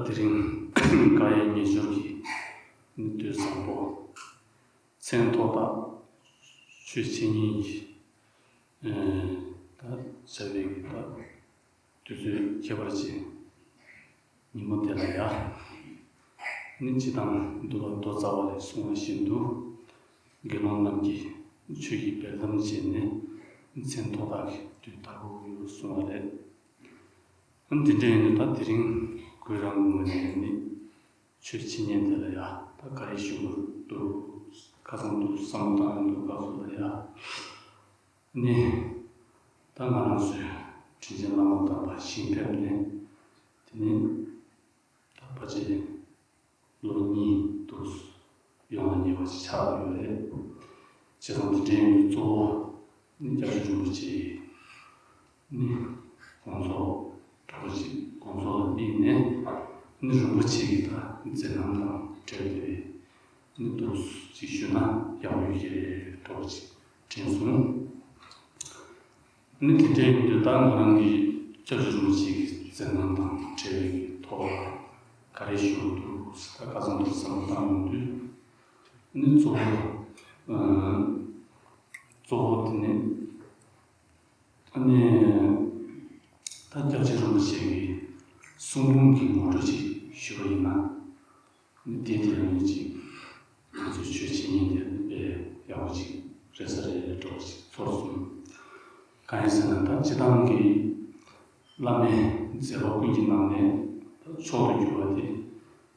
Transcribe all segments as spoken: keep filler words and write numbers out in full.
དེ་རིང་དགའ་ཡི་ཉེ་སྦྱོར་གྱི་དུས་བཟང་པོ། མཚན་ཐོག་ཐག་ཆོས་འཆད་ཉན་གྱི་ད་བྱ་བའི་གི་ད་དུས་ཚོད་ཁྱད་པར་ཅན་ཉིན་མོ་དེ་ལ་ཡ། ནི་སྤྱི་བཏང་འདུལ་བ་མདོ་རྩ་བ་ལས་གསུངས་པ་བཞིན་དུ། དགེ་སློང་རྣམས་ཀྱིས་ཆོས་ཀྱི་འབེལ་གཏམ་བྱས་ནས་མཚན་ཐོག་ཐག་གི་དུས་དར་པོ་ཡོད་གསུངས་པ་རེད། འདི་འདྲའི་ནི་ད་དེ་རིང་ཁོ་རང་ངོས་ནས་ནི་ཆོས་འཆད་ཉན་དེ་ལ་ཡ་ད་ག་རེ་ཞུ་དགོས་འདུག་ཁ་སང་དུ་བསམ་བློ་བཏང་ཡོང་དུས་སྐབས་སུ་ལ་ཡ། ནི་ད་ང་རང་ཚོའི་དྲིན་ཅན་བླ་མ་དམ་པ་ཞིང་ཕེབས་ནས་དེ་ནི་ད་ཕལ་ཆེར་ལོ་གཉིས་དུ་ཡོང་ལ་ཉེ་བ་ཞིག་ཆགས་ཡོད་རེད། བྱས་ཙང་དེ་འདྲའི་གཙོ་བོ་ནི་སྐྱབས་རྗེ་རིན་པོ་ཆེ་ནི་དགོངས་རྫོགས་གྲོགས་ཅིག་དགོངས་རྫོགས་ལ་དམིགས་ནས་ནི་རིན་པོ་ཆེ་གི་ད་མཛད་རྣམ་དང་འབྲེལ་ཏེ་ནི་འདུག་ཅིག་ཞུས་ན་ཡག་པོ་ཡོད་ཀྱི་རེད་གྲོགས་ཅིག་དྲན་སོང་། ནི་དེ་འདྲའི་ཡིན་དུས་ད་ང་རང་གིས་སྐྱབས་རྗེ་རིན་པོ་ཆེ་གི་མཛད་རྣམ་དང་འབྲེལ་བའི་ཐོག་ལ་ག་རེ་ཞུ་དགོས་འདུག་ཟེར་ད་ཁ་སང་དུ་བསམ་བློ་བཏང་ཡོང་དུས་ནི་གཙོ་བོ་ཨ་གཙོ་བོ་དེ་ནི་ཨ་ནི་ད་སྐྱབས་རྗེ་རིན་པོ་ཆེ་གི་གསུང་འབུམ་གྱི་ངོ་སྤྲོད་ཅིག་ཞུ་བ་ཡིན་ན། དེ་དེ་རིང་ཅིག་ང་ཚོའི་ཆོས་འཆད་ཉན་དེ་དཔེ་ཡག་པོ་ཅིག་རེད་ས་རེད་འགྲོ་ཅིག་ཚོར་སོང་། གང་ཡིན་ཟེར་ན་ད་སྤྱི་བཏང་གི་བླ་མའི་མཛད་པ་ཀུན་གྱི་ནང་ནས་ད་མཆོག་ཏུ་གྱུར་པ་དེ་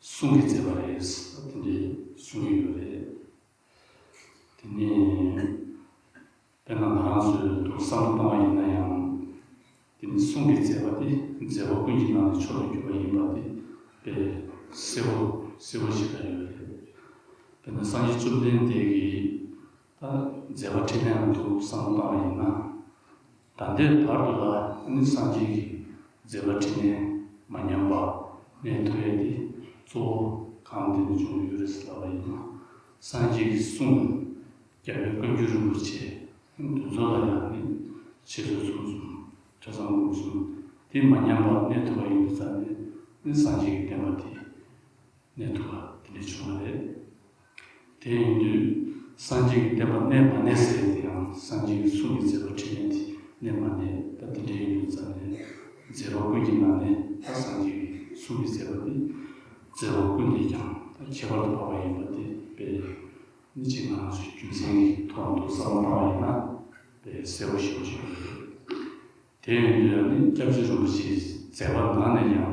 གསུང་གི་མཛད་པ་རེད་ད་དེ་འདྲའི་གསུང་གི་ཡོད་རེད། དེ་ནས། དཔེར་ན་ང་རང་ཚོའི་འདུག་བསམ་བློ་བཏང་བ་ཡིན་ན་ཡང་། དེ་ནི་གསུང་གི་མཛད་པ་དེ་མཛད་པ་ཀུན་གྱི་ནང་ནས་མཆོག་ཏུ་གྱུར་པ་ཡིན་པ་དེ་དཔེ་གསལ་པོ་གསལ་པོ་ཞིག་ཆགས་ཡོད་རེད། དཔེར་ན་སངས་རྒྱས་བཅོམ་ལྡན་འདས་ཀྱི་ད་མཛད་པ་འཕྲིན་ལས་ལ་འདུག་བསམ་བློ་བཏང་བ་ཡིན་ན། ད་ལྟའི་བར་དུ་ལ་ནི་སངས་རྒྱས་ཀྱི་མཛད་པ་འཕྲིན་ལས་མ་ཉམས་པ་གནས་ཐུབ་ཡས་དེ་གཙོ་བོ་གང་དེ་ནས་བྱུང་ཡོད་རེད་ཟེར་ལབ་པ་ཡིན་ན། སངས་རྒྱས་ཀྱི་གསུང་། རྒྱལ་བའི་བཀའ་འགྱུར་རིན་པོ་ཆེ་འདི་ཚོ་ལ་ཡང་ནི་ཆེད་དུ་གསུངས་སོང་། ཐོས་བསམ་སྒོམ་གསུམ་དེ་མ་ཉམས་པར་གནས་ཐུབ་པ་ཡིན་དུས་ཙང་ནས་ནི་སངས་རྒྱས་ཀྱི་བསྟན་པ་དེ་གནས་ཐུབ་པ་དེ་འདྲ་བྱུང་བ་རེད། དེ་ཡིན་དུས་སངས་རྒྱས་ཀྱི་བསྟན་པ་གནས་མ་གནས་ཟེར་དེ་ཡང་སངས་རྒྱས་ཀྱི་གསུང་གི་མཛད་པ་འཕྲིན་ལས་དེ་གནས་མ་གནས་ད་དེ་འདྲ་ཡིན་དུས་ཙང་ནས་མཛད་པ་ཀུན་གྱི་ནང་ནས་ད་སངས་རྒྱས་ཀྱི་གསུང་གི་མཛད་པ་དེ་མཛད་པ་ཀུན་ལས་ཀྱང་ད་ཁྱད་པར་དུ་འཕགས་པ་ཡིན་པ་དེ་དཔེ། ནི་གཅིག་ང་ཚོའི་རྒྱུ་མཚན་གྱི་ཐོག་ཏུ་བསམ་བློ་བཏང་བ་ཡིན་ན་དཔེ་གསལ་པོ་ཞེ་པོ་ཅིག་ཡོད་རེད། དེ་ཡིན་དུས་ནི་སྐྱབས་རྗེ་རིན་པོ་ཆེའི་མཛད་པ་ནང་ནས་ཡང་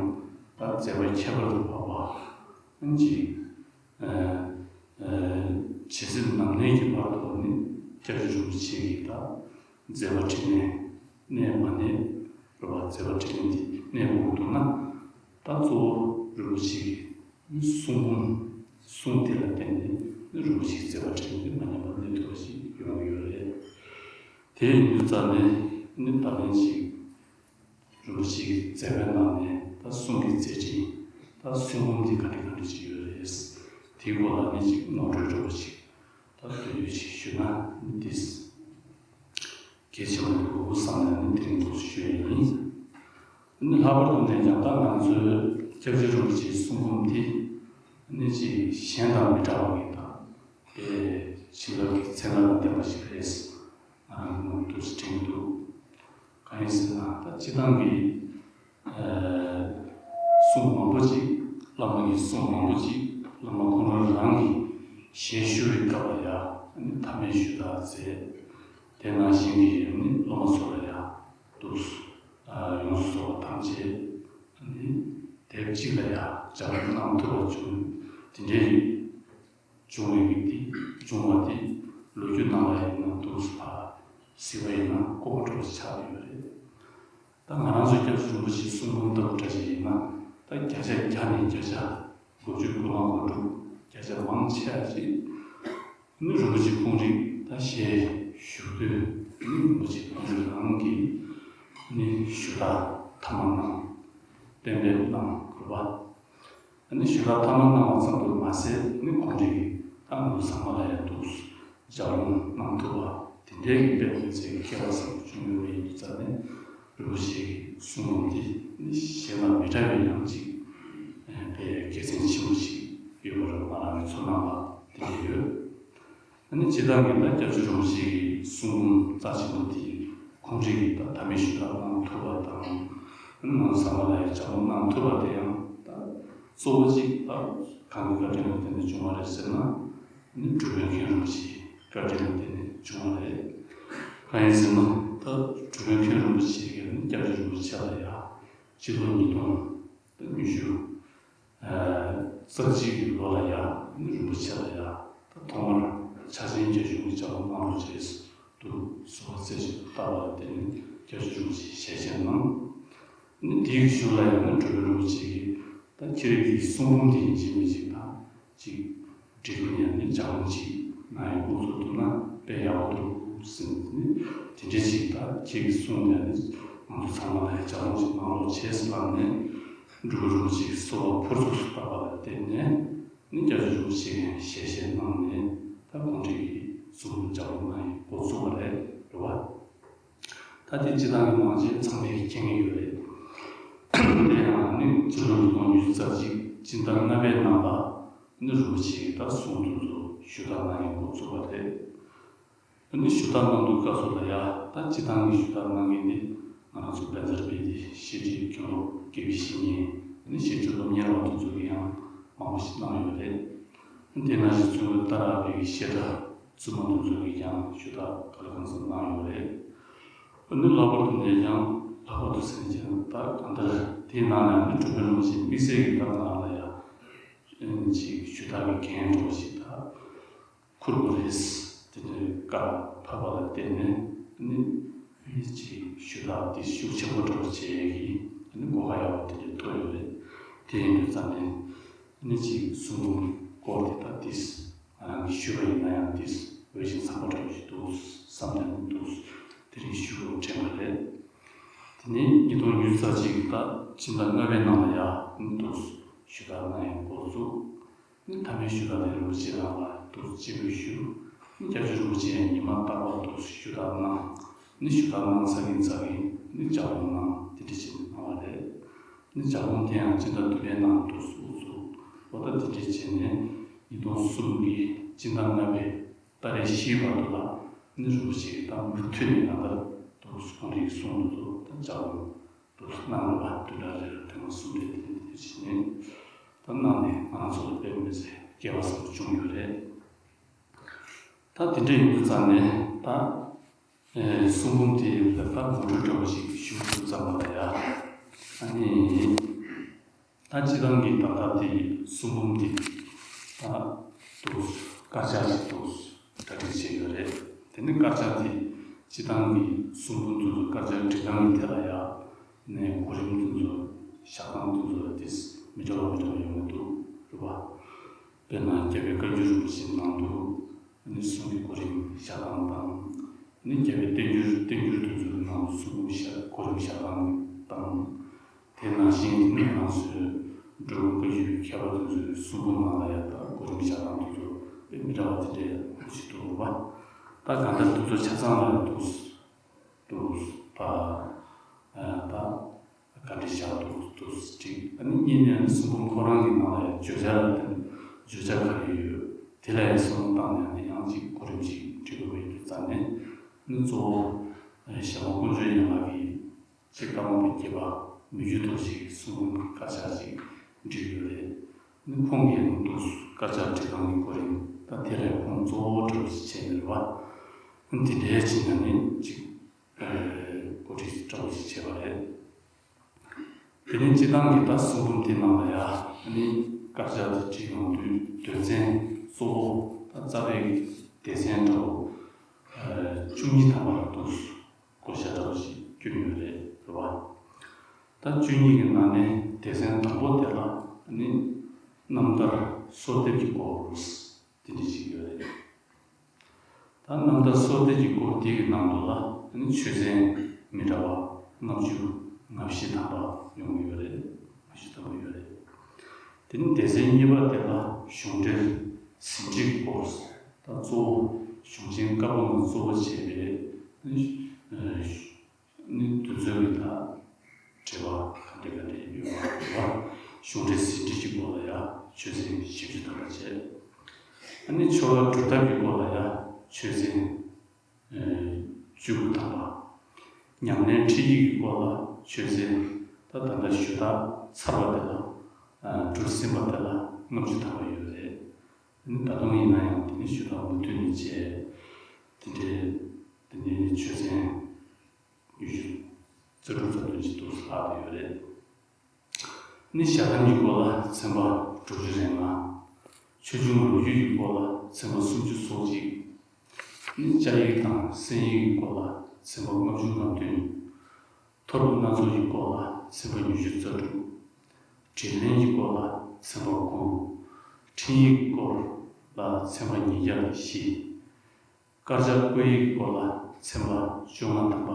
ད་མཛད་པ་ཁྱད་པར་དུ་འཕགས་པ་ནི་གཅིག་ཇི་སྲིད་ནམ་གནས་ཀྱི་བར་དུ་ནི་སྐྱབས་རྗེ་རིན་པོ་ཆེ་གི་ད་མཛད་པ་འཕྲིན་ལས་གནས་མ་གནས་རེད་བ། མཛད་པ་འཕྲིན་ལས་འདི་གནས་དགོས་འདུག་ན་ད་གཙོ་བོ་རིན་པོ་ཆེ་གི་གསུང་འབུམ། གསུང་དེ་ལ་བརྟེན་ནས་རིན་པོ་ཆེའི་མཛད་པ་འཕྲིན་ལས་མ་ཉམས་པ་གནས་ཐུབ་པ་ཞིག་ཡོང་གི་ཡོད་རེད། དེ་ཡིན་དུས་ཙང་ནས་ནི་ད་ལན་ཞིག་རིན་པོ་ཆེའི་མཛད་པའི་ནང་ནས་ད་གསུང་གི་མཛད་འཕྲིན། ད་གསུང་འབུམ་འདི་ག་འདྲ་ག་འདྲ་ཞིག་ཡོད་རེད། དེའི་སྐོར་ལ་ནི་ཅིག་ངོ་སྤྲོད་འདྲ་བོ་ཞིག་ད་དུས་དུས་ཤིག་ཞུས་ན་འདི་གལ་ཆེན་པོ་འདུག་བསམ་ནས་ནི་དེ་རིང་འདུག་ཞུ་ཡས་ཡིན། ནི་ལྷག་པར་དུ་ནས་ཀྱང་ད་ང་ཚོའི་སྐྱབས་རྗེ་རིན་པོ་ཆེའི་གསུང་འབུམ་འདི་ནི་ཅིག་གཞན་དང་མི་འདྲ་བ་ཡིན་ད་དེ་བྱིན་རླབས་ཀྱི་ཚན་ཁ་དང་ལྡན་པ་ཞིག་རེད། ང་རང་ངོས་འདུག་དྲན་གྱི་འདུག་གང་ཡིན་ཟེར་ན་ད་སྤྱི་བཏང་གི་གསུང་མང་པོ་ཅིག་བླ་མ་གི་གསུང་མང་པོ་ཅིག་བླ་མ་ཁོང་རང་རང་གི་ཞལ་བཞུགས་པའི་སྐབས་ལ་ཡང་ཐ་མལ་ཞུ་དག་མཛད། དེ་ནང་བཞིན་གྱི་སློབ་མ་ཚོ་ལ་ཡང་འདུག་ཡོངས་སུ་རྫོགས་པ་ཐམས་ཅད་དེབ་གཅིག་ལ་ཡང་སྦྱར་གནང་ཐུབ་པ་བྱུང་། དེ་འདྲའི་བྱུང་བའི་གི་དེ་བྱུང་བ་དེ་ལོ་རྒྱུས་ནང་ལ་ཡིན་ན་འདུག་ཕར་གཟིགས་པ་ཡིན་ན་ལྐོག་གྲུབ་ཆགས་ཡོད་རེད། ད་ང་རང་ཚོའི་སྐྱབས་རྗེ་རིན་པོ་ཆེའི་གསུང་འབུམ་ལྟ་བུ་འདྲ་ཞིག་ཡིན་ན་ད་བརྒྱ་ཆ་བརྒྱ་ནས་བརྒྱ་ཆ་དགུ་བཅུ་དགུ་ལྔ་གོ་དྲུག་བརྒྱ་ཆ་མང་ཆེ་བ་ཞིག་ནི་རིན་པོ་ཆེ་ཁོང་རང་ད་ཞལ་བཞུགས་དུས་ནི་རིན་པོ་ཆེ་ཁོང་རང་རང་གིས་ནི་ཞུ་དག་ཐ་མ་གནང་གཏན་འབེབས་གནང་དགོས་པ། ཨ་ནི་ཞུ་དག་ཐ་མ་གནང་བ་ཙམ་དུ་མ་ཟད་ནི་ཁོང་རང་གིས་ད་ང་ཚོ་ཚང་མ་ལ་ཡང་འདུག་ལྗགས་ལུང་གནང་ཐུབ་པ་དེ་འདྲའི་གི་དཔེ་མི་སྲིད་ཀྱི་ཁྱད་པར་ཟབ་པོ་བྱུང་ཡོད་པ་ཡིན་དུས་ཙང་ནས་རིན་པོ་ཆེའི་གསུང་འབུམ་འདི་ནི་གཞན་ལ་མི་འདྲ་བའི་ཡང་ཅིག་ དེ་དགེ་མཚན་ཆེན་པོ་ཞིག་ཡོད་པ་རེད། ང་རང་གི་ཚོར་སྣང་ལ་དེ་འདྲ་ཡོད། ཨ་ནི་སྤྱིར་བཏང་གི་ད་སྐྱབས་རྗེ་རིན་པོ་ཆེ་གི་གསུང་འབུམ་རྩ་ཆེན་པོ་དེ་ཁོང་རང་གི་ད་མཐའ་མའི་ཞུ་དག་གནང་ཐུབ་པ་དང་། ཨ་ནི་ང་ཚོ་ཚང་མ་ལ་ཡང་ལྗགས་ལུང་གནང་ཐུབ་པ་དེ་ཡང་ད་གཙོ་བོ་གཅིག་ད་གང་གི་བཀའ་དྲིན་ལ་བརྟེན་ནས་བྱུང་བ་རེད་ཟེར་ན། ཨ་ནི་འབྲུག་པའི་མཁན་རིན་པོ་ཆེའི་བཀའ་དྲིན་ལ་བརྟེན་ནས་བྱུང་བ་རེད། གང་ཡིན་ཟེར་ན་ད་འབྲུག་པའི་མཁན་རིན་པོ་ཆེ་གིས་ཨ་ནི་སྐྱབས་རྗེ་རིན་པོ་ཆེ་ལ་ཡང་སྤྱི་ལོ་ཉིས་སྟོང་ད་ཉི་ཤུ། རྩ་གཅིག་གི་ལོ་ལ་ཡ། རིན་པོ་ཆེ་ལ་ཡ། ད་ཐོག་མར་ཕྱག་ཆེན་རྒྱ་གཞུང་གི་ལྗགས་ལུང་གནང་རོགས་བྱས། དུ་གསོལ་བ་རྩེ་གཅིག་ཏུ་བཏབ་པ་ལ་བརྟེན་ནས་སྐྱབས་རྗེ་རིན་པོ་ཆེས་ཞལ་བཞེས་གནང་། ནི་དེའི་གཞུག་ལ་ཡང་ན་འབྲུག་པའི་རིན་པོ་ཆེ་གིས་ད་ཁྱེད་རང་གི་གསུང་འབུམ་དེ་ཡིན་གཅིག་མིན་གཅིག་དང་གཅིག་འབྲི་དགོས་ཡ་ནི་ལྗགས་ལུང་ཅིག་གནང་ཡ་འགོ་བཙུགས་ཐུབ་ན་དཔེ་ཡག་པོ་འདུག་ཟེར་ནས་དེ་འདྲ་ཅིག་ད་ཁྱེད་ཀྱིས་གསུངས་ནས་ནི་ང་ཚོ་ཚང་མ་ལ་ཡ་ལྗགས་ལུང་ཅིག་གནང་རོགས་བྱས་ཟེར་ལབ་ནས་འབྲུག་པ་རིན་པོ་ཆེ་གིས་གསོལ་བ་ཕུར་ཚུགས་སུ་བཏབ་པ་ལ་བརྟེན་ནས་ནི་སྐྱབས་རྗེ་རིན་པོ་ཆེ་གིས་ཞལ་བཞེས་གནང་ནས་ད་ཁོང་རང་གིས་གསུང་འབུམ་ལྗགས་ལུང་གནང་ཡ་འགོ་བཙུགས་པ་རེད། རེད་བ། ད་དེ་སྤྱིར་བཏང་གི་ནང་བཞིན་ཚང་མས་མཁྱེན་གྱི་ཡོད་རེད། དེ་ཡང་ནི་སྤྱི་ལོ་ཉིས་སྟོང་ཉི་ཤུ་རྩ་གཅིག་སྤྱི་ཟླ་ལྔ་པའི་ནང་ལ་ནི་རིན་པོ་ཆེ་གིས་ད་གསུང་དེ་ཚོ་ཞུ་དག་གནང་ཡ་འགོ་བཙུགས་པ་རེད། ནི་ཞུ་དག་གནང་དུས་སྐབས་སུ་ལ་ཡ་ད་སྤྱིར་བཏང་གི་ཞུ་དག་གནང་མཁན་དེ་ང་རང་ཚོ་བཛྲ་སྤུངས་ཏེ་བཤད་སྒྲུབ་མཁན་སློབ་དགེ་བའི་བཤེས་གཉེན་ནི་བཤད་སྒྲུབ་སློབ་གཉེར་བ་དེ་ཚོ་གིས་ཡང་མང་པོ་ཞིག་གནང་ཡོད་རེད། དེ་ནང་བཞིན་བཙུན་མོ་ཏཱ་ར་བའི་བཤད་གྲྭ་བཙུན་མ་དེ་ཚོ་གིས་ཀྱང་ཞུ་དག་ག་ལ་གང་འཚམ་གནང་ཡོད་རེད། ཨ་ནི་ལྷག་པར་དུ་ནས་ཀྱང་ལྷག་པར་དུ་ཟེར་ནས་ཀྱང་ད་གང་ལྟར་དེའི་ནང་ནས་ནི་འབྲུག་པའི་རིན་པོ་ཆེ་དམིགས་བསལ་གྱི་ད་ང་རང་ལ་ཡང་ཅིག་ཞུ་དག་གི་འགན་འདྲ་བོ་ཞིག་ད་འཁུར་དགོས་རེད། དེ་འདྲའི་བཀའ་ཕབ་པ་ལ་བརྟེན་ནས་ནི་ཅིག་ཞུ་དག་དེ་ཤུགས་ཆེན་པོ་འདྲ་བོ་བྱེད་ཡས་ཀྱི་ནི་གོ་སྐབས་ཡག་པོ་དེ་འདྲ་ཐོབ་ཡོད་རེད། དེ་ཡིན་དུས་ཙམ་ནས་ནི་ཅིག་གསུང་འབུམ་སྐོར་དེ་ད་དེས། ང་རང་གིས་ཞུས་པ་ཡིན་ན་ཡང་དེས་འོས་ཤིང་འཚམས་པ་འདྲ་བོ་ཞིག་འདུག་བསམ་ནས་འདུག་དེ་རིང་ཞུ་དགོས་དྲན་པ་རེད། དེ་ནས་ཉིས་སྟོང་ཉི་ཤུ་རྩ་གཅིག་གི་ད་ཕྱི་ཟླ་ལྔ་པའི་ནང་ལ་ཡང་འདུག་ཞུ་དག་གནང་ཡ་འགོ་བཙུགས། ནི་མཐའ་མའི་ཞུ་དག་དེ་རིན་པོ་ཆེ་རང་ལ་འདུག་སྤྱན་འབུལ་ཞུ། ནི་སྐྱབས་རྗེ་རིན་པོ་ཆེ་ཡང་ཉི་མ་རྟག་པར་འདུག་ཞུ་དག་གནང་། ནི་ཞུ་དག་གནང་ཚར་གིན་ཚར་གིན་ནི་ལྗགས་ལུང་གནང་དེ་འདྲ་བྱས་ནས་གནང་བ་རེད། ནི་ལྗགས་ལུང་དེ་ཡང་སྤྱི་ཟླ་བདུན་པའི་ནང་དུ་དབུ་ཚུགས། འོ་ད་དེ་འདྲ་བྱས་ནས་ཉིས་སྟོང་གསུམ་གྱི་སྤྱི་ཟླ་ལྔ་པའི་ཏ་རིག་བཞིའི་བར་དུ་ལ་ནི་རིན་པོ་ཆེ་གིས་ད་མུ་མཐུད་ནས་ང་ལྟར་དུ་ཁོང་རའི་གསུང་དུ་ད་ལྗགས་ལུང་དུ་གནང་བ་བདུན་ཕྲག་རེ་ལ་ཐེངས་མ་གསུམ་རེ་དེ་འདྲ་བྱས་ནས་ད་གནང་ནས་ང་ཚོ་ལ་དཔེ་མི་སྲིད་སྐལ་བ་བཟང་པོ་བྱུང་ཡོད་རེད། ད་དེ་འདྲ་ཡིན་དུས་ཙང་ནས་ད། ཨེ། གསུང་འབུམ་དེ་ལ་ད་ངོ་སྤྲོད་འདྲ་བོ་ཞིག་ཞུ་དུས་ཙམ་པ་ལ་ཡ། ཨ་ནི། ད་སྤྱིར་བཏང་གི་ད་ལྟ་དེ་གསུང་འབུམ་དེ་ད་དུ་དཀར་ཆག་ཅིག་ཏུ་གྲ་སྒྲིག་བྱས་ཡོད་རེད། དེ་ནི་དཀར་ཆག་དེ་སྤྱིར་བཏང་གི་གསུང་འབུམ་དེ་ཚོ་དཀར་ཆག་སྒྲིག་སྟངས་ཀྱི་ཐད་ལ་ཡ། ནས་གོ་རིམ་དེ་ཚོ་བཞག་སྟངས་དེ་ཚོ་ལ་དེ་མི་འདྲ་བ་མི་འདྲ་བ་ཡོང་གི་འདུག་རེད་པ། དཔེར་ན་རྒྱལ་བའི་བཀའ་འགྱུར་རིན་པོ་ཆེའི་ནང་དུ་ནི་གསུང་གི་གོ་རིམ་བཞག་སྟངས་དང་། ནི་རྒྱལ་བའི་བསྟན་འགྱུར་བསྟན་འགྱུར་དེ་ཚོའི་ནང་དུ་གསུང་བཤད་གོ་རིམ་བཞག་སྟངས་དང་། དེ་ནང་བཞིན་ནི་ང་ཚོའི་འགྲོ་བའི་བཀའ་བརྒྱུད་མཁས་པ་དེ་ཚོའི་གསུང་འབུམ་ནང་ལ་ཡང་ད་གོ་རིམ་བཞག་སྟངས་དེ་ཚོ་དཔེ་མི་འདྲ་བ་དེ་འདྲའི་ཞིག་འདུག་རེད་པ། ད་གང་ལྟར་དེ་ཚོ་ཆ་ཚང་ལ་འདུག་འདུག་པ། ད། བཀའ་འདྲི་བཞག་འདུག་འདུག་ཅིག་ཨ་ནི་གཉིས་ནས་ཨ་ནི་གསུང་འབུམ་ཁོ་རང་གི་ནང་ལ་ཡང་བརྗོད་བྱ་ལ་བརྟེན་བརྗོད་བྱ་ག་རེ་ཡོད་དེ་ལ་ཡང་བསམ་བློ་བཏང་ནས་ཨ་ནི་ཡང་ཅིག་གོ་རིམ་ཞིག་འབྲི་དགོས་པ་ཡིན་དུས་ཙང་ནས་ཨ་ནི་གཙོ་བོ་ཞྭ་དམར་དཀོན་མཆོག་ཡན་ལག་གིས་ཅིག་ལྟ་མ་བུ་བརྒྱད་པ་མི་བསྐྱོད་རྡོ་རྗེའི་གསུང་འབུམ་དཀར་ཆག་ཅིག་བྲིས་ཡོད་རེད། ཨ་ནི་ཁོང་གིས་ཨ་ནི་འདུག་དཀར་ཆག་བྲིས་སྟངས་ཀྱི་གོ་རིམ་ད་དེ་ལ་ཁོང་གཙོ་བོ་འདྲ་བོ་ཞིག་བྱས་ནས་རེད་པ། ཨ་ནི་དེ་འདྲའི་བྱས་ནས་ཨ་ནི་ཅིག་གོ་སྒྲིག་འདྲ་བོ་ཞིག་བྱས་པ་རེད། དེ་ནས་སྤྱིར་བཏང་གི་ད་གསུང་འབུམ་དེ་ནང་ལ་ཡ་ཨ་ནི་དཀར་ཆག་དེ་བྲིས་ཡོང་དུས་དོན་ཚན་གཙོ་བོ་ད་རྩ་བའི་སྡེ་ཚན་འདྲ་བོ་བཅུ་གཉིས་ཐམ་པ་ལ་འདུག་བགོ་བཤའ་འདྲ་བོ་ཞིག་བསྐྱོན་ཡོད་རེད་རེད་པ། ད་བཅུ་གཉིས་ཀྱི་ནང་ནས་སྡེ་ཚན་དང་པོ་དེ་ལ་ཨ་ནི་རྣམ་ཐར་གསོལ་འདེབས་ཀྱི་སྐོར་དེ་འདྲ་ཞིག་ཡོད་རེད། ད་རྣམ་ཐར་གསོལ་འདེབས་ཀྱི་སྐོར་དེ་གི་ནང་དུ་ལ་ཨ་ནི་ཆོས་ཚན་མི་འདྲ་བ་ལྔ་བཅུ་ང་བཞི་ཐམ་པ་ཡོང་གི་ཡོད་རེད། ང་བཞི་ཐམ་པ་ཡོད་རེད། དེ་ནི་སྡེ་ཚན་གཉིས་པ་དེ་ལ་གཞུང་འབྲེལ་ཟིན་བྲིས་སྐོར། ད་གཙོ་བོ་གཞུང་ཆེན་བཀའ་པོད་ལྔ་གཙོ་བོ་བྱས་པའི་ནི་དུས་ཚོད་ཀྱི་ད་འབྲེལ་བ་ག་འདྲ་ག་འདྲ་ཡོད་པ་རེད་པ། གཞུང་འབྲེལ་ཟིན་བྲིས་ཀྱི་སྐོར་ལ་ཡང་ཆོས་ཚན་བཞི་བཅུ་ཐམ་པ་བྱས། ཨ་ནི་ཆོ་ག་སྒྲུབ་ཐབས་ཀྱི་སྐོར་ལ་ཡང་ཆོས་ཚན་བཅུ་དགུ་ཐམ་པ། ཉམས་ལེན་ཁྲིད་ཡིག་གི་སྐོར་ལ་ཆོས་ཚན། ད་ད་ལྟ་ཞུ་དག་ཚར་བ་དེ་ལ་གྲུབ་ཟིན་པ་དེ་ལ་ལྔ་བཅུ་ཐམ་པ་ཡོད་རེད། ཨ་ནི་ད་དུང་ཡིན་ན་ཡང་དེ་ནི་ཞུ་དག་མུ་མཐུད་ནས་བྱས། དེ་འདྲའི་དེ་ནི་ཆོས་ཚན་ཉི་ཤུ་རྩ་དྲུག་རྩ་བདུན་ཅིག་འདུག་ལྷག་བསྡད་ཡོད་རེད། ནི་ཞལ་གདམས་ཀྱི་སྐོར་ལ་ཚན་པ་དྲུག་ཅུ་རེ་ལྔ། ཆོས་འབྱུང་ལོ་རྒྱུས་ཀྱི་སྐོར་ལ་ཚན་པ་སུམ་ཅུ་སོ་གཅིག། ནི་བཅའ་ཡིག་དང་གསན་ཡིག་གི་སྐོར་ལ་ཚན་པ་ལྔ་བཅུ་ང་བདུན། མཐོ་སློབ་སྣ་ཚོགས་ཀྱི་སྐོར་ལ་ཚན་པ་ཉི་ཤུ་རྩ་དྲུག། དྲིན་ལན་གྱི་སྐོར་ལ་ཚན་པ་དགུ། འཕྲིན་ཡིག་གི་སྐོར་ལ་ཚན་པ་ཉིས་བརྒྱ་དང་བཞི། དཀར་ཆག་བཀོད་ཡིག་གི་སྐོར་ལ་ཚན་པ་བཅོ་ལྔ་ཐམ་པ།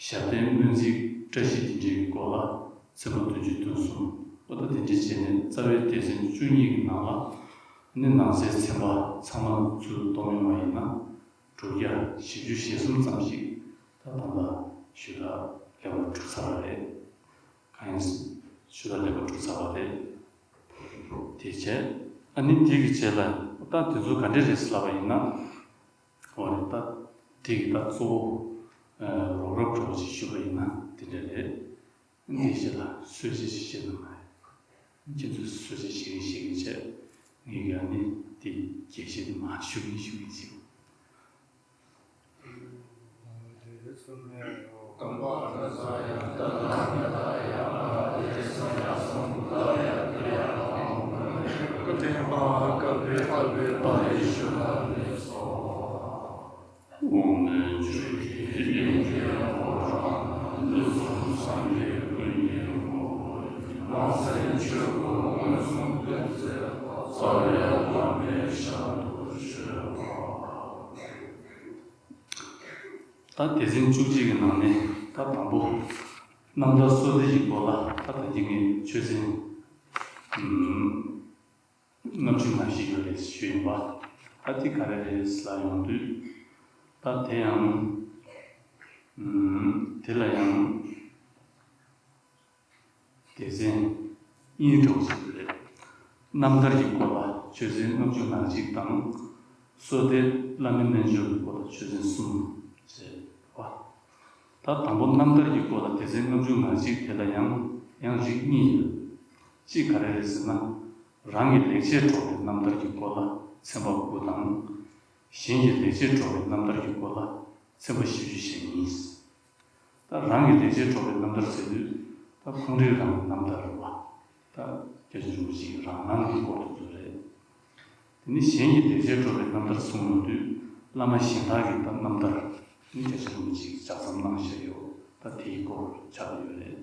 ཞབས་བརྟན་སྨོན་ཚིག་བཀྲ་ཤིས་དེ་འདྲའི་སྐོར་ལ་ཚན་པ་བདུན་ཅུ་དོན་གསུམ། ཨོ་ད་དེ་འདྲའི་བྱས་ནས་རྩ་བའི་སྡེ་ཚན་བཅུ་གཉིས་ཀྱི་ནང་ལ་ནི་ནང་གསེས་ཚན་པ་ཚང་མ་ཚུར་གཏོང་ཡོང་བ་ཡིན་ན་དྲུག་བརྒྱ་བཞི་བཅུ་ཞེ་གསུམ་ཙམ་ཞིག་ད་ད་ལྟ་ཞུ་དག་ལེགས་པར་གྲུབ་ཚར་བ་རེད། གང་ཡིན་ཞུ་དག་ལེགས་པར་གྲུབ་ཚར་བ་རེད། དེ་བྱས། ཨ་ནི་དེ་གི་རྗེས་ལ་ད་དེ་ཚོ་ག་འདྲས་རེད་ལབ་པ་ཡིན་ན། འོ་རེད་ད། དེ་གི་ད་གཙོ་བོ་རོགས་རབ་འདྲ་བོ་ཞིག་ཞུ་བ་ཡིན་ན་དེ་འདྲས་རེད། དེ་རྗེས་ལ་གསོལ་ཇ་ཞིག་བཞེས་ན་མ་རེད། ཁྱེད་ཚོས་གསོལ་ཇ་བཞེས་གིན་བཞེས་གིན་བྱས། ངས་གི་ཨ་ནི་དེ་རྒྱས་བཤད་དེ་མར་ཞུ་གིན་ཞུ་གིན་བྱས། ད་སྡེ་ཚན་བཅུ་གཅིག་གི་ནང་ནས་ད་དང་པོ། རྣམ་ཐར་བསོད་བདེ་ཡི་སྐོར་ལ་ད་ད་གིན་ངས་ཆོས་ཚན་ལྔ་བཅུ་ང་བཞི་ཡོད་རེད་ཞུས་ཡིན་པ། ད་དེ་ག་རེ་རེད་ལབ་ཡོང་དུས། ད་དེ་ཡང་དེ་ལ་ཡང་། སྡེ་ཚན་གཉིས་འགྲོ་བཞིན་རེད། རྣམ་ཐར་གྱི་སྐོར་ལ་ཆོས་ཚན་ལྔ་བཅུ་ང་གཅིག་དང་། བསོད་བདེ་བླ་མའི་རྣལ་འབྱོར་གྱི་སྐོར་ལ་ཆོས་ཚན་གསུམ་བྱས་པ། ད་དང་པོ་རྣམ་ཐར་གྱི་སྐོར་ལ་སྡེ་ཚན་ལྔ་བཅུ་ང་གཅིག་དེ་ལ་ཡང་ཡང་རིགས་གཉིས་ཡོད། གཅིག་ག་རེ་རེད་ཟེར་ན། རང་གི་ལེགས་བྱས་སྒྲོག་པའི་རྣམ་ཐར་གྱི་སྐོར་ལ་ཚན་པ་དགུ་དང་། གཞན་གྱི་ལེགས་བྱས་སྒྲོག་པའི་རྣམ་ཐར་གྱི་སྐོར་ལ་ཚན་པ་བཞི་བཅུ་ཞེ་གཉིས། ད་རང་གི་ལེགས་བྱས་སྒྲོག་པའི་རྣམ་ཐར་ཟེར་དུས། ད་ཁོང་རིགས་རང་གི་རྣམ་ཐར་རེད་བ། ད་སྐྱབས་རྗེ་རིན་པོ་ཆེའི་རང་སྣང་གི་སྐོར་དེ་ཚོ་རེད། དེ་ནི་གཞན་གྱི་ལེགས་བྱས་སྒྲོག་པའི་རྣམ་ཐར་གསུངས་ཡོང་དུས། བླ་མ་གཞན་དག་གི་ད་རྣམ་ཐར་ནི་སྐྱབས་རྗེ་རིན་པོ་ཆེས་ལྗགས་རྩོམ་གནང་བཞག་ཡོད། ད་དེའི་སྐོར་ཆགས་ཀྱི་ཡོད་རེད།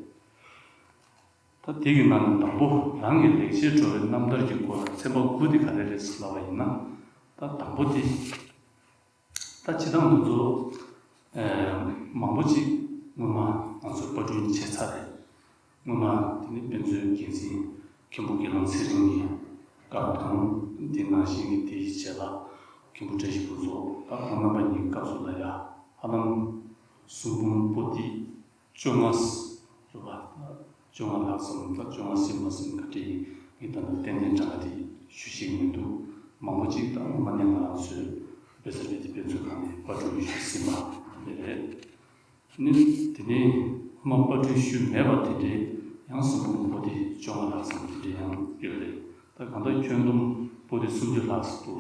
ད་དེ་གི་ནང་ནས་དང་པོ་རང་གི་ལེགས་བྱས་སྒྲོག་པའི་རྣམ་ཐར་གྱི་སྐོར་ལ་ཚན་པ་དགུ་དེ་ག་རེ་རེད་ཟེར་ལབ་པ་ཡིན་ན། ད་དང་པོ་དེ། ད་སྤྱིར་བཏང་དུ་ཚོ། ཨེ། མང་པོ་ཅིག་སྔོན་མ་ང་ཚོས་པར་སྐྲུན་བྱས་ཚར་རེད། སྔོན་མ་དེ་ནི་དཔེ་མཛོད་འགན་འཛིན་མཁན་པོ་དགེ་ལུང་ཚེ་རིང་གི་སྐབས་དང་། དེ་ནང་བཞིན་གྱི་དེའི་རྗེས་ལ་མཁན་པོ་བཀྲ་ཤིས་ཕུན་ཚོགས། ད་ཁོང་རྣམ་པ་གཉིས་ཀྱི་སྐབས་སུ་ལ་ཡ་ཧ་ལམ་གསུང་འབུམ་པོ་ཏི་བཅོ་ལྔ། རེད་པ། བཅོ་ལྔ་ལྷག་ཙམ་དང་བཅོ་ལྔ་ཟིན་མ་ཟིན་ག་འདྲ་ཡིན། ངས་ད་ལྟ་ཏན་ཏན་གྲངས་ཀ་དེ་ཞུ་ཤེས་མི་འདུག་མང་པོ་ཅིག་ད་སྔོན་མ་ནས་ང་རང་ཚོའི་བོད་ས་རིག་པའི་དཔེ་མཛོད་ཁང་ནས་པར་སྐྲུན་ཞུས་ཟིན་པ་དེ་རེད། ནི་དེ་ནས་སྔོན་མ་པར་སྐྲུན་ཞུས་མེད་པ་དེ་འདྲའི་ཡང་གསུང་འབུམ་པོ་ཏི་བཅོ་ལྔ་ལྷག་ཙམ་དེ་འདྲའི་ཡང་ཡོད་རེད། ད་གང་ལྟར་ཁྱོན་བསྡོམས་པོ་ཏི་སུམ་ཅུ་ལྷག་ཙམ་དུ་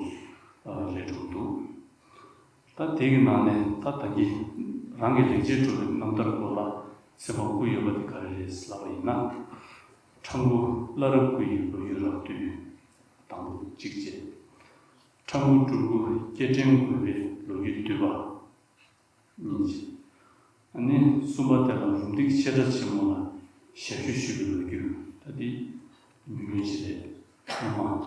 ལས་གྲུབ་འདུག་ད་དེ་གི་ནང་ནས་ད་ད་གིན་རང་གི་ལེགས་བྱས་སྒྲོག་པའི་རྣམ་ཐར་སྐོར་ལ་ཚན་པ་དགུ་ཡོད་པ་དེ་ག་རེ་རེད་ལབ་པ་ཡིན་ན། ཁྲ་འགུ་བླ་རབས་སྐུ་ཡི་ལོ་རྒྱུས་རགས་བསྡུས། དང་པོ་གཅིག་བྱས། ཁྲ་འགུ་སྤྲུལ་སྐུ་སྐྱེ་ཕྲེང་དགུ་པའི་ལོ་རྒྱུས་བསྡུས་པ། གཉིས་བྱས། ཨ་ནི་གསུམ་པ་དེ་ལ་རུམ་བཏེག་ཆེ་ཕྲ་ཆེན་མོ་ལ་ཞབས་ཞུ་ཞུས་པའི་ལོ་རྒྱུས། ད་འདི་ཉུང་ཉུང་ཞིག་རེད། སྔོན་མ་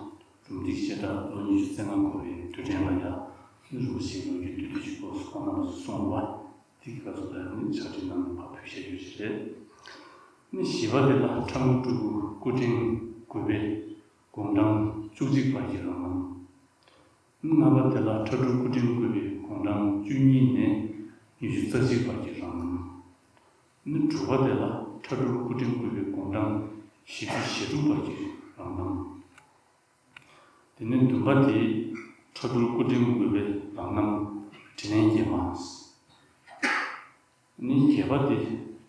རུམ་བཏེག་ཆེ་ཕྲ་ལོ་ཉི་ཤུ་རྩ་ལྔ་འཁོར་བའི་དུས་དྲན་ལ་ཡ། ནི་རུམ་བཞིའི་ལོ་རྒྱུས་བསྡུས་བསྡུས་ཤིག་སྐོར་སོགས་རྣམ་པ་ཚོ་གསུངས་པ། དེ་གི་སྐབས་སུ་ད་ནི་ཕྱག་བྲིས་ནང་ཕར་ཕུལ་བཞག་ཡོད་ཞིག་རེད། ནི་བཞི་པ་དེ་ལ་ཁྲ་འགུ་སྤྲུལ་སྐུ་སྐུ་ཕྲེང་དགུ་པའི་དགུང་གྲངས་བཅུ་གཅིག་བར་གྱི་རང་རྣམ། ལྔ་པ་དེ་ལ་ཁྲ་འབྲུག་སྐུ་ཕྲེང་དགུ་པའི་དགུང་གྲངས་བཅུ་གཉིས་ནས་ཉི་ཤུ་རྩ་གཅིག་བར་གྱི་རང་རྣམ། ནི་དྲུག་པ་དེ་ལ་ཁྲ་འབྲུག་སྐུ་ཕྲེང་དགུ་པའི་དགུང་གྲངས་ བཞི་བཅུ་ཞེ་དྲུག་པ་གི་རང་རྣམ། དེ་ནས་བདུན་པ་དེ་ཁྲ་འབྲུག་སྐུ་ཕྲེང་དགུ་པའི་རང་རྣམ་དྲིན་ལན་འགྱེད་མ། ནི་བརྒྱད་པ་དེ་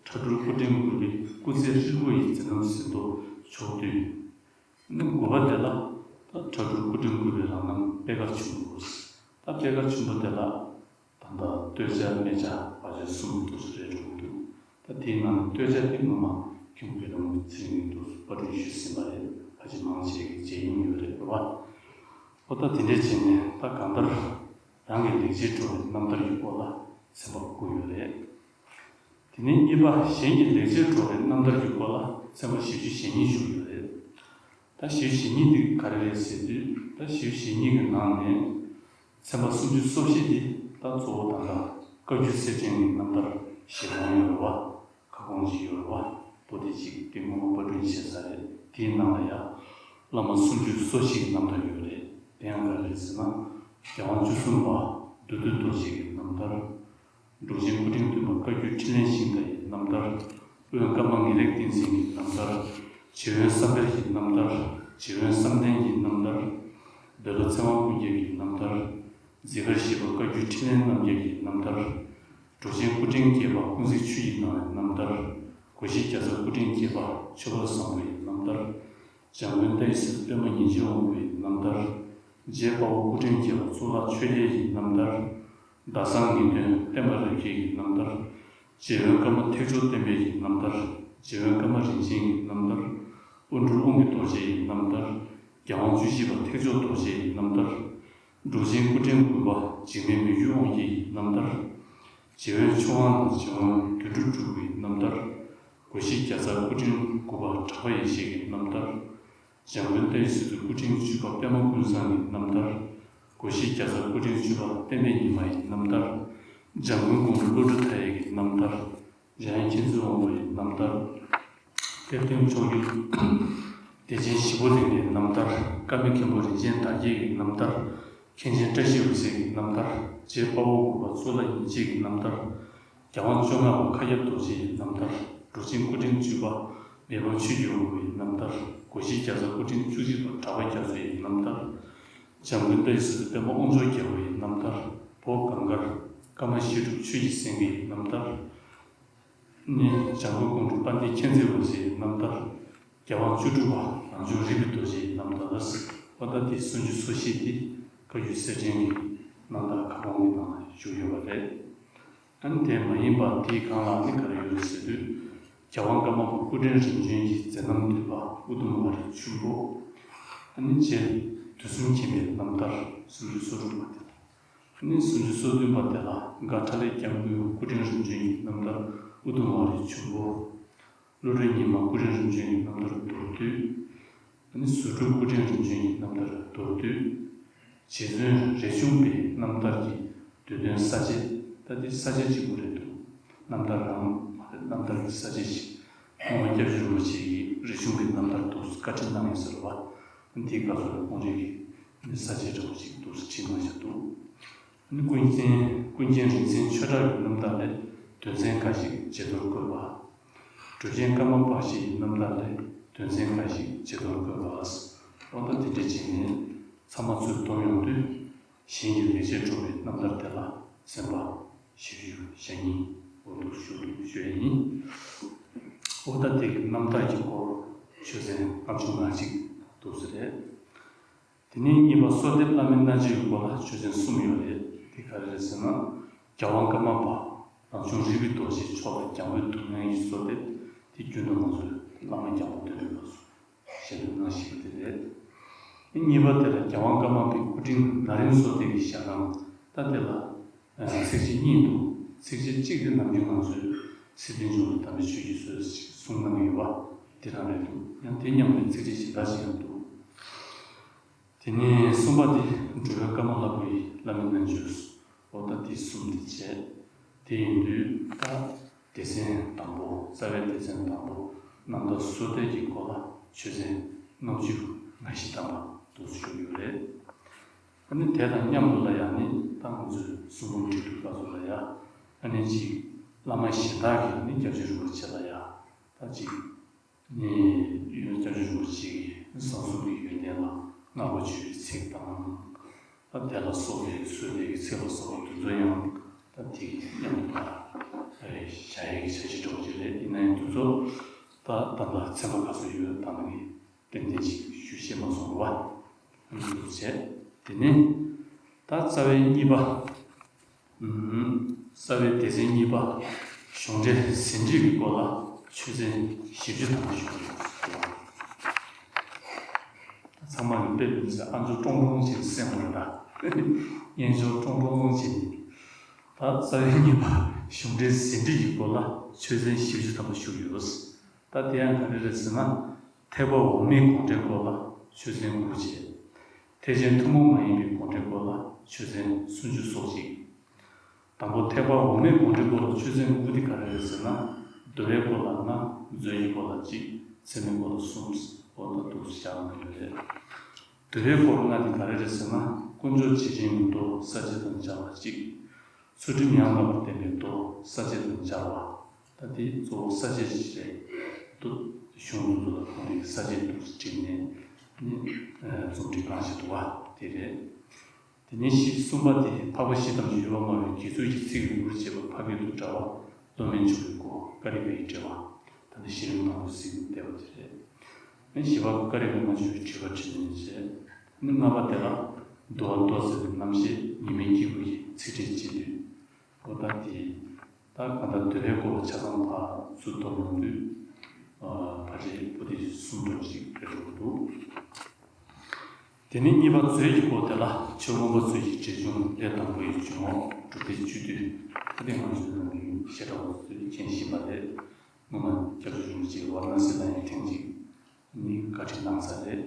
ཁྲ་འབྲུག་སྐུ་ཕྲེང་དགུ་པའི་སྐུ་ཚེ་ཧྲིལ་པོ་ཡི་མཛད་རྣམ་ཟིན་ཐོ་ཕྱོགས་བསྡུས། ནི་དགུ་པ་དེ་ལ་ད་ཁྲ་འབྲུག་སྐུ་ཕྲེང་དགུ་པའི་རང་རྣམ་པད་དཀར་ཆུན་པོ། ད་པད་དཀར་ཆུན་པོ་དེ་ལ་ད་ལྟ་སྟོད་ཆ་སྨད་ཆ་བར་ཆ་གསུམ་འདུག་སེ་རེད་འགྲོ་གི་འདུག་ད་དེའི་ནང་ནས་སྟོད་ཆ་དེ་སྔོན་མ་ཁྱུང་པོའི་རང་ཚེ་རིང་འདུག་སེ་པར་སྐྲུན་ཞུས་ཟིན་པ་རེད། ཕལ་ཆེར་མང་ཆེ་གི་མཇལ་མྱོང་ཡོད་རེད་རེད་བ། ཨོ་ད་དེ་འདྲས་བྱས་ནས་ད་གང་ལྟར་རང་གི་ལེགས་བྱས་འགྲོ་བའི་རྣམ་ཐར་གྱི་སྐོར་ལ་ཚན་པ་དགུ་ཡོད་རེད། དེ་ནས་གཉིས་པ་གཞན་གྱི་ལེགས་བྱས་འགྲོ་བའི་རྣམ་ཐར་གྱི་སྐོར་ལ་ཚན་པ་བཞི་བཅུ་ཞེ་གཉིས་བཞུགས་ཡོད་རེད། ད་བཞི་བཅུ་ཞེ་གཉིས་འདི་ག་རེ་རེད་ཟེར་དུས་ད་བཞི་བཅུ་ཞེ་གཉིས་ཀྱི་ནང་ནས་ཚན་པ་སུམ་ཅུ་སོ་བཞི་འདི་ད་གཙོ་བོ་ད་ལྟ་བཀའ་བརྒྱུད་གསེར་ཕྲེང་གི་རྣམ་ཐར་ཞེ་གང་ཡོད་རེད་བ། ཁ་སྐོང་ཅིག་ཡོད་རེད་བ། པོ་ཏི་ཅིག་དེ་སྔོན་མ་པར་སྐྲུན་བྱས་ཚར་རེད། དེའི་ནང་ལ་ཡང་བླ་མ་སུམ་ཅུ་སོ་བཞི་གི་རྣམ་ཐར་ཡོད་རེད། དེ་ཡང་ག་རེ་རེད་ཟེར་ན། རྒྱལ་དབང་བཅུ་གསུམ་པ་བདུད་འདུལ་རྡོ་རྗེ་གི་རྣམ་ཐར། འབྲུག་ཆེན་སྐུ་ཕྲེང་བདུན་པ་བཀའ་བརྒྱུད་འཕྲིན་ལས་ཤིང་རྟ་ཡི་རྣམ་ཐར། དབོན་ཀརྨ་ངེས་ལེགས་བསྟན་འཛིན་གྱི་རྣམ་ཐར། རྗེ་དབོན་བསམ་འཕེལ་གྱི་རྣམ་ཐར། རྗེ་དབོན་བསམ་གཏན་གྱི་རྣམ་ཐར། བཻ་ལོ་ཚེ་དབང་ཀུན་རྒྱལ་གྱི་རྣམ་ཐར། འཛི་སྒར་བཞི་པ་བཀའ་བརྒྱུད་འཕྲིན་ལས་རྣམ་རྒྱལ་གྱི་རྣམ་ཐར། འབྲུག་ཆེན་སྐུ་ཕྲེང་བརྒྱད་པ་ཀུན་གཟིགས་ཆོས་ཀྱི་སྣང་བའི་རྣམ་ཐར། སྒོ་བཞི་བརྒྱ་རྩ་སྐུ་ཕྲེང་བརྒྱད་པ་ཆོས་འཁོར་བཟང་པོ་ཡི་རྣམ་ཐར། འཇམ་མགོན་ཏཱའི་སི་ཏུ་པདྨ་ཉི་མ་དབང་པོ་ཡི་རྣམ་ཐར། རྗེ་དཔའ་བོ་སྐུ་ཕྲེང་བརྒྱད་པ་གཙུག་ལག་ཆོས་རྒྱལ་གྱི་རྣམ་ཐར། ཟླ་བཟང་ངེས་དོན་བསྟན་པ་རབ་རྒྱས་ཀྱི་རྣམ་ཐར། རྗེ་དབོན་ཀརྨ་ཐེག་མཆོག་བསྟན་པའི་རྣམ་ཐར། རྗེ་དབོན་ཀརྨ་རིན་ཆེན་གྱི་རྣམ་ཐར། དབོན་སྤྲུལ་དབང་གི་རྡོ་རྗེ་ཡི་རྣམ་ཐར། རྒྱལ་དབང་བཅུ་བཞི་པ་ཐེག་མཆོག་རྡོ་རྗེ་ཡི་རྣམ་ཐར། འབྲུག་ཆེན་སྐུ་ཕྲེང་དགུ་པ་འཇིགས་མེད་མི་བསྐྱོད་དབང་རྒྱལ་གྱི་རྣམ་ཐར། རྗེ་དབོན་ཆོས་དབང་དང་རྗེ་དབོན་དོན་གྲུབ་སྤྲུལ་སྐུའི་རྣམ་ཐར། སྒོ་བཞི་བརྒྱ་རྩ་སྐུ་ཕྲེང་དགུ་པ་གྲགས་པ་ཡེ་ཤེས་ཀྱི་རྣམ་ཐར། འཇམ་མགོན་ཏཱའི་སི་ཏུ་སྐུ་ཕྲེང་བཅུ་པ་པདྨ་ཀུན་བཟང་གི་རྣམ་ཐར། སྒོ་བཞི་བརྒྱ་རྩ་སྐུ་ཕྲེང་བཅུ་པ་བསྟན་པའི་ཉི་མ་ཡི་རྣམ་ཐར། འཇམ་མགོན་ཀོང་སྤྲུལ་བློ་གྲོས་མཐའ་ཡས་ཀྱི་རྣམ་ཐར། འཇམ་དབྱངས་མཁྱེན་བརྩེ་དབང་པོ་ཡི་རྣམ་ཐར། གཏེར་སྟོན་མཆོག་གྱུར་བདེ་ཆེན་ཞིག་པོ་གླིང་པའི་རྣམ་ཐར། བཀའ་མའི་མཁན་པོ་རིན་ཆེན་དར་རྒྱས་ཀྱི་རྣམ་ཐར། མཁན་ཆེན་བཀྲ་ཤིས་འོད་ཟེར་གྱི་རྣམ་ཐར། རྗེ་དཔའ་བོ་དགུ་པ་གཙུག་ལག་ཡིད་བཞིན་གྱི་རྣམ་ཐར། རྒྱལ་དབང་བཅོ་ལྔ་པ་མཁའ་ཁྱབ་རྡོ་རྗེ་ཡི་རྣམ་ཐར། འབྲུག་ཆེན་སྐུ་ཕྲེང་བཅུ་པ་མེས་པོ་ཆོས་ཀྱི་དབང་པོ་ཡི་རྣམ་ཐར། སྒོ་བཞི་བརྒྱ་རྩ་སྐུ་ཕྲེང་བཅུ་གཅིག་པ་གྲགས་པ་རྒྱ་མཚོ་ཡི་རྣམ་ཐར། འཇམ་མགོན་ཏཱའི་སི་ཏུ་པདྨ་དབང་མཆོག་རྒྱལ་པོ་ཡི་རྣམ་ཐར། བོད་གངས་དཀར་ཀརྨ་བཤད་སྒྲུབ་ཆོས་ཀྱི་སེང་གེ་ཡི་རྣམ་ཐར། ནི་འཇམ་མགོན་ཀོང་སྤྲུལ་དཔལ་ལྡན་མཁྱེན་བརྩེ་འོད་ཟེར་ཡི་རྣམ་ཐར། རྒྱལ་དབང་བཅུ་དྲུག་པ་རང་བྱུང་རིག་པའི་རྡོ་རྗེ་ཡི་རྣམ་ཐར། ཨོ་ད་དེ་སུམ་ཅུ་སོ་བཞི་དེ་བཀའ་བརྒྱུད་གསེར་ཕྲེང་གི་རྣམ་ཐར་ཁ་སྐོང་གི་ནང་ལ་བཞུགས་ཡོད་པ་རེད། ཨ་ནི་དེ་མ་ཡིན་པར་དེའི་སྒང་ལ་ནི་ག་རེ་ཡོད་རེད་ཟེར་དུས། རྒྱལ་དབང་ཀརྨ་པ་སྐུ་ཕྲེང་རིམ་བྱོན་གྱི་མཛད་རྣམ་བསྡུས་པ་ཨུ་དུམ་ཝ་རའི་ཆུན་པོ། ཨ་ནི་རྗེ་དུས་གསུམ་མཁྱེན་པའི་རྣམ་ཐར་སུམ་ཅུ་སོ་དྲུག་པ་དེ་དང་། ཨ་ནི་སུམ་ཅུ་སོ་བདུན་པ་དེ་ལ་མགར་ཁྲ་ལས་སྐྱབས་མགོན་སྐུ་ཕྲེང་རིམ་བྱོན་གྱི་རྣམ་ཐར་ཨུ་དུམ་ཝ་རའི་ཆུན་པོ། བློ་གྲོས་ཉི་མ་སྐུ་ཕྲེང་རིམ་བྱོན་གྱི་རྣམ་ཐར་མདོར་བསྡུས། ཨ་ནི་ཟུར་དྲུག་སྐུ་ཕྲེང་རིམ་བྱོན་གྱི་རྣམ་ཐར་མདོར་བསྡུས། རྗེ་བཙུན་རས་ཆུང་པའི་རྣམ་ཐར་གྱི་བསྡུས་དོན་ས་བཅད། ད་འདི་ས་བཅད་གཅིག་པུ་རེད་འདུག་རྣམ་ཐར་རང་མ་རེད། རྣམ་ཐར་གྱི་ས་བཅད་ཅིག་སྔོན་མ་སྐྱབས་རྗེ་རིན་པོ་ཆེ་ཡིས་རས་ཆུང་པའི་རྣམ་ཐར་འདུག་སེ་བཀའ་འདྲི་གནང་ཡོད་ཟེར་བ། འདིའི་སྐབས་སུ་ཁོང་ཚོས་ཀྱིས་འདི་ས་བཅད་འདྲ་པོ་ཅིག་འདུག་སེ་བྲིས་གནང་བཞག་འདུག་ཨ་ནི་ཀུན་མཁྱེན་ཀུན་མཁྱེན་རིག་འཛིན་ཆོས་གྲགས་ཀྱི་རྣམ་ཐར་ལས་དོན་ཚན་འགའ་ཞིག་བརྗེ་གཏོར་བཀོད་པ། གྲུབ་ཆེན་ཀརྨ་པཀྴི་ཡི་རྣམ་ཐར་ལས་དོན་ཚན་འགའ་ཞིག་བརྗེ་གཏོར་བཀོད་པ། ཨོ་ད་དེ་འདྲ་བྱས་ནས་ཚང་མ་ཚུར་བསྡོམས་ཡོང་དུས། གཞན་གྱི་ལེགས་བྱས་འགྲོ་བའི་རྣམ་ཐར་དེ་ལ་ཚན་པ་བཞི་བཅུ་ཞེ་གཉིས་འོ་འདུག་ཞུ་འདུག་ཞུ་ཡ་ཡིན། ཨོ་ད་དེ་གི་རྣམ་ཐར་གྱི་སྐོར་ཆོས་ཚན་ལྔ་བཅུ་ང་གཅིག་འདུག་ས་རེད། དེ་ནས་གཉིས་པ་གསོལ་འདེབས་བླ་མའི་རྣལ་འབྱོར་གྱི་སྐོར་ལ་ཆོས་ཚན་གསུམ་ཡོད་རེད། དེ་ག་རེ་རེད་ཟེར་ན། རྒྱལ་དབང་ཀརྨ་པ་རང་བྱུང་རིག་པའི་རྡོ་རྗེ་མཆོག་ལ་རྒྱང་འབོད་དུ་མའི་གསོལ་འདེབས་དེ་རྒྱུན་དུ་ང་ཚོས་བླ་མ་རྒྱལ་པོ་སྟོན་པའི་སྐབས་སུ་ཞལ་འདོན་གནང་བཞིན་པ་དེ་རེད། གཉིས་པ་དེ་ལ་རྒྱལ་དབང་ཀརྨ་པའི་སྐུ་ཕྲེང་ན་རིམ་གསོལ་འདེབས་ཀྱི་ཞལ་གདམས་ད་དེ་ལ་ཚིགས་བཅད་གཉིས་འདུག་ཚིགས་བཅད་གཅིག་དེ་ནམ་རྒྱུན་ང་ཚོས་སི་ཏན་འབྱུང་གནས་དམ་པའི་ཆོས་ཀྱི་སྲོལ་ཞེས་གསུངས་གནང་གི་ཡོད་པ་དེ་རང་རེད་འདུག་ཡང་དེ་མཉམ་དུ་ཚིགས་བཅད་གཞན་དག་ཅིག་ཡང་འདུག་དེ་ནས་གསུམ་པ་དེ་འབྲུག་པའི་ཀརྨ་ལྷ་བུ་ཡི་བླ་མའི་རྣལ་འབྱོར། འོ་ད་དེ་གསུམ་དེ་བྱས། དེ་ཡིན་དུས་ད་སྡེ་ཚན་དང་པོ་རྩ་བའི་སྡེ་ཚན་དང་པོ་རྣམ་ཐར་གསོལ་འདེབས་ཀྱི་སྐོར་ལ་ཆོས་ཚན་ལྔ་བཅུ་ང་བཞི་ཐམ་པ་འདུག་སེ་ཞུ་གི་ཡོད་རེད། ཨ་ནི་དེ་དང་མཉམ་དུ་ལ་ཡང་ནི་ད་ང་ཚོས་གསུང་འབུམ་ཁྲིད་དུས་སྐབས་སུ་ལ་ཡང་ཨ་ནི་ཅིག་བླ་མ་གཞན་དག་གིས་ནི་སྐྱབས་རྗེ་རིན་པོ་ཆེ་ལ་ཡང་ད་ཅིག་ནས་ཡོན་བརྩོན་འགྲུས་རིན་པོ་ཆེ་གིས་བཟང་གསུམ་གྱི་ཡོན་ཏན་ལ་བསྔགས་པ་བརྗོད་པའི་ཚིག་དང་། ད་དེ་ལ་སོགས་པའི་བསོད་བདེ་གི་ཚིག་ལ་སོགས་པ་འདི་ཚོ་ཡང་ད་དེ་གི་མཉམ་དུ་ད་བཞག་ཡས་ཀྱི་བྱ་བྱེད་འགྲོ་གི་རེད། ཡིན་ན་ཡང་འདི་ཚོ་ད་ད་ལྟ་ཚན་པ་ག་ཚོད་ཡོད་ད་ནི་ཏན་ཏན་ཞིག་ཞུ་ཤེས་མ་སོང་བ། ཨ་ནི་འདུག་བྱས། དེ་ནས་ད་རྩ་བའི་གཉིས་པ། ཨུམ། རྩ་བའི་སྡེ་ཚན་གཉིས་པ། གཞུང་འགྲེལ་ཟིན་བྲིས་ཀྱི་སྐོར་ལ་ཆོས་ཚན་བཞི་བཅུ་ཐམ་པ་ཞུ་གི་ཡོད། ད་ཚང་མ་ནི་དཔེ་མི་སྲིད་ཨ་མཆོག་ཀྲོང་ཀྲོང་བྱས་སེམས་ངོ་ད། སྙན་མཆོག་ཀྲོང་ཀྲོང་བྱས་ནས། ད་རྩ་བའི་གཉིས་པ། གཞུང་འགྲེལ་ཟིན་བྲིས་ཀྱི་སྐོར་ལ་ཆོས་ཚན་བཞི་བཅུ་ཐམ་པ་ཞུ་གི་ཡོད། ད་དེ་ཡང་ག་རེ་རེད་ཟེར་ན། ཐེག་པ་འོག་མའི་དགོངས་འགྲེལ་སྐོར་ལ་ཆོས་ཚན་དགུ་བྱས། ཐེག་ཆེན་ཐུན་མོང་མ་ཡིན་པའི་དགོངས་འགྲེལ་སྐོར་ལ་ཆོས་ཚན་སུམ་ཅུ་སོ་གཅིག། དང་པོ་ཐེག་པ་འོག་མའི་དགོངས་འགྲེལ་སྐོར་ལ་ཆོས་ཚན་དགུ་དེ་ག་རེ་རེད་ཟེར་ན། འདུལ་བའི་སྐོར་ལ་ལྔ། མཛོད་ཀྱི་སྐོར་ལ་གཅིག། ཚད་མའི་སྐོར་ལ་གསུམ། འོ་ད་འདུག་སེ་བཞག་གནང་ཡོད་རེད། འདུལ་བའི་སྐོར་ལྔ་དེ་ག་རེ་རེད་ཟེར་ན། དཀོན་མཆོག་ཇི་བཞིན་མི་རྟོག་ས་བཅད་དང་སྦྱར་བ་གཅིག། ཚུལ་ཁྲིམས་ཡང་དག་པར་བསྟན་པའི་མདོ་ས་བཅད་དང་སྦྱར་བ། ད་དེ་གཙོ་བོ་ས་བཅད་ཅིག་རེད། འདུག་གཞུང་འདི་ཚོ་ལ་ཁོང་རང་གི་ས་བཅད་འདུག་སེ་བྲིས་ནས་ནི་རྩོམ་སྒྲིག་གང་ཞིག་འདུག་བ་དེ་རེད། དེ་ནས་བཞི། གསུམ་པ་དེ་འཕགས་པ་བཞི་ཐམས་ཅད་ཡོད་པར་སྨྲ་བའི་དགེ་ཚུལ་གྱི་ཚིག་ལེའུར་བྱས་པ་ཕ་རྒོད་དུ་འདྲ་བ། སློབ་དཔོན་འཇུག་པའི་སྒོ། ཀ་རི་ཀ་ཡི་འགྲེལ་བ། ད་ནི་གཞི་རིམ་དང་པོ་ཟིན་བསྡད་པ་དེ་རེད། ནི་བཞི་པ་ཀ་རི་ཀ་ལྔ་བཅུ་པའི་དྲི་བ་དྲིས་ལན་བྱས། ནི་ལྔ་པ་དེ་ལ་མདོ་བ་མདོ་ཟེར་བའི་རྣམ་བཤད་ཉི་མའི་དཀྱིལ་འཁོར་གྱི་ཚིག་ཕྲད་བཅུད་བསྡུས། འོ་ད་དེ། ད་གང་ལྟར་འདུལ་བའི་སྐོར་ལ་ཆ་ཚང་ཕར་ཚུར་མདོར་ནང་དུ་ཕལ་ཆེར་པོ་ཏི་གསུམ་འདྲ་བོ་ཞིག་རེད་འགྲོ་གི་འདུག་དེ་ནས་གཉིས་པ་མཛོད་ཀྱི་སྐོར་དེ་ལ་ཆོས་མངོན་པ་མཛོད་ཀྱི་འགྲེལ་ཆུང་ལས་དང་པོ་ཡི་འཇུག་ངོགས་སྒྲུབ་སྡེ་བཅུད་བསྡུས། ད་དེ་ང་ཚོའི་ནང་གི་བཤད་གྲྭ་བ་ཚོས་མཁྱེན་བཞིན་པ་རེད། སྔོན་མ་སྐྱབས་རྗེ་རིན་པོ་ཆེས་ཝཱ་ར་ཎ་སི་ལ་ཡང་ཐེངས་གཅིག་ནི་བཀའ་ཁྲིད་གནང་ཚར་རེད།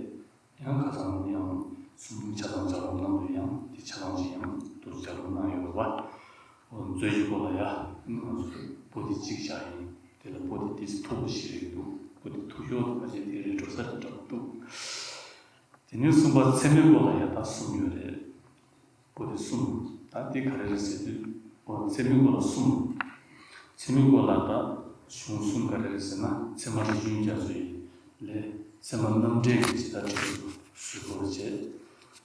ཡང་ཁ་སང་ཡང་གསུང་འབུམ་ཆ་ཚང་ལྗགས་ལུང་གནང་དུས་ཡང་དེ་ཆ་ཚང་ཅིག་ཡང་དུ་ལྗགས་ལུང་གནང་ཡོད་རེད་བ། འོ་མཛོད་ཀྱི་སྐོར་ལ་ཡ་ང་ཚོ་པོ་ཏི་གཅིག་བཞག་ཡིན། དེ་ལ་པོ་ཏི་ཏིས་མཐུག་པོ་ཞིག་རེད་འདུག་པོ་ཏི་མཐུག་ཤོས་དེ་ཕལ་ཆེར་དེ་རེད་འགྲོ་ས་རེད་འདྲ་པོ་འདུག་དེ་ནས་གསུམ་པ་ཚད་མའི་སྐོར་ལ་ཡ་ད་གསུམ་ཡོད་རེད། པོ་ཏི་གསུམ། ད་དེ་ག་རེ་རེད་ཟེར་དུས། འོ་ཚད་མའི་སྐོར་ལ་གསུམ། ཚད་མའི་སྐོར་ལ་ད་གཞུང་གསུམ་ག་རེ་རེད་ཟེར་ན། ཚད་མ་རིགས་གཞུང་རྒྱ་མཚོ་ཡི་ལས་ཚད་མ་རྣམ་འགྲེལ་གྱི་ཇི་ལྟར་འགྲེལ་ཚུལ་ཟུར་བཀོད་བྱས།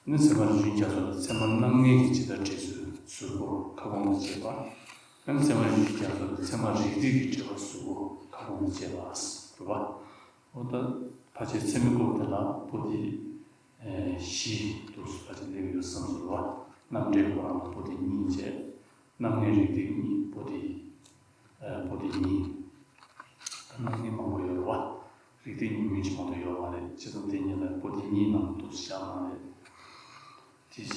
ནི་ཚད་མ་རིགས་གཞུང་རྒྱ་མཚོ་ལ་ཚད་མ་རྣམ་ངེས་ཀྱི་ཇི་ལྟར་འགྲེལ་ཚུལ་ཟུར་བཀོད་ཁ་སྐོང་དུ་བྱས་པ། ཡང་ཚད་མ་རིགས་གཞུང་རྒྱ་མཚོ་ལ་ཚད་མ་རིགས་གཏེར་གྱི་འགྲེལ་པ་ཟུར་བཀོད་ཁ་སྐོང་དུ་བྱས་པ་རེད་བ། འོ་ད་ཕལ་ཆེར་ཚད་མའི་སྐོར་དེ་ལ་པོ་ཏི་བཞི་འདུག་སེ་ཕལ་ཆེར་སླེབས་ཡོད་བསམ་སོང་བ། རྣམ་འགྲེལ་ཁོ་རང་ལ་པོ་ཏི་གཉིས་བྱས། རྣམ་ངེས་རིགས་གཏེར་གཉིས་པོ་ཏི། ཨ་པོ་ཏི་གཉིས། ད་རྣམ་ངེས་མང་པོ་ཡོད་རེད་བ། རིགས་གཏེར་གཉིས་མིན་གྱི་མ་གཏོགས་ཡོད་མ་རེད། བྱས་ཙང་དེ་གཉིས་ལ་པོ་ཏི་གཉིས་ནང་འདུག་སེ་བཞག་གནང་རེད། དེ་བྱས་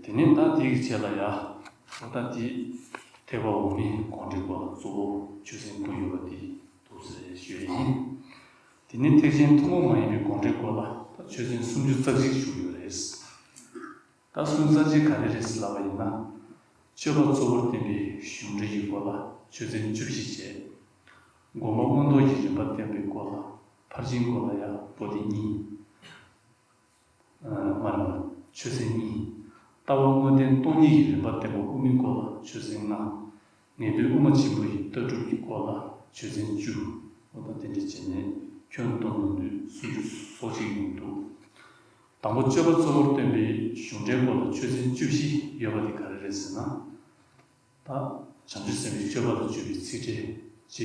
དེ་ནས་ད་དེ་གི་རྗེས་ལ་ཡ། འོ་ད་དེ་ཐེག་པ་འོག་མའི་དགོངས་འགྲེལ་སྐོར་ལ་གཙོ་བོ་ཆོས་ཚན་དགུ་ཡོད་པ་དེ་འདུག་སེ་ཞུས་ཡིན། དེ་ནས་ཐེག་ཆེན་ཐུན་མོང་མ་ཡིན་པའི་དགོངས་འགྲེལ་སྐོར་ལ་ད་ཆོས་ཚན་སུམ་ཅུ་རྩ་གཅིག་བཞུགས་ཡོད་རེད། ད་སུམ་ཅུ་རྩ་གཅིག་ག་རེ་རེད་ཟེར་ལབ་པ་ཡིན་ན། སྤྱོད་པ་གཙོ་བོར་བསྟན་པའི་གཞུང་འགྲེལ་གྱི་སྐོར་ལ་ཆོས་ཚན་བཅུ་བཞི་བྱས། སྒོམ་པ་མངོན་རྟོགས་ཀྱི་རིམ་པ་བསྟན་པའི་སྐོར་ལ་ཕར་ཕྱིན་སྐོར་ལ་ཡང་པོ་ཏི་གཉིས། ཨ་མ་རེད་མ་རེད། ཆོས་ཚན་གཉིས། ལྟ་བ་དངོས་བསྟན་སྟོང་ཉིད་ཀྱི་རིམ་པ་བསྟན་པ་དབུ་མའི་སྐོར་ལ་ཆོས་ཚན་ལྔ། ངེས་དོན་དབུ་མ་ཆེན་པོ་ཡི་ལྟ་གྲུབ་ཀྱི་སྐོར་ལ་ཆོས་ཚན་བཅུ། འོ་ད་དེ་འདྲ་བྱས་ནས་ཁྱོན་བསྡོམས་ཡོང་དུས་སུམ་ཅུ་སོ་གཅིག་ཡོང་འདུག་དང་པོ་སྤྱོད་པ་གཙོ་བོར་བསྟན་པའི་གཞུང་འགྲེལ་སྐོར་ལ་ཆོས་ཚན་བཅུ་བཞི་ཡོད་པ་དེ་ག་རེ་རེད་ཟེར་ན། ད་བྱང་ཆུབ་སེམས་དཔའི་སྤྱོད་པ་ལ་བརྗོད་པའི་ཚིག་ཕྲད་བཅུ་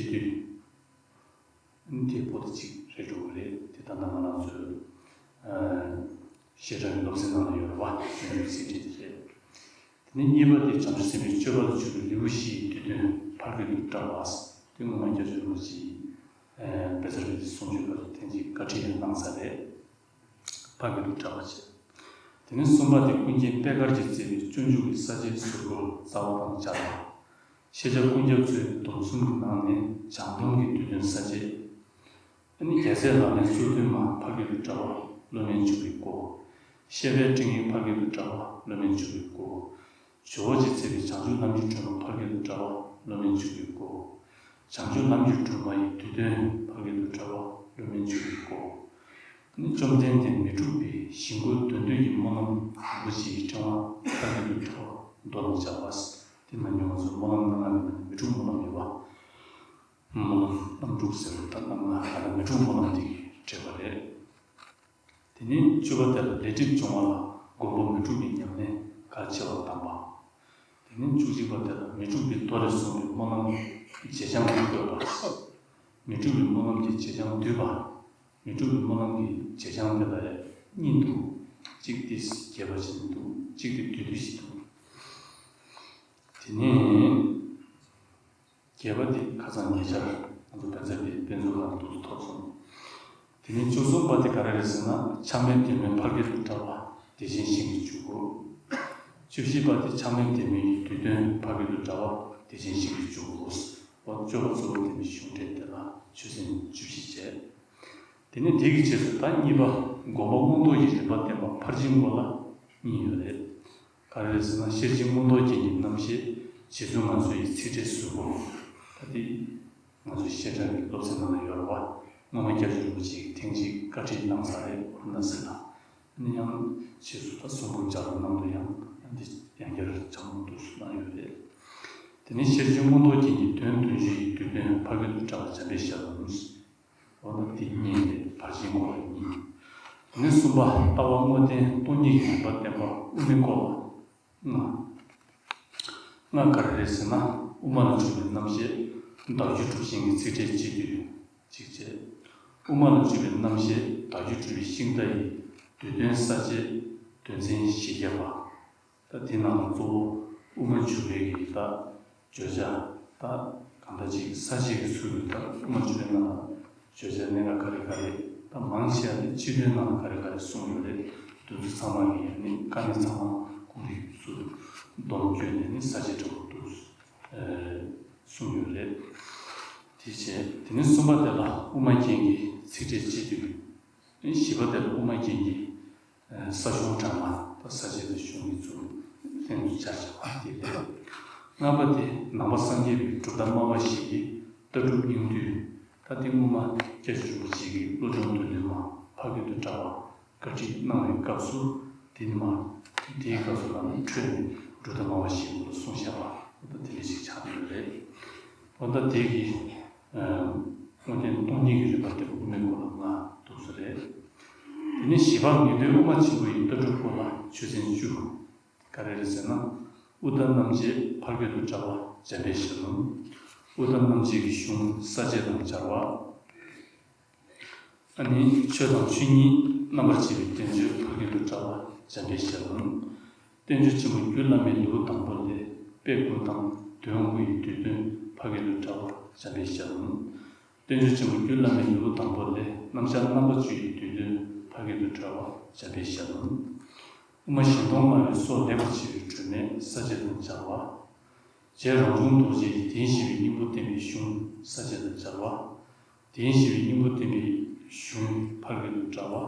བདུན། དེ་པོ་ཏི་གཅིག་རེད་འགྲོ་གི་རེད། དེ་ད་ལྟ་ང་རང་ཚོའི་ཨ་བཤད་གྲྭ་གི་སློབ་ཚན་ནང་ལ་ཡོད་རེད་བ། ཆོས་འབྱུང་ཚིག་ཕྲད་དེ་རེད། དེ་ནས་གཉིས་པ་དེ་བྱང་ཆུབ་སེམས་དཔའི་སྤྱོད་པ་ལ་འཇུག་པའི་ལེའུ་བཞི་ཡི་བསྡུས་དོན་ཕ་རྒོད་དུ་བཀྲལ་བ། དེ་སྔོན་མ་རྒྱ་ཆོས་རིན་པོ་ཆེས་ཨ་བཛྲ་པཱ་ཎི་གསུང་ཆོས་སྐབས་སུ་ཐེངས་གཅིག་བཀའ་ཁྲིད་ཡང་གནང་ཚར་རེད། ཕ་རྒོད་དུ་བཀྲལ་བ་བྱས། དེ་ནས་གསུམ་པ་དེ་ཀུན་མཁྱེན་པད་དཀར་གྱིས་མཛད་པའི་སྤྱོད་འཇུག་གི་ས་བཅད་ཟུར་བཀོད་རྩ་བ་དང་སྦྱར་བ། ཤེས་བྱ་ཀུན་ཁྱབ་མཛོད་ཀྱི་སྡོམ་གསུམ་གྱི་ནང་ནས་སྦྱངས་སྡོམ་གྱི་བསྡུས་དོན་ས་བཅད། ཨ་ནི་རྒྱལ་སྲས་ལག་ལེན་སོ་བདུན་མ་ཕ་རྒོད་དུ་བཀྲལ་བ་སློབ་དཔོན་འཇུག་པའི་སྒོ། བཤད་པའི་སྤྲིངས་ཡིག་ཕ་རྒོད་དུ་བཀྲལ་བ་སློབ་དཔོན་འཇུག་པའི་སྒོ། ཇོ་བོ་རྗེས་མཛད་པའི་བྱང་ཆུབ་རྣམ་འགྱུར་སྒྲོན་མ་ཕ་རྒོད་དུ་བཀྲལ་བ་སློབ་དཔོན་འཇུག་པའི་སྒོ། བྱང་ཆུབ་རྣམ་འགྱུར་སྒྲོན་མ་ཡི་བསྡུས་དོན་ཕ་རྒོད་དུ་བཀྲལ་བ་སློབ་དཔོན་འཇུག་པའི་སྒོ། ནི་བཅོམ་ལྡན་འདས་མི་འཁྲུགས་པའི་ཞིང་བཀོད་དོན་བསྡུས་ཀྱི་སྨོན་ལམ་རིན་པོ་ཆེའི་ཕྲེང་བ་ཕ་རྒོད་དུ་བཀྲལ་བ་མདོ་ལ་སྦྱར་བ། དེ་ནང་ང་ཚོ་སྨོན་ལམ་སྣ་ལྔ་གི་ནང་ནས་མི་འཁྲུགས་སྨོན་ལམ་ཡོད་པ། སྨོན་ལམ་རྣམ་དྲུག་ཟེར་བ་ད་རྣམ་ལྔ་ཨ་ད་མི་འཁྲུགས་སྨོན་ལམ་དེ་གིས་འགྲེལ་བ་རེད། དེ་ནས་བཅུ་པ་དེ་ལ་ལས་སྒྲིབ་སྦྱོང་བ་ལ་མགོན་པོ་མི་འཁྲུགས་པའི་ཉམས་ལེན་གལ་ཆེ་བར་གདམས་པ། དེ་ནས་བཅུ་གཅིག་པ་དེ་ལ་མི་འཁྲུགས་པའི་མདོ་ལས་གསུངས་པའི་སྨོན་ལམ་བྱེད་བྱང་ལ་བཀོད་པ། མི་འཁྲུགས་པའི་སྨོན་ལམ་གྱི་བྱེད་བྱང་བསྡུས་པ། མི་འཁྲུགས་པའི་སྨོན་ལམ་གྱི་བྱེད་བྱང་དེ་ལ་ཡང་གཉིས་འདུག་གཅིག་དེ་རྒྱས་པ་ཅན་འདུག་གཅིག་དེ་བསྡུས་བསྡུས་ཤིག་འདུག་དེ་ནས་རྒྱས་པ་དེ་ཁ་སང་ཉེ་ཆར་ང་ཚོ་བོད་ཚེ་པའི་དཔེ་མཛོད་ཁང་དུ་ཐོབ་སོང་། དེ་ནས་བཅུ་གསུམ་པ་དེ་ག་རེ་རེད་ཟེར་ན་ཆགས་མེད་བདེ་སྨོན་ཕ་རྒོད་དུ་བཀྲལ་བ་བདེ་ཆེན་ཞིང་གི་འཇུག་སྒོ། བཅུ་བཞི་པ་དེ་ཆགས་མེད་བདེ་སྨོན་གྱི་བསྡུས་དོན་ཕ་རྒོད་དུ་བཀྲལ་བ་བདེ་ཆེན་ཞིང་གི་འཇུག་སྒོ། འོ་སྤྱོད་པ་གཙོ་བོ་དེ་ནི་གཞུང་འགྲེལ་དེ་ལ་ཆོས་ཚན་བཅུ་བཞི་བྱས། དེ་ནས་དེ་གི་རྗེས་སུ་ད་གཉིས་པ་མགོན་པོ་མངོན་རྟོགས་ཀྱི་རིམ་པ་བསྟན་པ་ཕར་ཕྱིན་སྐོར་ལ་གཉིས་ཡོད་རེད། ག་རེ་རེད་ཟེར་ན་ཤེར་ཕྱིན་མངོན་རྟོགས་རྒྱན་གྱི་རྣམ་བཤད་རྗེ་བཙུན་མང་སོ་ཡི་ཚིག་ཕྲད་ཟུར་པོ། ད་དེ་ང་ཚོའི་བཤད་གྲྭ་གི་སློབ་ཚན་ནང་ལ་ཡོད་རེད་བ། སྔོན་མ་སྐྱབས་རྗེ་རིན་པོ་ཆེ་གིས་ཐེངས་གཅིག་བཀའ་ཁྲིད་གནང་ཚར་རེད་འོ་ན་ཟེར་ན། ཨ་ནི་ཡང་རྗེས་སུ་ད་གསུང་འབུམ་ལྗགས་ཀློག་ནང་དུ་ཡང་ཡང་འདི་ཡང་བསྐྱར་ལྗགས་ཀློག་ཏུ་གནང་ཡོད་རེད། དེ་ནས་ཤེར་ཕྱིན་མངོན་རྟོགས་རྒྱན་གྱི་དོན་བདུན་ཅུ་ཡི་བསྡུས་དོན་ཕ་རྒོད་དུ་བཀྲལ་བ་འཇམ་དཔལ་ཞལ་ལུང་། འོ་ན་དེ་གཉིས་རེད་ཕར་ཕྱིན་སྐོར་ལ་གཉིས། དེ་ནས་གསུམ་པ་ལྟ་བ་དངོས་བསྟན་སྟོང་ཉིད་ཀྱི་རིམ་པ་བསྟན་པ་དབུ་མའི་སྐོར་ལ་ལྔ། ལྔ་ག་རེ་རེད་ཟེར་ན་དབུ་མ་ལ་འཇུག་པའི་རྣམ་བཤད་བདག་རྒྱུད་གྲུབ་ཆེན་གྱི་ཚིག་ཕྲད་སྤྱི་བསྡུས་གཅིག་བྱས། དབུ་མ་ལ་འཇུག་པའི་རྣམ་བཤད་བདག་རྒྱུད་གྲུབ་པའི་ཤིང་རྟ་ཡི་བསྡུས་དོན་ས་བཅད་དོན་ཚན་བཞི་བརྒྱ་པ། ད་དེ་ནང་ལ་གཙོ་བོ་དབུ་མ་འཇུག་པའི་གི་ད་བརྗོད་བྱ་ད་གང་ལྟར་ཅིག་ས་བཅད་ཀྱི་ཚུལ་དུ་ད་དབུ་མ་འཇུག་པའི་ནང་ལ་བརྗོད་བྱ་གནད་འགག་ག་རེ་ག་རེ་ད་མང་ཆེ་བ་ནི་སྤྱི་དོན་ནང་ལ་ག་རེ་ག་རེ་གསུངས་ཡོད་རེད། དེ་ཚོ་ཚང་མ་གི་ནི་དཀའ་གནད་ཚང་མ་ཁོང་གིས་ཚུར་སྡོམ་བསྐྱོན་ནས་ནི་ས་བཅད་འདྲ་པོ་འདུག་གསུངས་ཡོད་རེད། དེ་བྱས་དེ་ནས་གསུམ་པ་དེ་ལ་དབུ་མ་རྒྱན་གྱི་ཚིག་ཕྲད་སྤྱི་བསྡུས། བཞི་པ་དེ་ལ་དབུ་མ་རྒྱན་གྱི་ས་གཞུང་དྲངས་པ་དང་ས་བཅད་དང་གཞུང་གི་ཚུལ་ལྷན་དུ་སྦྱར་བྱ་བ་དེ་རེད། ལྔ་པ་དེ་ནང་པ་སངས་རྒྱས་པའི་གྲུབ་མཐའ་སྨྲ་བ་ཞིག་གི་ལྟ་གྲུབ་སྙིང་བསྡུས། ད་དེ་སྔོན་མ་སྐྱབས་རྗེ་རིན་པོ་ཆེ་གི་བློ་སྦྱོང་མདོ་འདུས་མ་ཕ་རྒོད་དུ་བཀྲལ་བ་བཀའ་ཁྲིད་གནང་བའི་སྐབས་སུ་དེ་ནི་མ་དེའི་སྐབས་སུ་ལ་ནི་འཕྲོས་ནས་གྲུབ་མཐའ་སྨྲ་བ་ཞིག་གི་ལ་གསུངས་བཞག་པ་ད་དེ་འདྲ་ཞིག་ཆགས་ཡོད་རེད། འོ་ད་དེ་གི་དངོས་བསྟན་སྟོང་ཉིད་ཀྱི་རིམ་པ་དེ་དབུ་མའི་སྐོར་ལ་ལྔ་འདུག་ས་རེད། དེ་ནས་བཞི་པ་ངེས་དོན་དབུ་མ་ཆེན་པོ་ཡི་ལྟ་གྲུབ་སྐོར་ལ་ཆོས་ཚན་བཅུ། ག་རེ་རེད་ཟེར་ན། དབུ་མཐའ་རྣམ་འབྱེད་ཕ་རྒོད་དུ་བཀྲལ་བ་འཇམ་དཔལ་ཞལ་ལུང་། དབུ་མཐའ་རྣམ་འབྱེད་ཀྱི་གཞུང་ས་བཅད་དང་སྦྱར་བ། ཨ་ནི་ཆོས་དང་ཆོས་ཉིད་རྣམ་པར་འབྱེད་པའི་བསྟན་བཅོས་ཕ་རྒོད་དུ་བཀྲལ་བ་འཇམ་དཔལ་ཞལ་ལུང་། བསྟན་བཅོས་ཆེན་པོ་རྒྱུད་བླ་མའི་ལེའུ་དང་པོ་ལས་དཔེ་དགུ་དང་དོན་དགུ་ཡི་བསྡུས་དོན་ཕ་རྒོད་དུ་བཀྲལ་བ་འཇམ་དཔལ་ཞལ་ལུང་། བསྟན་བཅོས་ཆེན་པོ་རྒྱུད་བླ་མའི་ལེའུ་དང་པོ་ལས་རྣམ་གཞག་རྣམ་པ་བཅུ་ཡི་བསྡུས་དོན་ཕ་རྒོད་དུ་བཀྲལ་བ་འཇམ་དཔལ་ཞལ་ལུང་། དབུ་མ་གཞན་སྟོང་སྨྲ་བའི་སྲོག་ལེགས་པར་ཕྱེ་བའི་སྒྲོན་མེ་ས་བཅད་དང་སྦྱར་བ། རྗེ་རང་བྱུང་རྡོ་རྗེ་ཡི་དེ་བཞི་པའི་སྙིང་པོ་བསྟན་པའི་གཞུང་ས་བཅད་དང་སྦྱར་བ། དེ་བཞི་པའི་སྙིང་པོ་བསྟན་པའི་གཞུང་ཕ་རྒོད་དུ་བཀྲལ་བ།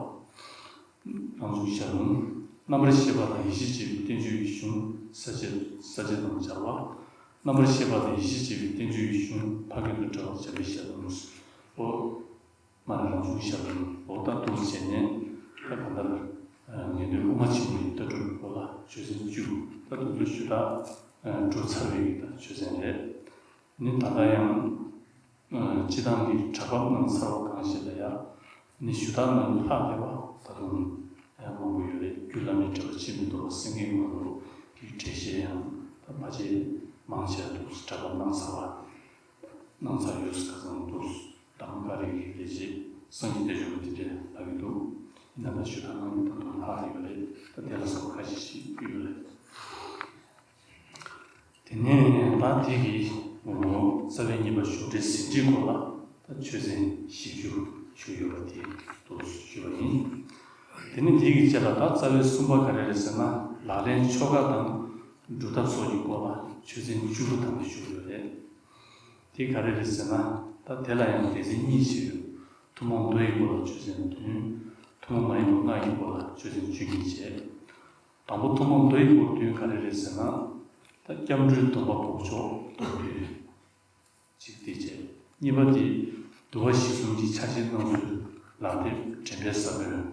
རང་བྱུང་ཞལ་ལུང་། རྣམ་པར་ཤེས་པ་དང་ཡིད་ཤེས་བྱེད་པའི་བསྟན་བཅོས་ཀྱི་གཞུང་ས་བཅད་ས་བཅད་དང་སྦྱར་བ། རྣམ་པར་ཤེས་པ་དང་ཡིད་ཤེས་བྱེད་པའི་བསྟན་བཅོས་ཀྱི་གཞུང་ཕ་རྒོད་དུ་བཀྲལ་བ་འཇམ་དཔལ་ཞལ་ལུང་། ཨོ། མ་ནི་རང་བྱུང་ཞལ་ལུང་འོ་ད་འདུག་བྱས་ནས་ད་གང་ལྟར་ངེས་དོན་དབུ་མ་ཆེན་པོའི་ལྟ་གྲུབ་སྐོར་ལ་ཆོས་ཚན་བཅུ་ད་དུང་ཚོ་ཞུ་དག་གྲུབ་ཚར་བའི་ད་ཆོས་ཚན་རེད། ནི་ད་ལྟ་ཡང་སྤྱི་བཏང་གི་གྲྭ་བབས་གནང་ཚར་བ་གང་ཞིག་ལ་ཡང་ནི་ཞུ་དག་གནང་རྒྱུ་ལྷག་བསྡད་པ་ད་དུང་མང་པོ་ཡོད་རེད། རྒྱུད་བླ་མའི་འགྲེལ་པ་ཕྱིར་མི་ལྡོག་པ་སེང་གེའི་ངོ་ལོག་གི་འགྲེལ་བཤད་ཡང་ད་ཕལ་ཆེར་མང་ཆེ་བ་འདུག་གྲྭ་བབས་གནང་ཚར་བ། གནང་ཚར་ཡོད་ས་ཁ་སང་འདུག་ད་མ་ག་རེ་གི་ལས་བྱེད་སངས་རྒྱས་བསྟན་བཅོས་པ་དེ་འདྲས་ལབ་ཀྱི་འདུག་ཡིན་ན་ད་ཞུ་དག་གནང་མི་ད་དུང་ལྷག་ཡོད་རེད། ད་དེ་ལ་སོགས་ཁ་ཤས་ཤིག་ཡོད་རེད། དེ་ནས་ད་དེ་གི་རྩ་བའི་གཉིས་པ་གཞུང་འགྲེལ་ཟིན་བྲིས་སྐོར་ལ་ད་ཆོས་ཚན་བཞི་བཅུ་ཞུ་ཡོད་པ་དེ་འདུག་ཞུ་བ་ཡིན། དེ་ནས་དེ་གི་རྗེས་ལ་ད་རྩ་བའི་གསུམ་པ་ག་རེ་རེད་ཟེར་ན་ལག་ལེན་ཆོ་ག་དང་སྒྲུབ་ཐབས་སོགས་ཀྱི་སྐོར་ལ་ཆོས་ཚན་བཅུ་དྲུག་དང་ཞུ་ཡོད་རེད། དེ་ག་རེ་རེད་ཟེར་ན་ད་དེ་ལ་ཡང་སྡེ་ཚན་གཉིས་ཕྱེ་ཡོད། ཐུན་མོང་མདོ་ཡི་སྐོར་ལ་ཆོས་ཚན་བདུན། ཐུན་མོང་མ་ཡིན་པ་ལྔ་ཡི་སྐོར་ལ་ཆོས་ཚན་བཅུ་གཉིས་བྱས། དང་པོ་ཐུན་མོང་མདོ་ཡི་སྐོར་བདུན་ག་རེ་རེད་ཟེར་ན། ད་སྐྱབས་འགྲོའི་སྡོམ་པ་འབོགས་ཆོག་སྡོམ་བདུན། གཅིག་དེ་བྱས། གཉིས་པ་དེ་འདུལ་བ་གཞི་གསུམ་གྱི་ཕྱག་བཞེས་གནང་ཚུལ་ལག་དེབ་དྲན་པའི་ས་བོན།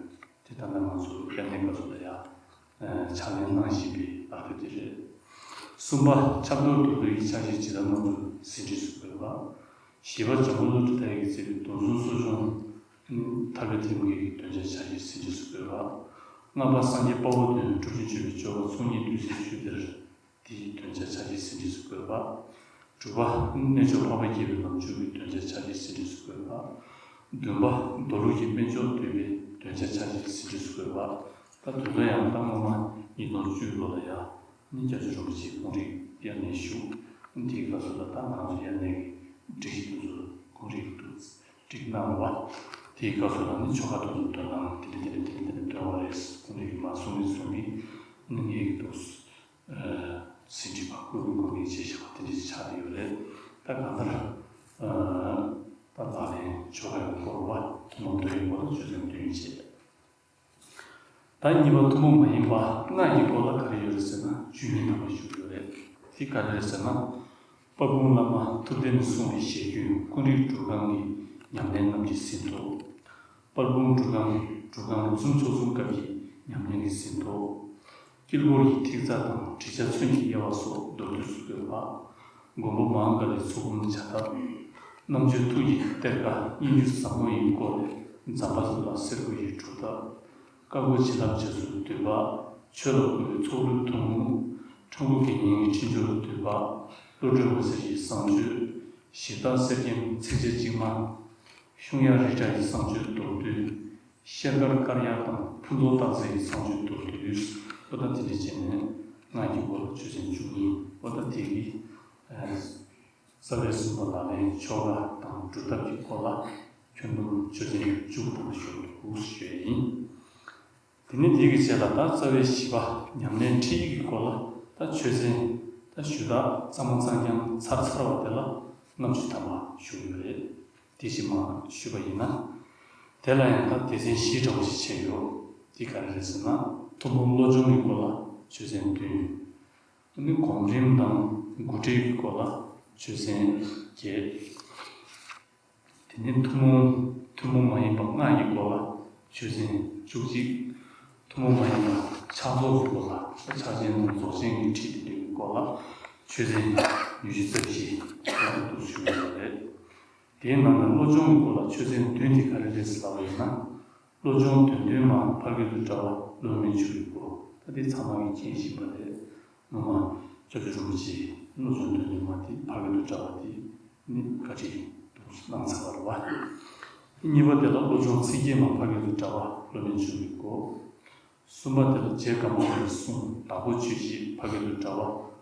དེ་ད་ལྟ་ང་ཚོ་དཔལ་ལྡན་བཀའ་ཟུར་ལ་ཡང་ཕྱག་ལེན་གནང་བཞིན་པའི་ལག་དེབ་དེ་རེད། གསུམ་པ་ཆབ་མདོ་རྡོར་གླུ་ཡི་ཕྱག་བཞེས་ཇི་ལྟར་གནང་ཚུལ་ཟིན་བྲིས་སུ་བཀོད་པ། བཞི་པ་འཇམ་མགོན་བློ་གྲོས་ལྷ་ཡི་གི་མཛད་པའི་མདོ་མཚུངས་གསོ་སྦྱོང་ཐར་པའི་ཐེམ་སྐས་ཀྱི་འདོན་ཆ་ཕྱག་བཞེས་ཟིན་བྲིས་སུ་བཀོད་པ། ལྔ་པ་སངས་རྒྱས་དཔའ་བོ་དོན་སྤྲུལ་ཆེན་སྤྱོད་པའི་སྦྱོར་བ་ཚོགས་གཉིས་འདུས་སའི་ཆོས་སྡེར། དེའི་འདོན་ཆ་ཕྱག་བཞེས་ཟིན་བྲིས་སུ་བཀོད་པ། དྲུག་པ་རྣལ་འབྱོར་འཕགས་པ་དགྱེས་པའི་ལམ་སྦྱོང་གི་འདོན་ཆ་ཕྱག་བཞེས་ཟིན་བྲིས་སུ་བཀོད་པ། བདུན་པ་མདོ་ལུགས་ཀྱི་དཔལ་མཆོག་བསྟོད་པའི་འདོན་ཆ་ཕྱག་བཞེས་ཟིན་བྲིས་སུ་བཀོད་པ། ད་དེ་ཚོ་ཡང་ད་སྔོན་མ་ཉིས་སྟོང་བཅུ་ལོ་ལ་ཡང་ནི་སྐྱབས་རྗེ་རིན་པོ་ཆེའི་དཔོན་རིགས་དབྱར་གནས་བཞུགས། དེའི་སྐབས་སུ་ལ་ད་ང་ཚོ་དབྱར་གནས་ཀྱི་སྒྲིག་གཞི་དེ་ཚོ་དཔོན་རིགས་དུ་སྒྲིག་གནང་བ། དེའི་སྐབས་སུ་ལ་ནི་ཆོ་ག་དེ་ཚོ་འདོན་ནང་དེ་འདྲ་དེ་འདྲ་དེ་འདྲ་དེ་འདྲ་འདོན་པ་རེད། དཔོན་རིགས་ཀྱིས་མ་གསུང་གིན་གསུང་གིན་ནི་ངེད་ཀྱི་དུ། ཟིན་བྲིས་པ་སྐུ་གོང་གི་ཆེ་ཞེས་པ་དེ་འདྲ་ཆགས་ཡོད་རེད། ད་གང་ལྟར། ད་ལག་ལེན་ཆོ་ག་ཡི་སྐོར་བ་ཐུན་མོང་དོན་ཡོད་པ་ལ་ཆོས་ཚན་བདུན་བྱས། ད་གཉིས་པ་ཐུན་མོང་མ་ཡིན་པ་སྔགས་ཀྱི་སྐོར་ལ་ག་རེ་ཡོད་རེད་ཟེར་ན་བཅུ་གཉིས་ཐམ་པ་ཞུགས་ཡོད་རེད། དེ་ག་རེ་རེད་ཟེར་ན། དཔལ་སྤུངས་བླ་མ་ཐུབ་བསྟན་ནས་གསུངས་པའི་ཞལ་རྒྱུན་ཀུན་རིག་སྒྲུབ་ཁང་གི་ཉམས་ལེན་རྣམས་ཀྱི་ཟིན་ཐོ། དཔལ་སྤུངས་སྒྲུབ་ཁང་སྒྲུབ་ཁང་ལོ་གསུམ་ཕྱོགས་གསུམ་སྐབས་ཀྱི་ཉམས་ལེན་གྱི་ཟིན་ཐོ། དཀྱིལ་འཁོར་གྱི་ཐིག་རྩ་དང་བྲི་བྱ་ཚོན་གྱི་དབྱེ་བ་སོགས་མདོར་བསྡུས་སུ་བཀོད་པ། མགོན་པོ་མ་ཧཱ་ཀཱ་ལའི་ཚོགས་འབུམ་བྱ་ཐབས། རྣམ་དཔྱོད་ཐུགས་ཀྱི་གཏེར་ཁ་སྙན་བརྒྱུད་ཟབ་མོ་ཡི་སྐོར་ལས་ཛམ་བྷ་ལ་གསེར་པ་ཡི་སྒྲུབ་ཐབས། བཀའ་བསྒོ་བྱིན་རླབས་རྗེས་སུ་བསྡུས་པ། ཆོས་ལ་བསྐུལ་བའི་ཚོགས་གླུད་ཐུང་ངུ། ཁྲ་འགུ་དགེ་བསྙེན་གྱི་འཕྲིན་སྦྱོར་བསྡུས་པ། བློ་གྲོས་འོད་ཟེར་གྱི་བཟང་སྤྱོད། གཞི་བདག་གསེར་སྐྱེམས་ཚིགས་བཅད་གཅིག་མ། ཤུང་ཡང་རི་བྲག་གི་བཟང་སྤྱོད་མདོར་བསྡུས། ཤེལ་དཀར་དཀར་ཡང་དང་ཕུན་ཚོགས་སྟག་རྩེ་ཡི་བཟང་སྤྱོད་མདོར་བསྡུས། ཨོ་ད་དེ་འདྲ་བྱས་ནས་སྔགས་ཀྱི་སྐོར་ལ་ཆོས་ཚན་བཅུ་གཉིས། ཨོ་ད་དེ་གི་རྩ་བའི་གསུམ་པ་ལག་ལེན་ཆོ་ག་དང་སྒྲུབ་ཐབས་ཀྱི་སྐོར་ལ་ཁྱོན་བསྡོམས་ཆོས་ཚན་བཅུ་དགུ་དང་ཞུ་འདུག་ཞུ་ཡ་ཡིན། དེ་ནས་དེ་གི་རྗེས་ལ་ད་རྩ་བའི་བཞི་པ་ཉམས་ལེན་ཁྲིད་ཡིག་གི་སྐོར་ལ་ད་ཆོས་ཚན་ད་ཞུ་དག་གཙང་མ་གཙང་རྐྱང་ཚར་ཚར་བ་དེ་ལ་ལྔ་བཅུ་ཐམ་པ་ཞུ་གི་ཡོད་རེད། དེ་ཞིག་མ་ཞུས་པ་ཡིན་ན། དེ་ལ་ཡང་ད་སྡེ་ཚན་བཞི་འདྲ་བོ་ཞིག་ཕྱེ་ཡོད། དེ་ག་རེ་རེད་ཟེར་ན། ཐུན་མོང་བློ་སྦྱོང་གི་སྐོར་ལ་ཆོས་ཚན་བདུན། ཨ་ནི་གོམ་རིམ་དང་དགུ་སྒྲིལ་གྱི་སྐོར་ལ་ཆོས་ཚན་བརྒྱད། དེ་ནས་ཐུན་མོང་ཐུན་མོང་མ་ཡིན་པ་ལྔ་ཡི་སྐོར་ལ་ཆོས་ཚན་བཅུ་གཅིག། ཐུན་མོང་མ་ཡིན་པ་ཕྱག་རྫོགས་ཀྱི་སྐོར་ལ་ཕྱག་ཆེན་དང་རྫོགས་ཆེན་གྱི་ཁྲིད་དེ་འདྲ་བའི་སྐོར་ལ་ཆོས་ཚན་ཉི་ཤུ་རྩ་བཞི་ལ་འདུ་ཞུ་གི་ཡོད་རེད། དེའི་ནང་ནས་བློ་སྦྱོང་གི་སྐོར་ལ་ཆོས་ཚན་བདུན་དེ་ག་རེ་རེད་ཟེར་ལབ་པ་ཡིན་ན། བློ་སྦྱོང་དོན་བདུན་མ་ཕ་རྒོད་དུ་འདྲ་བ་བློ་དམན་ཕྱུག་གི་སྐོར། ད་དེ་ཚང་མ་གིས་མཁྱེན་བཞིན་པ་རེད། སྔོན་མ་སྐྱབས་རྗེ་རིན་པོ་ཆེས་བློ་སྦྱོང་དོན་བདུན་མ་དེ་ཕ་རྒོད་དུ་འདྲ་བ་དེ་ནི་བཀའ་ཁྲིད་དུ་གནང་ཚར་བ་རེད་བ། གཉིས་པ་དེ་ལ་བློ་སྦྱོང་ཚིག་བརྒྱད་མ་ཕ་རྒོད་དུ་འདྲ་བ་བློ་དམན་ཕྱུག་གི་སྐོར། གསུམ་པ་དེ་ལ་རྗེ་སྒམ་པོ་པའི་གསུང་བདག་པོའི་ཆོས་བཞི་ཕ་རྒོད་དུ་འདྲ་བ་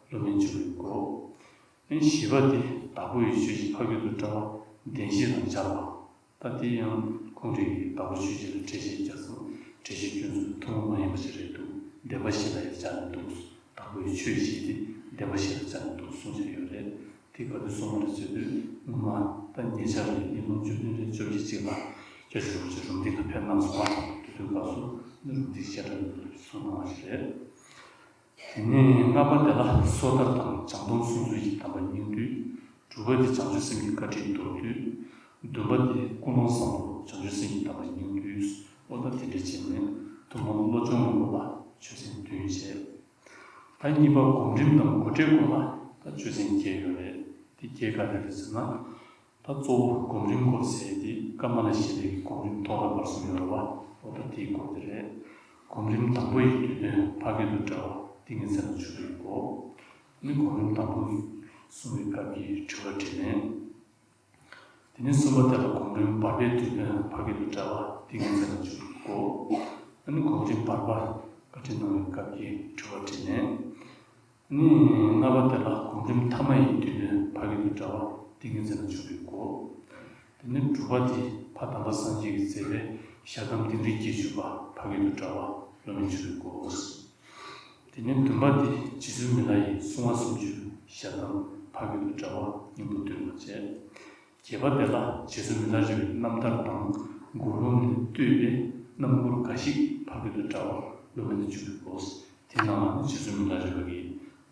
བློ་དམན་ཕྱུག་གི་སྐོར། བཞི་པ་དེ་བདག་པོ་ཡི་ཆོས་བཞི་ཕ་རྒོད་དུ་འདྲ་བ་བདེན་བཞི་དང་སྦྱར་བ། ད་དེ་ཡང་ཁོང་རང་གིས་བདག་པོའི་ཆོས་བཞི་ལ་འགྲེལ་བཤད་རྒྱག་སོང་། འགྲེལ་བཤད་སྐྱོན་ཚུལ་ཐུན་མོང་མ་ཡིན་པ་ཞིག་རེད་འདུག་བདེན་པ་བཞི་ལ་ཡང་སྦྱར་ནས་འདུག་བདག་པོའི་ཆོས་བཞི་དེ་བདེན་པ་བཞི་ལ་སྦྱར་ནས་འདུག་གསུངས་བཞག་ཡོད་རེད། དེ་ག་དུས་གསུངས་པ་རེད་ཟེར་དུས་སྔོན་མ་ད་ཉེ་ཆར་རེད། ཉིས་སྟོང་བཅུ་བདུན་རེད། བཅོ་བརྒྱད་ཅིག་ལ་སྐྱབས་རྗེ་རིན་པོ་ཆེ་རུམ་བཏེག་ལ་ཕེབས་གནང་སོང་བ། དེ་དུས་སྐབས་སུ་ནི་རུམ་བཏེག་བཤད་གྲྭ་ནས་གསུངས་གནང་བ་ཞིག་རེད། དེ་ནས་ལྔ་པ་དེ་ལ་སོ་ཐར་དང་བྱང་སྡོམ་གསུང་ཚུལ་གྱི་གདམས་པ་སྙིང་བསྡུས། དྲུག་པ་དེ་བྱང་ཆུབ་སེམས་ཀྱི་བཀའ་ཁྲིད་མདོར་བསྡུས། བདུན་པ་དེ་ཀུན་སློང་བཟང་པོ་བྱང་ཆུབ་སེམས་ཀྱི་གདམས་པ་སྙིང་བསྡུས། ཨོ་ད་དེ་འདྲ་བྱས་ནས་ཐུན་མོང་བློ་སྦྱོང་གི་སྐོར་ལ་ཆོས་ཚན་བདུན་བྱས། ད་གཉིས་པ་སྒོམ་རིམ་དང་དགུ་སྒྲིལ་སྐོར་ལ་ད་ཆོས་ཚན་བརྒྱད་ཡོད་རེད། དེ་བརྒྱད་ག་རེ་རེད་ཟེར་ན། ད་གཙོ་བོ་སྒོམ་རིམ་སྐོར་ཟེར་དེ་ཀ་མ་ལ་ཤཱི་ལའི་སྒོམ་རིམ་ཐོག་མཐའ་བར་གསུམ་ཡོད་རེད་བ། ཨོ་ད་དེའི་སྐོར་དེ་རེད། སྒོམ་རིམ་དང་པོ་ཡི་དུས་སྟོན་ཕ་རྒོད་དུ་འདྲ་བ་ཏིང་ངེ་འཛིན་ལ་འཇུག་པའི་སྐོར། ནི་སྒོམ་རིམ་དང་པོ་གསུང་བའི་སྐབས་ཀྱི་དྲི་བ་དྲིས་ལན། དེ་ནས་གསུམ་པ་དེ་ལ་སྒོམ་རིམ་བར་པའི་དུས་སྟོན་ཕ་རྒོད་དུ་འདྲ་བ་ཏིང་ངེ་འཛིན་ལ་འཇུག་པའི་སྐོར། ཨ་ནི་སྒོམ་རིམ་བར་པ་བཀའ་ཁྲིད་གནང་བའི་སྐབས་ཀྱི་དྲི་བ་དྲིས་ལན། ནི་ལྔ་པ་དེ་ལ་སྒོམ་རིམ་ཐ་མ་ཡི་དུས་སྟོན་ཕ་རྒོད་དུ་འདྲ་བ་ཏིང་ངེ་འཛིན་ལ་འཇུག་པའི་སྐོར། དེ་ནས་དྲུག་པ་དེ་ཕ་དམ་པ་སངས་རྒྱས་ཀྱིས་མཛད་པའི་ཞལ་གདམས་དིང་རི་བརྒྱད་ཅུ་པ་ཕ་རྒོད་དུ་འདྲ་བ་བློ་དམན་འཇུག་པའི་སྐོར། དེ་ནས་བདུན་པ་དེ་རྗེ་བཙུན་མི་ལ་ཡི་གསུང་བ་སུམ་ཅུ་ཞལ་གདམས་ཕ་རྒོད་དུ་འདྲ་བ་སྙིང་པོ་བསྡུས་པ་བྱས། བརྒྱད་པ་དེ་ལ་རྗེ་བཙུན་མི་ལ་རས་པའི་རྣམ་ཐར་དང་མགུར་འབུམ་ནས་བཏུས་པའི་རྣམ་མགུར་འགའ་ཞིག་ཕ་རྒོད་དུ་འདྲ་བ་བློ་དམན་དུ་འཇུག་པའི་སྐོར། དེ་ནང་ལ་ནི་རྗེ་བཙུན་མི་ལ་རས་པ་གི་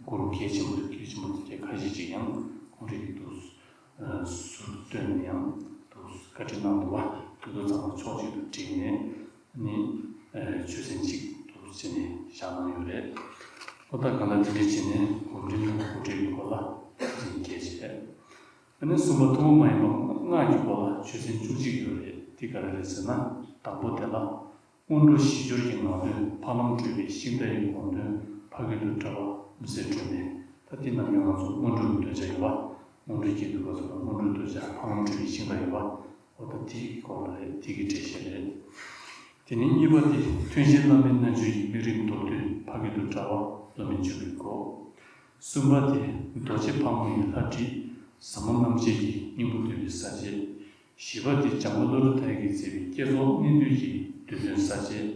མགུར་གལ་ཆེན་པོ་གལ་ཆེན་པོ་དེ་ཁ་ཤས་ཅིག་ཡང་ཁོང་རང་གིས་འདུག་ཟུར་བཏོན་ནས་ཡང་འདུག་བཀའ་ཁྲིད་གནང་འདུག་བ། དེ་ཚོ་ཚང་མ་ཕྱོགས་གཅིག་ཏུ་བསྒྲིགས་ནས་ནི་ཆོས་ཚན་གཅིག་འདུག་བྱས་ནས་བཞག་གནང་ཡོད་རེད། ཨོ་ད་གང་ལྟར་དེ་འདྲ་བྱས་ནས་སྒོམ་རིམ་དང་དགུ་སྒྲིལ་གྱི་སྐོར་ལ་ཆོས་ཚན་བརྒྱད་བྱས། ཨ་ནི་གསུམ་པ་ཐུན་མོང་མ་ཡིན་པ་སྔགས་ཀྱི་སྐོར་ལ་ཆོས་ཚན་བཅུ་གཅིག་ཡོད་རེད། དེ་ག་རེ་རེད་ཟེར་ན། དང་པོ་དེ་ལ། སྔོན་འགྲོ་བཞི་སྦྱོར་གྱི་ངག་འདོན། ཕ་ལམ་སྤྲོས་པའི་ཤིང་རྟ་ཡི་དགོངས་དོན། ཕ་སྐད་དུ་བཀྲལ་བ། མི་ཟད་སྒྲོན་མེ། ད་དེ་ནམ་རྒྱུན་ང་ཚོ་སྔོན་འགྲོའི་འདོན་ཆ་ཡོད་པ། སྔོན་འགྲོའི་སྐད་དུ་བ་ཚོ་ལ་སྔོན་འགྲོའི་འདོན་ཆ་ཕ་ལམ་སྤྲོས་པའི་ཤིང་རྟ་ཡོད་པ། འོ་ད་དེའི་སྐོར་ལ་རེད། དེ་གི་འགྲེལ་བཤད་རེད། དེ་ནས་གཉིས་པ་དེ་ཐུན་བཞིའི་བླ་མའི་རྣལ་འབྱོར་གྱི་དམིགས་རིམ་མདོར་བསྡུས། ཕ་སྐད་དུ་བཀྲལ་བ། བླ་མའི་སྤྱོད་པའི་སྐོར། གསུམ་པ་དེ་རྡོ་རྗེ་ཕག་མོ་ཡི་ལྷ་བྲིས། ཟབ་མོ་རྣམ་འབྱེད་ཀྱི་སྙིང་པོ་འདོན་པའི་ས་བཅད། བཞི་པ་དེ་འཇམ་མགོན་བློ་གྲོས་མཐའ་ཡས་ཀྱིས་མཛད་པའི་བསྐྱེད་རྫོགས་གནད་བསྡུས་ཀྱི་བསྡུས་དོན་ས་བཅད།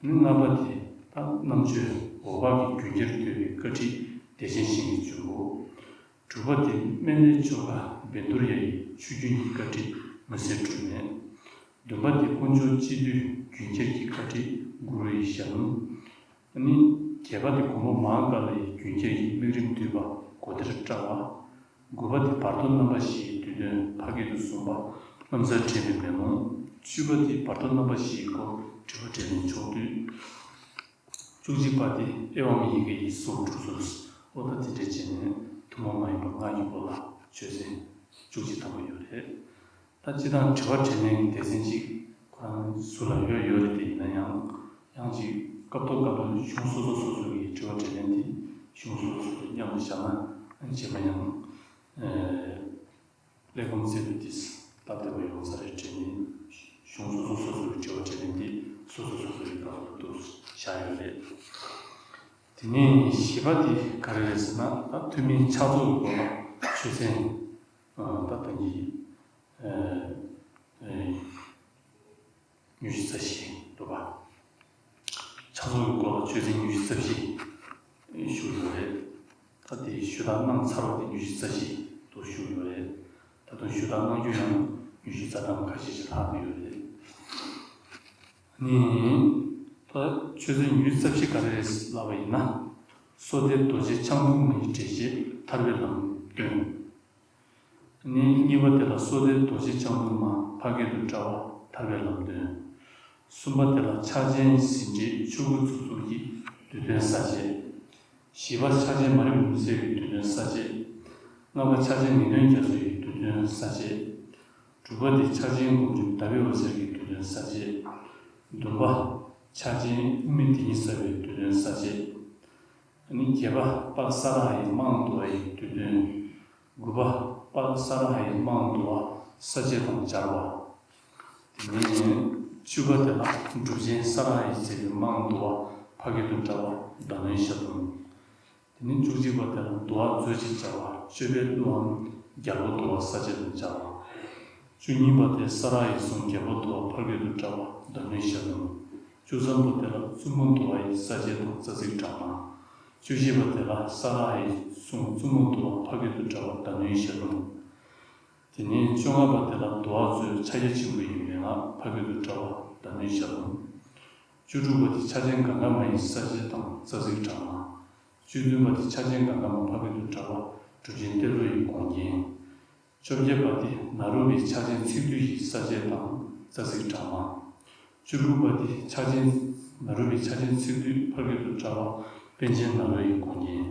ལྔ་པ་དེ་ད་རྣམ་དཔྱོད་འོད་དཔག་གི་རྒྱུན་ཁྱེར་བསྡུས་པའི་བཀའ་ཁྲིད་བདེ་ཆེན་ཞིང་གི་འཇུག་སྒོ། དྲུག་པ་དེ་སྨན་བླའི་ཆོ་ག་བཻ་ཌཱུརྱ་ཡི་ཆུ་རྒྱུན་གྱི་བཀའ་ཁྲིད་མི་ཟད་སྒྲོན་མེ། བདུན་པ་དེ་དཀོན་མཆོག་སྤྱི་འདུས་རྒྱུན་ཁྱེར་གྱི་བཀའ་ཁྲིད་གུ་རུ་ཡི་ཞལ་ལུང་། ཨ་ནི་བརྒྱད་པ་དེ་མགོན་པོ་མ་ཧཱ་ཀཱ་ལ་ཡི་རྒྱུན་ཁྱེར་གྱི་དམིགས་རིམ་བསྡུས་པ་གོ་བདེར་བཀྲལ་བ། དགུ་པ་དེ་བར་དོ་རྣམ་པ་བཞིའི་བསྡུས་དོན་ཕ་སྐད་དུ་གསུངས་པ་རྣམ་གསལ་དྲན་པའི་མེ་ལོང་། བཅུ་པ་དེ་བར་དོ་རྣམ་པ་བཞིའི་སྐོར་དྲི་བ་དྲིས་ལན་ཕྱོགས་བསྡུས། བཅུ་གཅིག་པ་དེ་ཨེ་ཝཾ་ཡི་གེ་ཡི་སོགས་དྲུག་སོགས། འོ་ད་དེ་འདྲ་བྱས་ནས་ཐུན་མོང་མ་ཡིན་པ་ལྔ་ཡི་སྐོར་ལ་ཆོས་ཚན་བཅུ་གཅིག་ཐམ་པ་ཡོད་རེད། ད་སྤྱིར་བཏང་དྲི་བ་དྲིས་ལན་གྱི་སྡེ་ཚན་གཅིག་ཁོ་རང་ཚོ་ལ་ཡོད་ཡོད་རེད། དེ་ཡིན་ན་ཡང་ཡང་ཅིག་སྐབས་ཐོག་སྐབས་ཐོག་གཞུང་སོ་སོ་སོ་སོ་གི་དྲི་བ་དྲིས་ལན་དེ་གཞུང་སོ་སོ་སོ་སོ་མཉམ་དུ་བཞག་ན་རྗེས་མ་ཡང་ཨེ་ཀླད་ཀོར་མཛད་པའི་དུས་སྟབས་བདེ་པོ་ཡོང་ས་རེད་དྲན་ནས། གཞུང་སོ་སོ་སོ་སོའི་དྲི་བ་དྲིས་ལན་དེ་སོ་སོ་སོ་སོའི་སྐབས་སུ་བསྡུས་བཞག་ཡོད་རེད། དེ་ནས་བཞི་པ་དེ་ག་རེ་རེད་ཟེར་ན། ད་ཐུན་མིན་ཕྱག་རྫོགས་ཀྱི་སྐོར་ལ་ཆོས་ཚན་ད་ལྟ་གི་ཨ་ཨ་ཉི་ཤུ་རྩ་བཞི་འདུག་པ། ཕྱག་རྫོགས་ཀྱི་སྐོར་ལ་ཆོས་ཚན་ཉི་ཤུ་རྩ་བཞི་ཞུ་ཡོད་རེད། ད་དེ་ཞུ་དག་གནང་ཚར་བ་དེ་ཉི་ཤུ་རྩ་བཞི་དུ་ཞུ་ཡོད་རེད། ད་དུང་ཞུ་དག་གནང་རྒྱུ་ཡང་ཉི་ཤུ་རྩ་གྲངས་ཁ་ཤས་ཤིག་ལྷག་གི་ཡོད་རེད། ནི་ད་ཆོས་ཚན་ཉི་ཤུ་རྩ་བཞི་ག་རེ་རེད་ལབ་པ་ཡིན་ན། སོ་ཐར་རྡོ་རྗེ་འཆང་ཐུང་མ་ཡི་འགྲེལ་བཤད་ཐར་པའི་ལམ་སྟོན། ནི་གཉིས་པ་དེ་ལ་སོ་ཐར་རྡོ་རྗེ་འཆང་ཐུང་མ་ཕ་སྐད་དུ་བཀྲལ་བ་ཐར་པའི་ལམ་སྟོན། གསུམ་པ་དེ་ལ་ཕྱག་ཆེན་ཟིན་བྲིས་ཆོས་སྐུ་ཚུགས་ཚུགས་ཀྱི་བསྡུས་དོན་ས་བཅད། བཞི་པ་ཕྱག་ཆེན་མ་རིག་མུན་སེལ་གྱི་བསྡུས་དོན་ས་བཅད། ལྔ་པ་ཕྱག་ཆེན་ངེས་དོན་རྒྱ་མཚོ་ཡི་བསྡུས་དོན་ས་བཅད། དྲུག་པ་དེ་ཕྱག་ཆེན་སྒོམ་རིམ་ཟླ་བའི་འོད་ཟེར་གྱི་བསྡུས་དོན་ས་བཅད། བདུན་པ་ཕྱག་ཆེན་དབུ་མའི་དེ་ཉིད་གསལ་བའི་བསྡུས་དོན་ས་བཅད། ཨ་ནི་བརྒྱད་པ་དཔལ་ས་ར་ཧའི་དམངས་འདུལ་བ་ཡི་བསྡུས་དོན། དགུ་པ་དཔལ་ས་ར་ཧའི་དམངས་འདུལ་བ་ས་བཅད་དང་སྦྱར་བ། དེ་ནས་བཅུ་པ་དེ་ལ་གྲུབ་ཆེན་ས་ར་ཧའི་མཛད་པའི་དམངས་འདུལ་བ་ཕ་སྐད་དུ་བཀྲལ་བ་བརྡ་གནོན་ཞལ་འཛོམས། དེ་ནས་བཅུ་གཅིག་པ་དེ་ལ་འདུལ་བ་མཛོད་ཅེས་བྱ་བ་སྤྱོད་པའི་གླུའམ་རྒྱལ་པོ་འདུལ་བ་ས་བཅད་དང་སྦྱར་བ། བཅུ་གཉིས་པ་དེ་ས་ར་ཧའི་གསུང་རྒྱལ་པོ་འདུལ་བ་ཕ་སྐད་དུ་བཀྲལ་བ་བརྡ་གནོན་ཞལ་འཛོམས། བཅུ་གསུམ་པ་དེ་ལ་བཙུན་མོ་འདུལ་བ་ཡི་ས་བཅད་དང་རྩ་ཚིག་དྲངས་པ། བཅུ་བཞི་པ་དེ་ལ་ས་ར་ཧའི་གསུང་བཙུན་མོ་འདུལ་བ་ཕ་སྐད་དུ་བཀྲལ་བ་བརྡ་གནོན་ཞལ་འཛོམས། དེ་ནས་བཅོ་ལྔ་པ་དེ་ལ་འདུལ་བ་མཛོད་ཕྱག་རྒྱ་ཆེན་པོ་ཡི་མན་ངག་ཕ་སྐད་དུ་བཀྲལ་བ་བརྡ་གནོན་ཞལ་འཛོམས། བཅུ་དྲུག་པ་དེ་ཕྱག་ཆེན་གངྒཱ་མ་ཡི་ས་བཅད་དང་རྩ་ཚིག་དྲངས་པ། བཅུ་བདུན་པ་དེ་ཕྱག་ཆེན་གངྒཱ་མ་ཕ་སྐད་དུ་བཀྲལ་བ་གྲུབ་ཆེན་ཏེ་ལོ་ཡི་དགོངས་རྒྱན། བཅོ་བརྒྱད་པ་དེ་ནཱ་རོ་པའི་ཕྱག་ཆེན་ཚིག་བསྡུས་ཀྱི་ས་བཅད་དང་རྩ་ཚིག་དྲངས་པ། བཅུ་དགུ་པ་དེ་ཕྱག་ཆེན་ནཱ་རོ་པའི་ཕྱག་ཆེན་ཚིག་བསྡུས་ཕ་སྐད་དུ་བཀྲལ་བ་པཎ་ཆེན་ནཱ་རོ་ཡི་དགོངས་རྒྱན།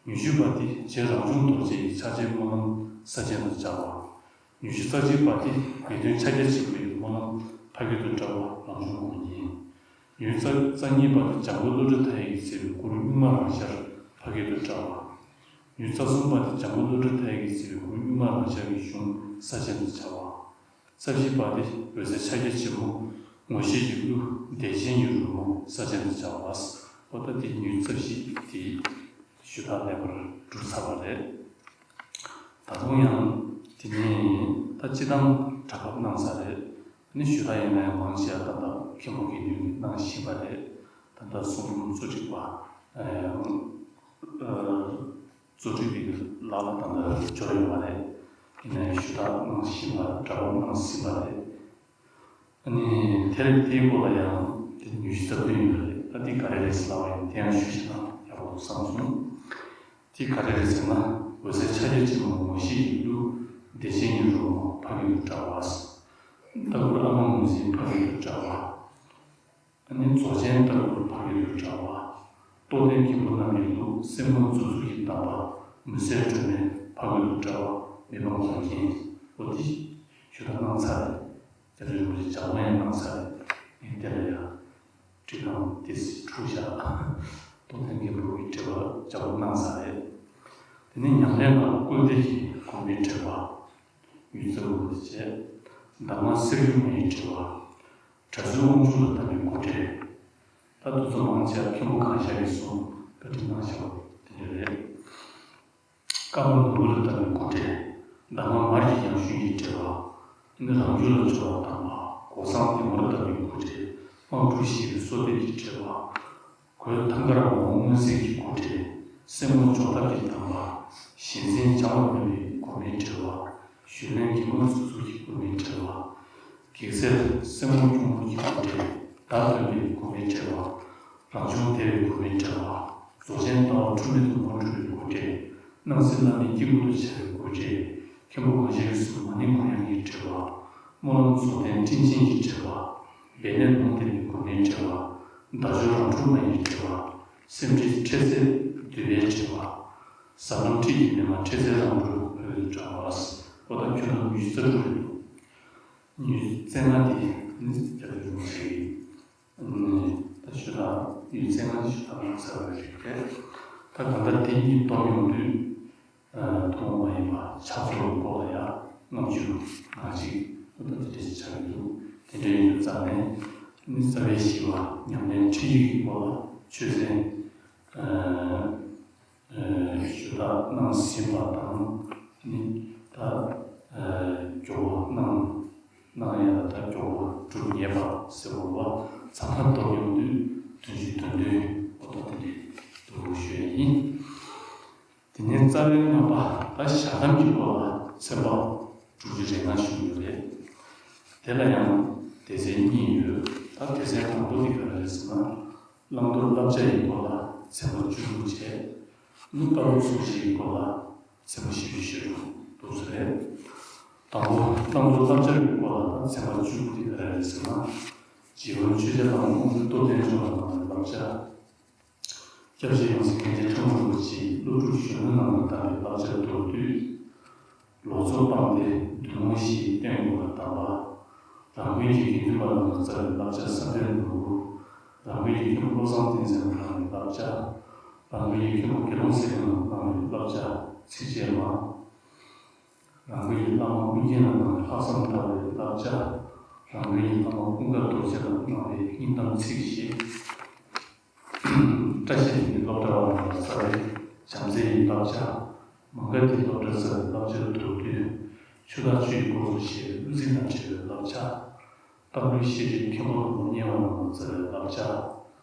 ཉི་ཤུ་པ་དེ་རྗེ་རང་བྱུང་རྡོ་རྗེ་ཡི་ཕྱག་ཆེན་སྨོན་ལམ་ས་བཅད་དང་སྦྱར་བ། ཉི་ཤུ་རྩ་གཅིག་པ་དེ་ངེས་དོན་ཕྱག་རྒྱ་ཆེན་པོ་ཡི་སྨོན་ལམ་ཕ་སྐད་དུ་བཀྲལ་བ་རང་བྱུང་དགོངས་རྒྱན། ཉི་ཤུ་རྩ་གཉིས་པ་དེ་འཇམ་མགོན་བློ་གྲོས་མཐའ་ཡས་ཀྱིས་མཛད་པའི་གུ་རུ་གཉུག་མ་རང་ཤར་ཕ་སྐད་དུ་བཀྲལ་བ། ཉི་ཤུ་རྩ་གསུམ་པ་དེ་འཇམ་མགོན་བློ་གྲོས་མཐའ་ཡས་ཀྱིས་མཛད་པའི་གུ་རུ་གཉུག་མ་རང་ཤར་གྱི་གཞུང་ས་བཅད་དང་སྦྱར་བ། རྩ་བཞི་པ་དེ་འོད་ཟེར་ཕྱག་རྒྱ་ཆེན་མོ་ངོ་ཤེས་ཀྱི་གླུ་བདེ་ཆེན་གྱི་རོལ་མོ་ས་བཅད་དང་སྦྱར་བ། འོ་ད་དེ་ཉི་ཤུ་རྩ་བཞི་དེ་ཞུ་དག་ལེགས་པར་གྲུབ་ཚར་བ་རེད། ད་དུང་ཡང་དེ་ནས་ད་སྤྱི་བཏང་གྲྭ་པ་གནང་ས་རེད། ནི་ཞུ་དག་ཡིན་ན་ཡང་མང་ཆེ་བ་ད་ལྟ་མཁན་པོ་དགེ་འདུན་གྱིས་གནང་བཞིན་པ་རེད། ད་ལྟ་གསུང་འབུམ་གཙོ་སྒྲིག་པ་ཨ་ཨ་གཙོ་སྒྲིག་པའི་ལག་ལ་ད་ལྟ་འབྱོར་ཡོད་པ་རེད། ཡིན་ན་ཡང་ཞུ་དག་གནང་བཞིན་པ་གྲྭ་པ་གནང་ཟིན་པ་རེད། ཨ་ནི་དེ་རིང་དེའི་སྐོར་ལ་ཡང་དེ་ཉི་ཤུ་རྩ་བདུན་ཡོད་རེད། ད་འདི་ག་རེ་རེད་ཟེར་ལབ་པ་ཡིན། དེ་ཡང་ཞུ་ཤེས་ན་ཡག་པོ་འདུག་བསམ་སོང་། དེ་ག་རེ་རེད་ཟེར་ན། འོད་ཟེར་ཕྱག་རྒྱ་ཆེན་མོ་ངོ་ཤེས་ཀྱི་གླུ་བདེ་ཆེན་གྱི་རོལ་མོ་ཕ་སྐད་དུ་བཀྲལ་བ། ལྟ་བུར་ཨ་མ་ངོས་འཛིན་ཕ་སྐད་དུ་བཀྲལ་བ། ཨ་ནི་རྫོགས་ཆེན་ལྟ་བུར་ཕ་སྐད་དུ་བཀྲལ་བ། རྟོགས་ལྡན་མཁན་པོ་རྣམས་ཀྱི་གླུ་སེམས་ངོར་འཛུལ་ཚུལ་གྱི་གདམས་པ་མུན་སེལ་སྒྲོན་མེ་ཕ་སྐད་དུ་བཀྲལ་བ་ མི་ཕམ་རྫོང་ཆེན་པོ་དེ་ཞུ་དག་གནང་ཚར་རེད། སྐྱབས་རྗེ་རིན་པོ་ཆེ་ལྗགས་ཀློག་ཡང་གནང་ཚར་རེད། ངས་དེ་ལ་ཡང་བྲིས་ཁང་དེ་འཁྲུག་བཞག་རྟོགས་ལྡན་རྒན་པོ་གི་འགྲེལ་པ་ལྗགས་ཀློག་གནང་ཚར་རེད། དེ་ནས་ཉམས་ལེན་ལ་སྐུལ་འདེད་ཀྱི་དགོན་པའི་འགྲེལ་པ། ཡུལ་ཚོ་བོད་ཅེས། གདམས་ངག་གསེར་གྱི་མའི་དྲི་བ། གྲྭ་བཙུན་དབང་ཕྱུག་ལ་གདམས་པའི་སྒོ་འགྲེལ། ད་དུས་ཚོད་མང་ཆེ་བ་མཁན་པོ་གང་ཤར་གྱིས་གསུངས། བཀའ་འདྲི་གནང་བཞག་པ་དེ་འདྲ་རེད། བཀའ་བློན་ནོར་བུ་ལ་གདམས་པའི་སྒོ་འགྲེལ། གདམས་ངག་མར་གྱི་ཡང་ཞུན་གྱི་འགྲེལ་པ། ཨ་ནི་རང་རྒྱུད་ལ་སྦྱོར་བ་དམ་པ། གོས་བཟང་ལྡེ་མོ་ལ་གདམས་པའི་སྒོ་འགྲེལ། དབང་དྲུག་ཞེས་པའི་གསོལ་འདེབས་ཀྱི་འགྲེལ་པ། གོས་ཐང་དཀར་མོ་མངོན་གསལ་གྱི་སྒོ་འགྲེལ། སེན་མོ་འཇོག་ཐབས་ཀྱི་གདམས་པ། ཞེན་ཚན་བྱང་བ་སྨོན་པའི་སྒོ་མའི་འགྲེལ་པ། ཞུས་ལན་གྱི་མོ་ཚུགས་ཚུགས་ཀྱི་སྒོ་མའི་འགྲེལ་པ། གེགས་སེལ་སེན་མོ་སྐྱུག་མོ་གྱི་སྒོ་འགྲེལ། བརྡ་སྟོན་པའི་སྒོ་མའི་འགྲེལ་པ། རང་བྱུང་བདེ་བའི་སྒོ་མའི་འགྲེལ་པ། རྫོགས་ཆེན་ལྟ་བ་འཁྲུལ་མེད་དུ་མ་གྲུབ་པའི་སྒོ་འགྲེལ། སྣང་སྲིད་བླ་མེད་སྐྱེ་དགུ་ཏུ་བྱ་བའི་སྒོ་འགྲེལ། མཁན་པོ་གང་ཤར་གྱིས་གསུངས་མ་ཎི་གུ་ཡངས་ཀྱི་འགྲེལ་པ། སྨོན་ལམ་རྫོགས་ལྡན་སྤྲིན་ཆེན་གྱི་འགྲེལ་པ། འབད་ནས་ལུང་བསྟན་པའི་སྒོ་མའི་འགྲེལ་པ། བརྡ་སྦྱོར་རང་གྲོལ་མ་ཡི་འགྲེལ་པ། སེམས་འགྲེལ་འཕྲལ་སེལ་བསྡུས་པའི་འགྲེལ་པ། ཟབ་ལམ་ཁྲིད་ཀྱི་མེ་མ་འཕྲལ་སེལ་རང་གྲོལ་བོད་ཀྱི་འགྲེལ་པ། འོ་ད་ཁྱོན་བསྡོམས་ཉི་ཤུ་རྩ་དྲུག་རེད་འདུག་ཉི་ཤུ་རྩ་ལྔ་དེ་ནི་རྒྱ་བོད་རིན་པོ་ཆེ་གི་ད་ཞུ་དག་ཉི་ཤུ་རྩ་ལྔ་དེ་ཞུ་དག་གནང་ཚར་བ་རེད་དེ། ད་གང་ལྟར་དེ་གཉིས་བསྡོམས་ཡོང་དུས། ཐུན་མོང་མ་ཡིན་པ་ཕྱག་རྫོགས་ཀྱི་སྐོར་ལ་ཡང་ལྔ་བཅུ་ང་གཅིག་ཏུ་ད་དེ་འདྲ་ཞིག་ཆགས་ཀྱི་འདུག་དེ་འདྲ་ཡིན་དུས་ཙམ་ནས་ནི་རྩ་བའི་བཞི་པ་ཉམས་ལེན་ཁྲིད་ཡིག་གི་སྐོར་ལ་ཆོས་ཚན་ཞུ་དག་གནང་ཟིན་པ་དང་ནི་ད་མགྱོགས་པོ་གནང་གནང་ཡ་ད་མགྱོགས་པོ་གྲུབ་ངེས་པ་ཟེར་བ་ལ་ཚང་མ་བསྡོམས་ཡོང་དུས་བདུན་ཅུ་དོན་བདུན་འོ་ད་དེ་འདྲ་འདུག་ཞུ་ཡ་ཡིན། དེ་ནས་རྩ་བའི་ལྔ་པ་ད་ཞག་དམ་གྱི་སྐོར་ལ་ཚན་པ་དྲུག་ཅུ་རེ་ལྔ་ཞུ་རྒྱུ་རེད། དེ་ལ་ཡང་སྡེ་ཚན་གཉིས་ཡོད། ད་སྡེ་ཚན་དང་པོ་དེ་ག་རེ་རེད་ཟེར་ན། བླང་དོར་བསླབ་བྱ་ཡི་སྐོར་ལ་ཚན་པ་བཅུ་དྲུག་བྱས། ནི་བཀའ་སློབ་སྲུང་བྱེད་ཀྱི་སྐོར་ལ་ཚན་པ་བཞི་བཅུ་ཞེ་དྲུག་འདུག་ཟེར་རེད། དང་པོ་བླང་དོར་བསླབ་བྱ་ཡི་སྐོར་ལ་ད་ཚན་པ་བཅུ་དྲུག་དེ་ག་རེ་རེད་ཟེར་ན། རྗེ་དབོན་ཆོས་རྒྱལ་ལྷ་མོ་དབང་ཕྱུག་རྟོགས་ལྡན་མཆོག་ལ་གནང་བའི་བསླབ་བྱ། སྐྱབས་རྗེ་ཡང་སྲིད་མཁན་ཆེན་ཁྲ་འགྲོ་རིན་པོ་ཆེས་སློབ་ཕྲུག་གཞོན་ནུ་རྣམས་ལ་གནང་བའི་བསླབ་བྱ་མདོར་བསྡུས། ལོག་འཚོ་སྤངས་ཏེ་འདུན་མོ་བཞི་བསྟེན་དགོས་པར་གདམས་པ། རང་དགོན་གྱི་དགེ་འདུན་པ་རྣམས་ལ་སྩལ་བའི་བསླབ་བྱ་བསམ་འཕེལ་ནོར་བུ། རང་དགོན་གྱི་མཁན་པོ་བློ་བཟང་བསྟན་འཛིན་ལ་གནང་བའི་བསླབ་བྱ། རང་དགོན་གྱི་མཁན་པོ་དགེ་སློང་སེང་གེ་རྣམས་ལ་གནང་བའི་བསླབ་བྱ་ཚིགས་བཅད་མ། རང་དགོན་གྱི་བླ་མ་ཀུན་མཁྱེན་ལ་གནང་བའི་ལྷག་བསམ་དར་བའི་བསླབ་བྱ། རང་དགོན་གྱི་བླ་མ་ཀུན་དགའ་རྡོ་རྗེ་ལ་གནང་བའི་སྙིང་གཏམ་ཚིགས་བཞི། བཀྲ་ཤིས་ལྡན་གྱི་སློབ་གྲྭ་བ་རྣམས་ལ་སྩལ་བའི་བྱམས་བརྩེ་ཡི་བསླབ་བྱ། མ་ག་དྷིའི་སློབ་གྲྭ་སྩལ་བའི་བསླབ་བྱ་མདོར་བསྡུས། ཆོས་དང་ཆོས་ཀྱི་འཁོར་ལོ་ཞེས་པའི་བསླུ་ཚིག་དང་བྲལ་བའི་བསླབ་བྱ། རྟ་མགྲོན་བཤད་སྒྲུབ་མཁན་པོ་ལ་ངོ་མ་ཉེ་བ་རྣམས་ལ་སྩལ་བའི་བསླབ་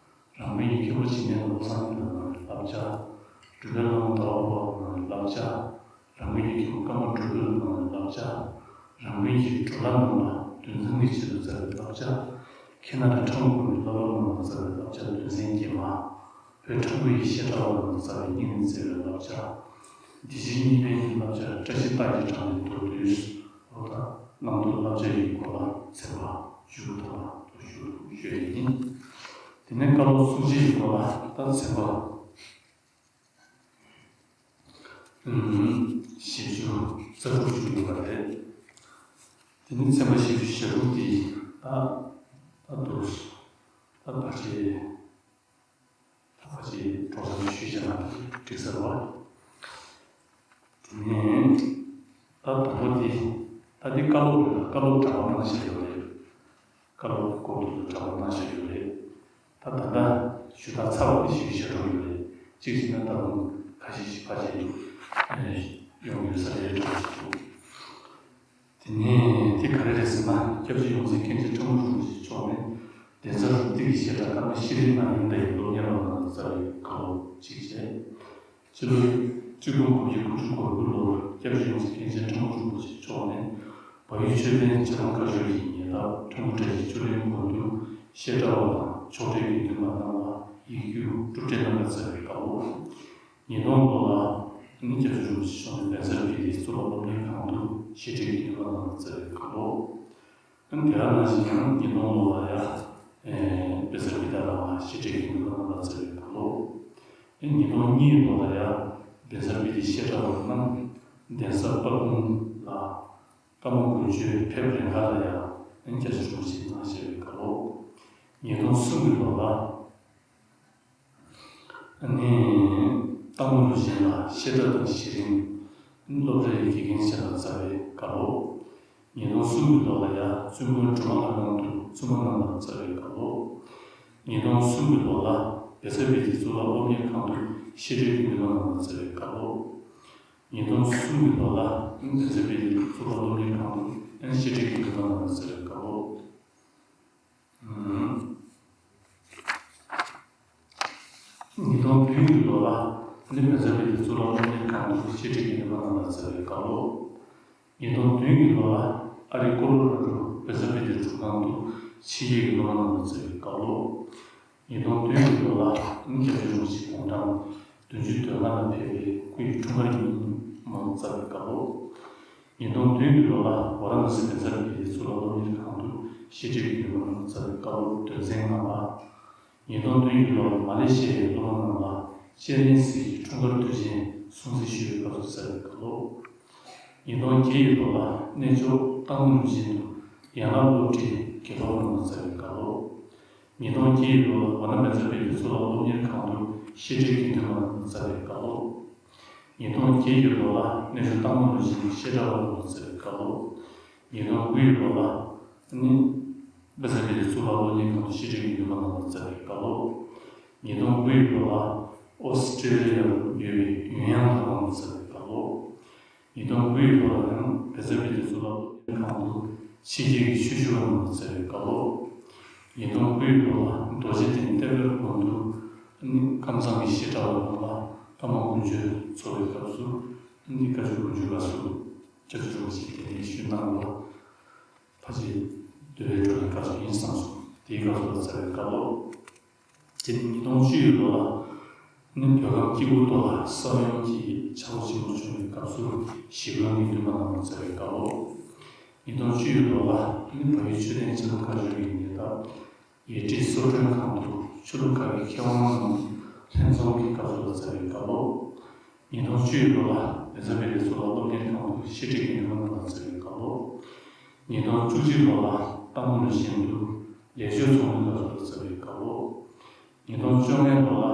བྱ། རང་དགོན་གྱི་མཁན་པོ་འཇིགས་མེད་བློ་བཟང་གཉིས་ལ་གནང་བའི་བསླབ་བྱ། སྒྲུབ་པའི་བླ་མ་ཟླ་བ་ཕུར་བ་ལ་གནང་བའི་བསླབ་བྱ། རང་དགོན་གྱི་མཁན་པོ་ཀརྨ་སྒྲོལ་དཀར་ལ་གནང་བའི་བསླབ་བྱ། རང་དགོན་གྱི་གྲྭ་བླ་རྣམས་ལ་འདུལ་འཛིན་གྱི་ཆེད་དུ་སྩལ་བའི་བསླབ་བྱ། ཁྱེད་རྣམ་པའི་ཁྲ་འགུ་གུར་གྱི་བསླབ་པ་རྣམས་ལ་སྩལ་བའི་བསླབ་བྱ་དོན་ཚན་བརྒྱད་མ། བོད་ཁྲ་འགུ་ཡི་བཤད་གྲྭ་བ་རྣམས་ལ་སྩལ་བའི་སྙིང་ནས་བརྩེ་བའི་བསླབ་བྱ། འདི་ཕྱི་གཉིས་ཕན་གྱི་བསླབ་བྱ་བཀྲ་ཤིས་རྟགས་ཀྱི་གྲངས་ལས་མདོར་བསྡུས། འོ་ད་བླང་དོར་བསླབ་བྱ་ཡི་སྐོར་ལ་ཚན་པ་བཅུ་དགུ་ཐོག་ལ་ཞུ་ཞུ་ཡས་ཡིན། དེ་ནས་བཀའ་སློབ་སྲུང་བྱེད་ཀྱི་སྐོར་ལ་ད་ཚན་པ། བཞི་བཅུ་རྩ་དྲུག་ཞུ་ཡོད་པ་རེད། དེ་ནི་ཚན་པ་བཞི་བཅུ་ཞེ་དྲུག་དེ་ད་ད་དུ་ད་ཕལ་ཆེར་ད་ཕལ་ཆེར་གྲོགས་ཚང་ཞུས་བྱས་ན་འགྲིག་ས་རེད་བ། དེ་ནས་ད་དང་པོ་དེ་ད་འདི་བཀའ་སློབ་རེད། བཀའ་སློབ་གྲྭ་པ་གནང་བཞིན་ཡོད་རེད། བཀའ་སློབ་སྐོར་དུ་གྲྭ་པ་གནང་བཞིན་ཡོད་རེད། ད་ད་ལྟ་ཞུ་དག་ཚར་བ་དེ་ཞུ་བཞག་འགྲོ་ཡོད་རེད། གཅིག་བྱས་ན་ད་རུང་ཁ་ཤས་ཤིག་ཕལ་ཆེར་ཡོང་ཡོད་ས་རེད་འགྲོ་བཞིན་འདུག་དེ་ནས་དེ་ག་རེ་རེད་ཟེར་ན། སྐྱབས་རྗེ་ཡོངས་འཛིན་མཁན་ཆེན་ཁྲ་འགུ་རིན་པོ་ཆེ་མཆོག་ནས་གདན་ས་རུ་ཏི་གི་བཤད་གྲྭ་ཀརྨ་ཤྲཱི་ནཱ་ལེནྡྲ་ཡི་སློབ་གཉེར་བ་རྣམས་ལ་སྩལ་བའི་བཀའ་སློབ་གཅིག་བྱས། སྤྱི་ལོ་གཅིག་སྟོང་དགུ་བརྒྱ་དགུ་བཅུ་གོ་དགུ་ལོར་སྐྱབས་རྗེ་ཡོངས་འཛིན་མཁན་ཆེན་ཁྲ་འགུ་རིན་པོ་ཆེ་མཆོག་ནས་བལ་ཡུལ་ཆོས་ལྡན་རྗེ་འབངས་བཀའ་ཤོག་གི་ཉེ་འདབས་ཁྲ་འགུ་བཀྲ་ཤིས་ཆོས་གླིང་དགོན་དུ་བཤད་གྲྭ་བ་དང་ཕྱོགས་སྒྲིག་དགེ་འདུན་པ་རྣམས་ལ་ཡིག་རྒྱུགས་སྒྲུབ་སྤྲད་གནང་བར་སྩལ་བའི་བཀའ་སློབ། ཉིས་སྟོང་ལོ་ལ་ནི་སྐྱབས་རྗེ་རིན་པོ་ཆེ་མཆོག་ནས་བན་སར་བི་ཏི་གཙུག་ལག་སློབ་གཉེར་ཁང་དུ་བཤད་ཁྲིད་དགེ་འདུན་པ་རྣམས་ལ་སྩལ་བའི་བཀའ་སློབ། ཨ་ནི་དེ་ག་ནང་བཞིན་ཡང་ཉིས་སྟོང་ལོ་ལ་ཡང་བན་སར་བི་ཏི་རང་ལ་བཤད་ཁྲིད་དགེ་འདུན་པ་རྣམས་ལ་སྩལ་བའི་བཀའ་སློབ། ཨ་ནི་ཉིས་སྟོང་གཉིས་ལོ་ལ་ཡང་བན་སར་བི་ཏི་བཤད་གྲྭ་བ་རྣམས་ གདན་ས་དཔལ་སྤུངས་ལ་ཀརྨ་དགུན་ཆོས་ཕེབས་རན་ཁ་ལ་ཡང་སྐྱབས་རྗེ་རིན་པོ་ཆེ་གནང་བཞེས་པའི་སྐབས་ལོ། ཉིས་སྟོང་གསུམ་གྱི་ལོ་ལ། ནི། སྟག་མོ་ལུས་སྦྱིན་ལ་བཤད་གྲྭ་དང་གཞི་རིམ་སློབ་གྲྭའི་དགེ་རྒན་བྱས་ལ་བཅར་བའི་སྐབས་ལོ། ཉིས་སྟོང་གསུམ་གྱི་ལོ་ལ་ཡང་བཙུན་དགོན་སྒྲོལ་མ་ལྷ་ཁང་དུ་བཙུན་མ་རྣམས་ལ་བཅར་བའི་སྐབས་ལོ། ཉིས་སྟོང་གསུམ་གྱི་ལོ་ལ་བེ་ཚ་བི་ཏི་གཙུག་ལག་སློབ་གཉེར་ཁང་དུ་བཤད་གྲྭའི་དགེ་འདུན་པ་རྣམས་ལ་བཅར་བའི་སྐབས་ལོ། ཉིས་སྟོང་གསུམ་གྱི་ལོ་ལ་བེ་ཚ་བི་ཏི་གཙུག་ལག་སློབ་གཉེར་ཁང་དུ་བཤད་གྲྭའི་དགེ་འདུན་པ་རྣམས་ལ་བཅར་བའི་སྐབས་ལོ། ཉིས་སྟོང་བདུན་གྱི་ལོ་ལ་ནི་བེ་ཚ་བི་ཏི་གཙུག་ལག་སློབ་གཉེར་ཁང་དུ་བཤད་གྲྭའི་དགེ་འདུན་པ་རྣམས་ལ་བཅར་བའི་སྐབས་ལོ། ཉིས་སྟོང་བདུན་གྱི་ལོ་ལ་ཨ་རི་ཀོ་ལོ་ར་ཌོ་བེ་ཚ་བི་ཏི་སྒྲུབ་ཁང་དུ་ཕྱི་རྒྱལ་གྱི་སློབ་མ་རྣམས་ལ་བཅར་བའི་སྐབས་ལོ། ཉིས་སྟོང་བདུན་གྱི་ལོ་ལ་ནི་སྐྱབས་རྗེ་རིན་པོ་ཆེ་དགུང་གྲངས་བདུན་ཅུ་དོན་ལྔ་ལ་ཕེབས་པའི་སྐུ་ཡི་འཁྲུངས་སྐར་ཉིན་མོ་བཅར་བའི་སྐབས་ལོ། ཉིས་སྟོང་བདུན་གྱི་ལོ་ལ་ཝཱ་ར་ཎ་སི་བེ་ཚ་བི་ཏི་གཙུག་ལག་སློབ་གཉེར་ཁང་དུ་བཤད་གྲྭའི་དགེ་འདུན་པ་རྣམས་ལ་བཅར་བའི་སྐབས་ལོ་དོན་ཚན་ལྔ་པ། ཉིས་སྟོང་བདུན་གྱི་ལོ་ལ་མ་ལེ་ཤི་ཡའི་སློབ་མ་རྣམས་ལ་སྤྱན་རས་གཟིགས་ཀྱི་འཁྲུངས་སྐར་དུས་ཆེན་སྲུང་བརྩི་ཞུ་བའི་སྐབས་སུ་བཅར་བའི་སྐབས་ལོ། ཉིས་སྟོང་བརྒྱད་ཀྱི་ལོ་ལ་གནས་མཆོག་སྟག་མོ་ལུས་སྦྱིན་དུ་ཡན་ལག་སློབ་གྲྭའི་དགེ་སློབ་རྣམས་ལ་བཅར་བའི་སྐབས་ལོ། ཉིས་སྟོང་བརྒྱད་ཀྱི་ལོ་ལ་ཝཱ་ར་ཎ་སི་བེ་ཚ་བི་ཏི་གཙུག་ལག་སློབ་གཉེར་ཁང་དུ་བཤད་གྲྭའི་དགེ་འདུན་པ་རྣམས་ལ་བཅར་བའི་སྐབས་ལོ། ཉིས་སྟོང་བརྒྱད་ཀྱི་ལོ་ལ་གནས་མཆོག་སྟག་མོ་ལུས་སྦྱིན་དུ་བཤད་གྲྭ་བ་རྣམས་ལ་བཅར་བའི་སྐབས་ལོ། ཉིས་སྟོང་དགུ་ཡི་ལོ་ལ་ནི་བེ་ཚ་བི་ཏི་གཙུག་ལག་སློབ་གཉེར་ཁང་དུ་བཤད་གྲྭའི་དགེ་འདུན་པ་རྣམས་ལ་བཅར་བའི་སྐབས་ལོ། ཉིས་སྟོང་དགུ་ཡི་ལོ་ལ་ཨོ་སི་ཀྲི་ལི་ཡར་ཡོད་པའི་ཡུན་ཡང་ཐོག་ཁང་དུ་བཅར་བའི་སྐབས་ལོ། ཉིས་སྟོང་དགུ་ཡི་ལོ་ལ་ཡང་བེ་ཚ་བི་ཏི་གཙུག་ལག་སློབ་གཉེར་ཁང་དུ་ཕྱི་རྒྱལ་གྱི་ཆོས་ཞུ་བ་རྣམས་ལ་བཅར་བའི་སྐབས་ལོ། ཉིས་སྟོང་དགུ་ཡི་ལོ་ལ་རྡོ་རྗེ་གདན་བསྟན་པའི་དགོན་དུ་ནི་ཁམས་ཚང་གི་བཤད་གྲྭ་བ་རྣམས་ལ་ཀརྨ་དགུན་ཆོས་འཚོགས་པའི་སྐབས་སུ་ནི་བཀའ་བརྒྱུད་དགུན་ཆོས་སྐབས་སུ་སྐྱབས་རྗེ་རིན་པོ་ཆེ་གདན་འདྲེན་ཞུས་གནང་བ་ཕལ་ཆེར་འདུལ་བའི་སྒྲོན་མེ་སྐབས་སུ་ཡིན་བསམ་སོང་། དེའི་སྐབས་སུ་ལ་བཅར་བའི་སྐབས་ལོ། དེ་ནས་ཉིས་སྟོང་བཅུ་ཡི་ལོ་ལ་ནི་བོད་ཁམས་སྐྱེ་དགུའི་ཐོག་ལ་ས་བོན་གྱི་ཆག་སྒོ་ཆེན་པོ་བྱུང་བའི་སྐབས་སུ་ཞི་རྒོལ་གྱི་འདུན་པ་རྣམས་ལ་བཅར་བའི་སྐབས་ལོ། ཉིས་སྟོང་བཅུ་ཡི་ལོ་ལ་ནི་བལ་ཡུལ་མཆོད་རྟེན་སྤྱི་ཁྱབ་བཀའ་བརྒྱུད་ཀྱི་ཉེ་འདབས་ཡེ་ཁྲི་གསོལ་མགྲོན་ཁང་དུ་ཆོས་ལུགས་ཁག་གི་མཁས་དབང་རྣམས་ལྷན་འཛོམས་ཀྱི་སྐབས་སུ་ལ་བཅར་བའི་སྐབས་ལོ། ཉིས་སྟོང་བཅུ་ཡི་ལོ་ལ་བེ་ཚ་བི་ཏི་གཙུག་ལག་སློབ་གཉེར་ཁང་དུ་བཤད་གྲྭའི་དགེ་འདུན་པ་རྣམས་ལ་བཅར་བའི་སྐབས་ལོ། ཉིས་སྟོང་བཅུ་གཅིག་ལོ་ལ་སྟག་མོ་ལུས་སྦྱིན་དུ་ལེགས་བཅོས་ཚོགས་འདུའི་སྐབས་སུ་ལ་བཅར་བའི་སྐབས་ལོ། ཉིས་སྟོང་བཅོ་ལྔའི་ལོ་ལ་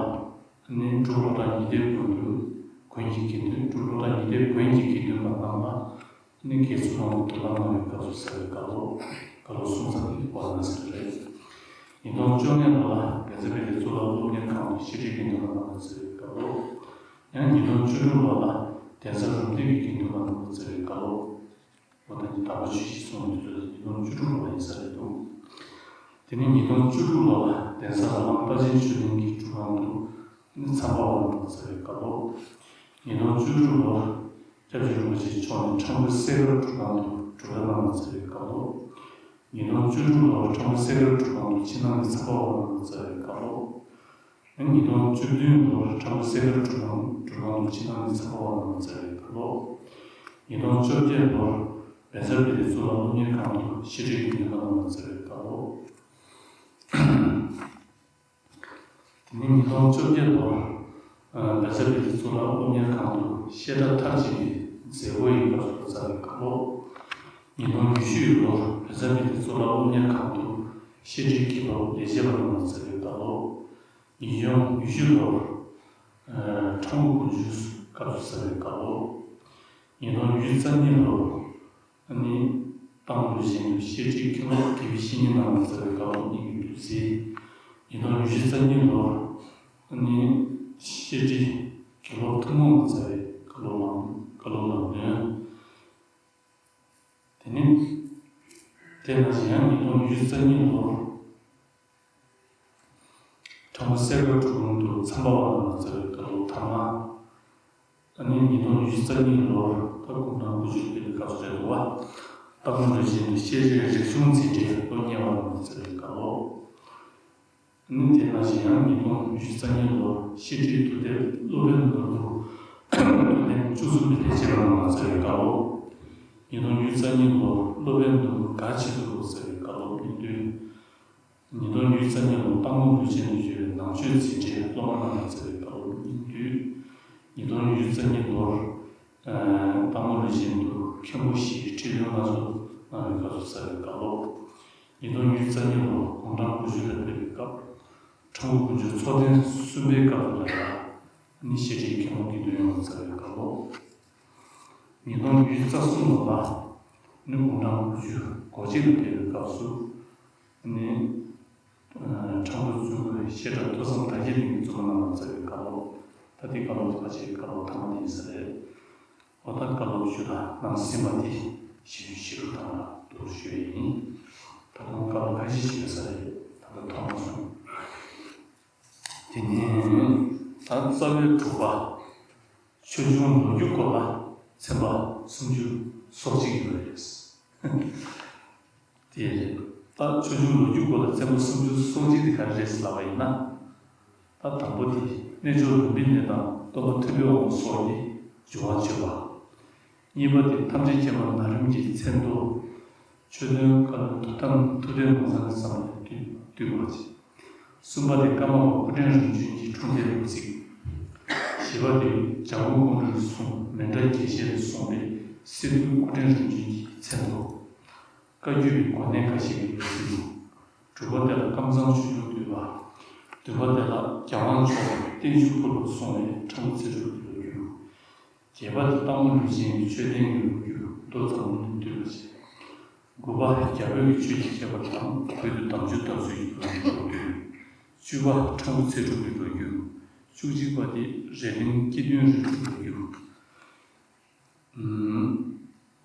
ནི་འབྲུག་སློབ་གྲྭ་ཉི་ཟླའི་དགོན་དུ་དགོན་གྱི་དགེ་འདུན། འབྲུག་སློབ་གྲྭ་ཉི་ཟླའི་དགོན་གྱི་དགེ་འདུན་པ་རྣམས་ལ་ནི་དགེ་ཚུལ་སློང་གི་དུས་ལ་གནང་བའི་སྐབས་སུ་བཅར་བའི་སྐབས་ལོ། སྐབས་ལོ་གསུམ་ཚར་དེ་ཝཱ་ར་ཎ་སི་རེད། ཉིས་སྟོང་བཅོ་ལྔའི་ལོ་ལ་བེ་ཚ་བི་ཏི་གཙུག་ལག་སློབ་གཉེར་ཁང་དུ་བཤད་གྲྭའི་དགེ་འདུན་པ་རྣམས་ལ་བཅར་བའི་སྐབས་ལོ། ཡང་ཉིས་སྟོང་བཅུ་དྲུག་ལོ་ལ་གདན་ས་རུམ་བཏེག་གི་དགེ་འདུན་པ་རྣམས་ལ་བཅར་བའི་སྐབས་ལོ། འོ་ད་ནི་དག་པ་ཆོས་ཀྱི་གསུང་གི་དུས་ཚོད་ཉིས་སྟོང་བཅུ་དྲུག་ལོ་ལ་ཡིན་ས་རེད་འདུག་དེ་ནས་ཉིས་སྟོང་བཅུ་དྲུག་ལོ་ལ་གདན་ས་ར་ལམ་པ་ཆེན་ཆོས་གླིང་གི་སྒྲུབ་ཁང་དུ་ནི་མཚམས་པ་བ་རྣམས་ལ་བཅར་བའི་སྐབས་ལོ། ཉིས་སྟོང་བཅུ་དྲུག་ལོར་སྐྱབས་རྗེ་རིན་པོ་ཆེ་མཆོག་ནས་ཁྲ་འགུ་སེ་གར་སྒྲུབ་ཁང་དུ་སྒྲུབ་གྲྭ་གནང་བ་བཅར་བའི་སྐབས་ལོ། ཉིས་སྟོང་བཅུ་དྲུག་ལོར་ཁྲ་འགུ་སེ་གར་སྒྲུབ་ཁང་དུ་ཕྱི་ནང་གི་མཚམས་པ་བ་རྣམས་ལ་བཅར་བའི་སྐབས་ལོ། ཉིས་སྟོང་བཅུ་བདུན་ལོར་ཁྲ་འགུ་སེ་གར་སྒྲུབ་ཁང་སྒྲུབ་ཁང་དུ་ཕྱི་ནང་གི་མཚམས་པ་བ་རྣམས་ལ་བཅར་བའི་སྐབས་ལོ། ཉིས་སྟོང་བཅོ་བརྒྱད་ལོར་བེ་ཚ་བི་ཏི་གཙུག་ལག་སློབ་གཉེར་ཁང་དུ་བཤད་གྲྭའི་དགེ་འདུན་པ་རྣམས་ལ་བཅར་བའི་སྐབས་ལོ། དེ་ནས་ཉིས་སྟོང་བཅོ་བརྒྱད་ལོར་བེ་ཚ་བི་ཏི་གཙུག་ལག་སློབ་གཉེར་ཁང་དུ་བཤད་གྲྭ་མཐར་ཕྱིན་པའི་མཛད་སྒོ་ཡི་སྐབས་སུ་བཅར་བའི་སྐབས་ལོ། ཉིས་སྟོང་ཉི་ཤུ་ལོར་བེ་ཚ་བི་ཏི་གཙུག་ལག་སློབ་གཉེར་ཁང་དུ་བཤད་གྲྭའི་དགེ་སློབ་ལས་བྱེད་པ་རྣམས་ལ་བཅར་བའི་སྐབས་ལོ། ཉིས་སྟོང་ཉི་ཤུ་ལོར་ཁྲ་འགུ་དགུན་ཆོས་སྐབས་སུ་བཅར་བའི་སྐབས་ལོ། ཉིས་སྟོང་ཉི་ཤུ་རྩ་གཉིས་ལོར་ནི་སྟག་མོ་ལུས་སྦྱིན་དུ་བཤད་གྲྭའི་དགེ་སློབ་དགེ་བའི་བཤེས་གཉེན་རྣམས་ལ་བཅར་བའི་སྐབས་ལོ་གཉིས་ཀྱི་དུས་ཚེས། ཉིས་སྟོང་ཉི་ཤུ་རྩ་གཉིས་ལོར་ནི་བཤད་གྲྭའི་དགེ་སློབ་ཐུན་མོང་ལ་བཅར་བའི་བཀའ་སློབ་ལམ་བཀའ་སློབ་ལམ་སྟོན། དེ་ནི། དེ་ནང་བཞིན་ཡང་ཉིས་སྟོང་ཉི་ཤུ་རྩ་གཉིས་ལོར་ཁྲ་འགུ་སེ་གར་སྒྲུབ་ཁང་དུ་མཚམས་པ་བ་རྣམས་ལ་བཅར་བའི་བཀའ་སློབ་ཐ་མ། ཨ་ནི་ཉིས་སྟོང་ཉི་ཤུ་རྩ་གཉིས་ལོར་ད་དགུང་གྲངས་དགུ་བཅུ་ཕེབས་པའི་སྐབས་སུ་རེད་འདུག་བ། སྟག་མོ་ལུས་སྦྱིན་དུ་བཤད་གྲྭའི་རིག་གཞུང་འཛིན་གྲྭའི་སློབ་གཉེར་བ་རྣམས་ལ་བཅར་བའི་བཀའ་སློབ། ནི་དེ་ནང་བཞིན་ཡང་ཉིས་སྟོང་ཉི་ཤུ་རྩ་གཉིས་ལོར་བཤད་གྲྭའི་དུས་དེབ་སློབ་དཔོན་ནོར་བུ་དུས་དེབ་བཅུ་གསུམ་པའི་ལས་བྱེད་པ་རྣམས་ལ་བཅར་བའི་བཀའ་སློབ། ཉིས་སྟོང་ཉི་ཤུ་རྩ་གཉིས་ལོར་སློབ་དཔོན་ནོར་བུ་ག་ཆེ་ཐུབ་པ་བཅར་བའི་བཀའ་སློབ་གཉིས་བསྡུས། ཉིས་སྟོང་ཉི་ཤུ་རྩ་གཉིས་ལོར་སྟག་མོ་ལུས་སྦྱིན་དུ་ཡོད་པའི་ནང་ཆོས་འཛིན་གྲྭའི་སློབ་མ་རྣམས་ལ་བཅར་བའི་བཀའ་སློབ་གཉིས་བསྡུས། ཉིས་སྟོང་ཉི་ཤུ་རྩ་གཉིས་ལོར་ སྟག་མོ་ལུས་ཅན་དུ་མཁན་པོ་བཞིའི་ཁྲི་ལོའི་མངའ་གསོལ་གནང་བའི་སྐབས་སུ་བསྩལ་བའི་བཀའ་སློབ། ཉིས་སྟོང་ཉི་ཤུ་རྩ་གཉིས་ལོར་དགུང་གྲངས་དགུ་བཅུ་ལ་ཕེབས་པའི་སྐབས། ཁྲ་འགུ་དགུན་ཆོས་ཚོགས་ཐེངས་གསུམ་པའི་སྐབས་ལ་ཡང་ནི་བཤད་ཁྲིའི་མཁན་པོ་དགེ་འདུན་ཡོངས་ལ་བསྩལ་བའི་བཀའ་སློབ། ཉིས་སྟོང་ཉི་ཤུ་རྩ་གསུམ་ལོ་ལ་ནི་དགུང་གྲངས་དགུ་བཅུ་གོ་གཅིག་ལ་ཕེབས་པའི་སྐབས་སུ་ནི། ཁྲ་འགུ་བཙུན་དགོན་བཤད་གྲྭ་ཐོས་བསམ་དར་རྒྱས་གླིང་གི་བཙུན་མ་རྣམས་ལ་བསྩལ་བའི་བཀའ་སློབ། ད་ལྟའི་བཀའ་སློབ་ཁ་ཆེའི་བཀའ་སློབ་ཐ་མ་དེ་ཡིན་ས་རེད། འོ་ད་བཀའ་སློབ་བཅུ་དང་ནང་ཟིན་པ་དེ་ཞིབ་ཞིབ་ཏུ་དང་ལ་འདུག་ཞུ་ཡས་ཡིན། ད་དུང་བཀའ་སློབ་ཁ་ཤས་ཤིག་ཡོད་ས་རེད། ད་ལྟ་མཐོང་མ་སོང་། དེ་ནས་ད་རྩ་བའི་དྲུག་པ། ཆོས་འབྱུང་ལོ་རྒྱུས་སྐོར་ལ་ཚན་པ་སུམ་ཅུ་སོ་གཅིག་ཡོད་རེད། དེ་རེད། ད་ཆོས་འབྱུང་ལོ་རྒྱུས་སྐོར་ལ་ཚན་པ་སུམ་ཅུ་སོ་གཅིག་དེ་ག་རེ་རེད་ལབ་པ་ཡིན་ན། ད་དང་པོ་དེ་རྣལ་འབྱོར་ལུམ་བི་ནི་དང་སྟོན་པ་ཐུབ་པའི་དབང་པོ་སོགས་ཀྱི་འབྱུང་བ་བརྗོད་པ། གཉིས་པ་དེ་ཐམས་ཅད་མཁྱེན་པ་ན་རིམ་གྱི་མཚན་ཐོ། ཆོས་དོན་བཀའ་བློན་ཐུབ་བསྟན་ཐུབ་བསྟན་ནོར་བཟང་གི་བསམ་པ་བཏུས་བཏུས་པ་བྱས། གསུམ་པ་དེ་ཀརྨ་པ་སྐུ་ཕྲེང་རིམ་བྱོན་གྱི་འཁྲུངས་འདས་ལོ་ཚིགས། བཞི་པ་དེ་འཇམ་མགོན་ཀོང་སྤྲུལ་གྱི་གསུང་མཎྜལ་རྒྱས་བཤད་དུ་གསུངས་པའི་སི་ཏུ་སྐུ་ཕྲེང་རིམ་བྱོན་གྱི་མཚན་ཐོ། བཀའ་བརྒྱུད་པའི་གོ་གནས་འགའ་ཞིག་གི་ལོ་རྒྱུས། དྲུག་པ་དེ་ལ་ཀམ་ཚང་ཆོས་འབྱུང་བསྡུས་པ། བདུན་པ་དེ་ལ་རྒྱལ་དབང་མཆོག་གིས་བརྟན་བཞུགས་ཕུལ་བར་གསུངས་པའི་ཁྲ་འགུ་ཚེ་སྒྲུབ་ཀྱི་ལོ་རྒྱུས། བརྒྱད་པ་དེ་སྟག་མོ་ལུས་ཅན་གྱི་མཆོད་རྟེན་གྱི་ལོ་རྒྱུས་མདོ་ཚང་མ་ནས་བསྡུས་པ་བྱས། དགུ་པ་རྒྱ་བོད་ཀྱི་ཆོས་ཀྱི་མཁས་པ་དང་བོད་དུ་དམ་ཆོས་དར་ཚུལ་གྱི་ལོ་རྒྱུས་མདོར་བསྡུས། བཅུ་པ་ཁྲ་འགུ་ཚེ་སྒྲུབ་ཀྱི་ལོ་རྒྱུས། བཅུ་གཅིག་པ་དེ་རེ་གླིང་སྐྱིད་སྡོན་རི་ཁྲོད་ཀྱི་ལོ་རྒྱུས།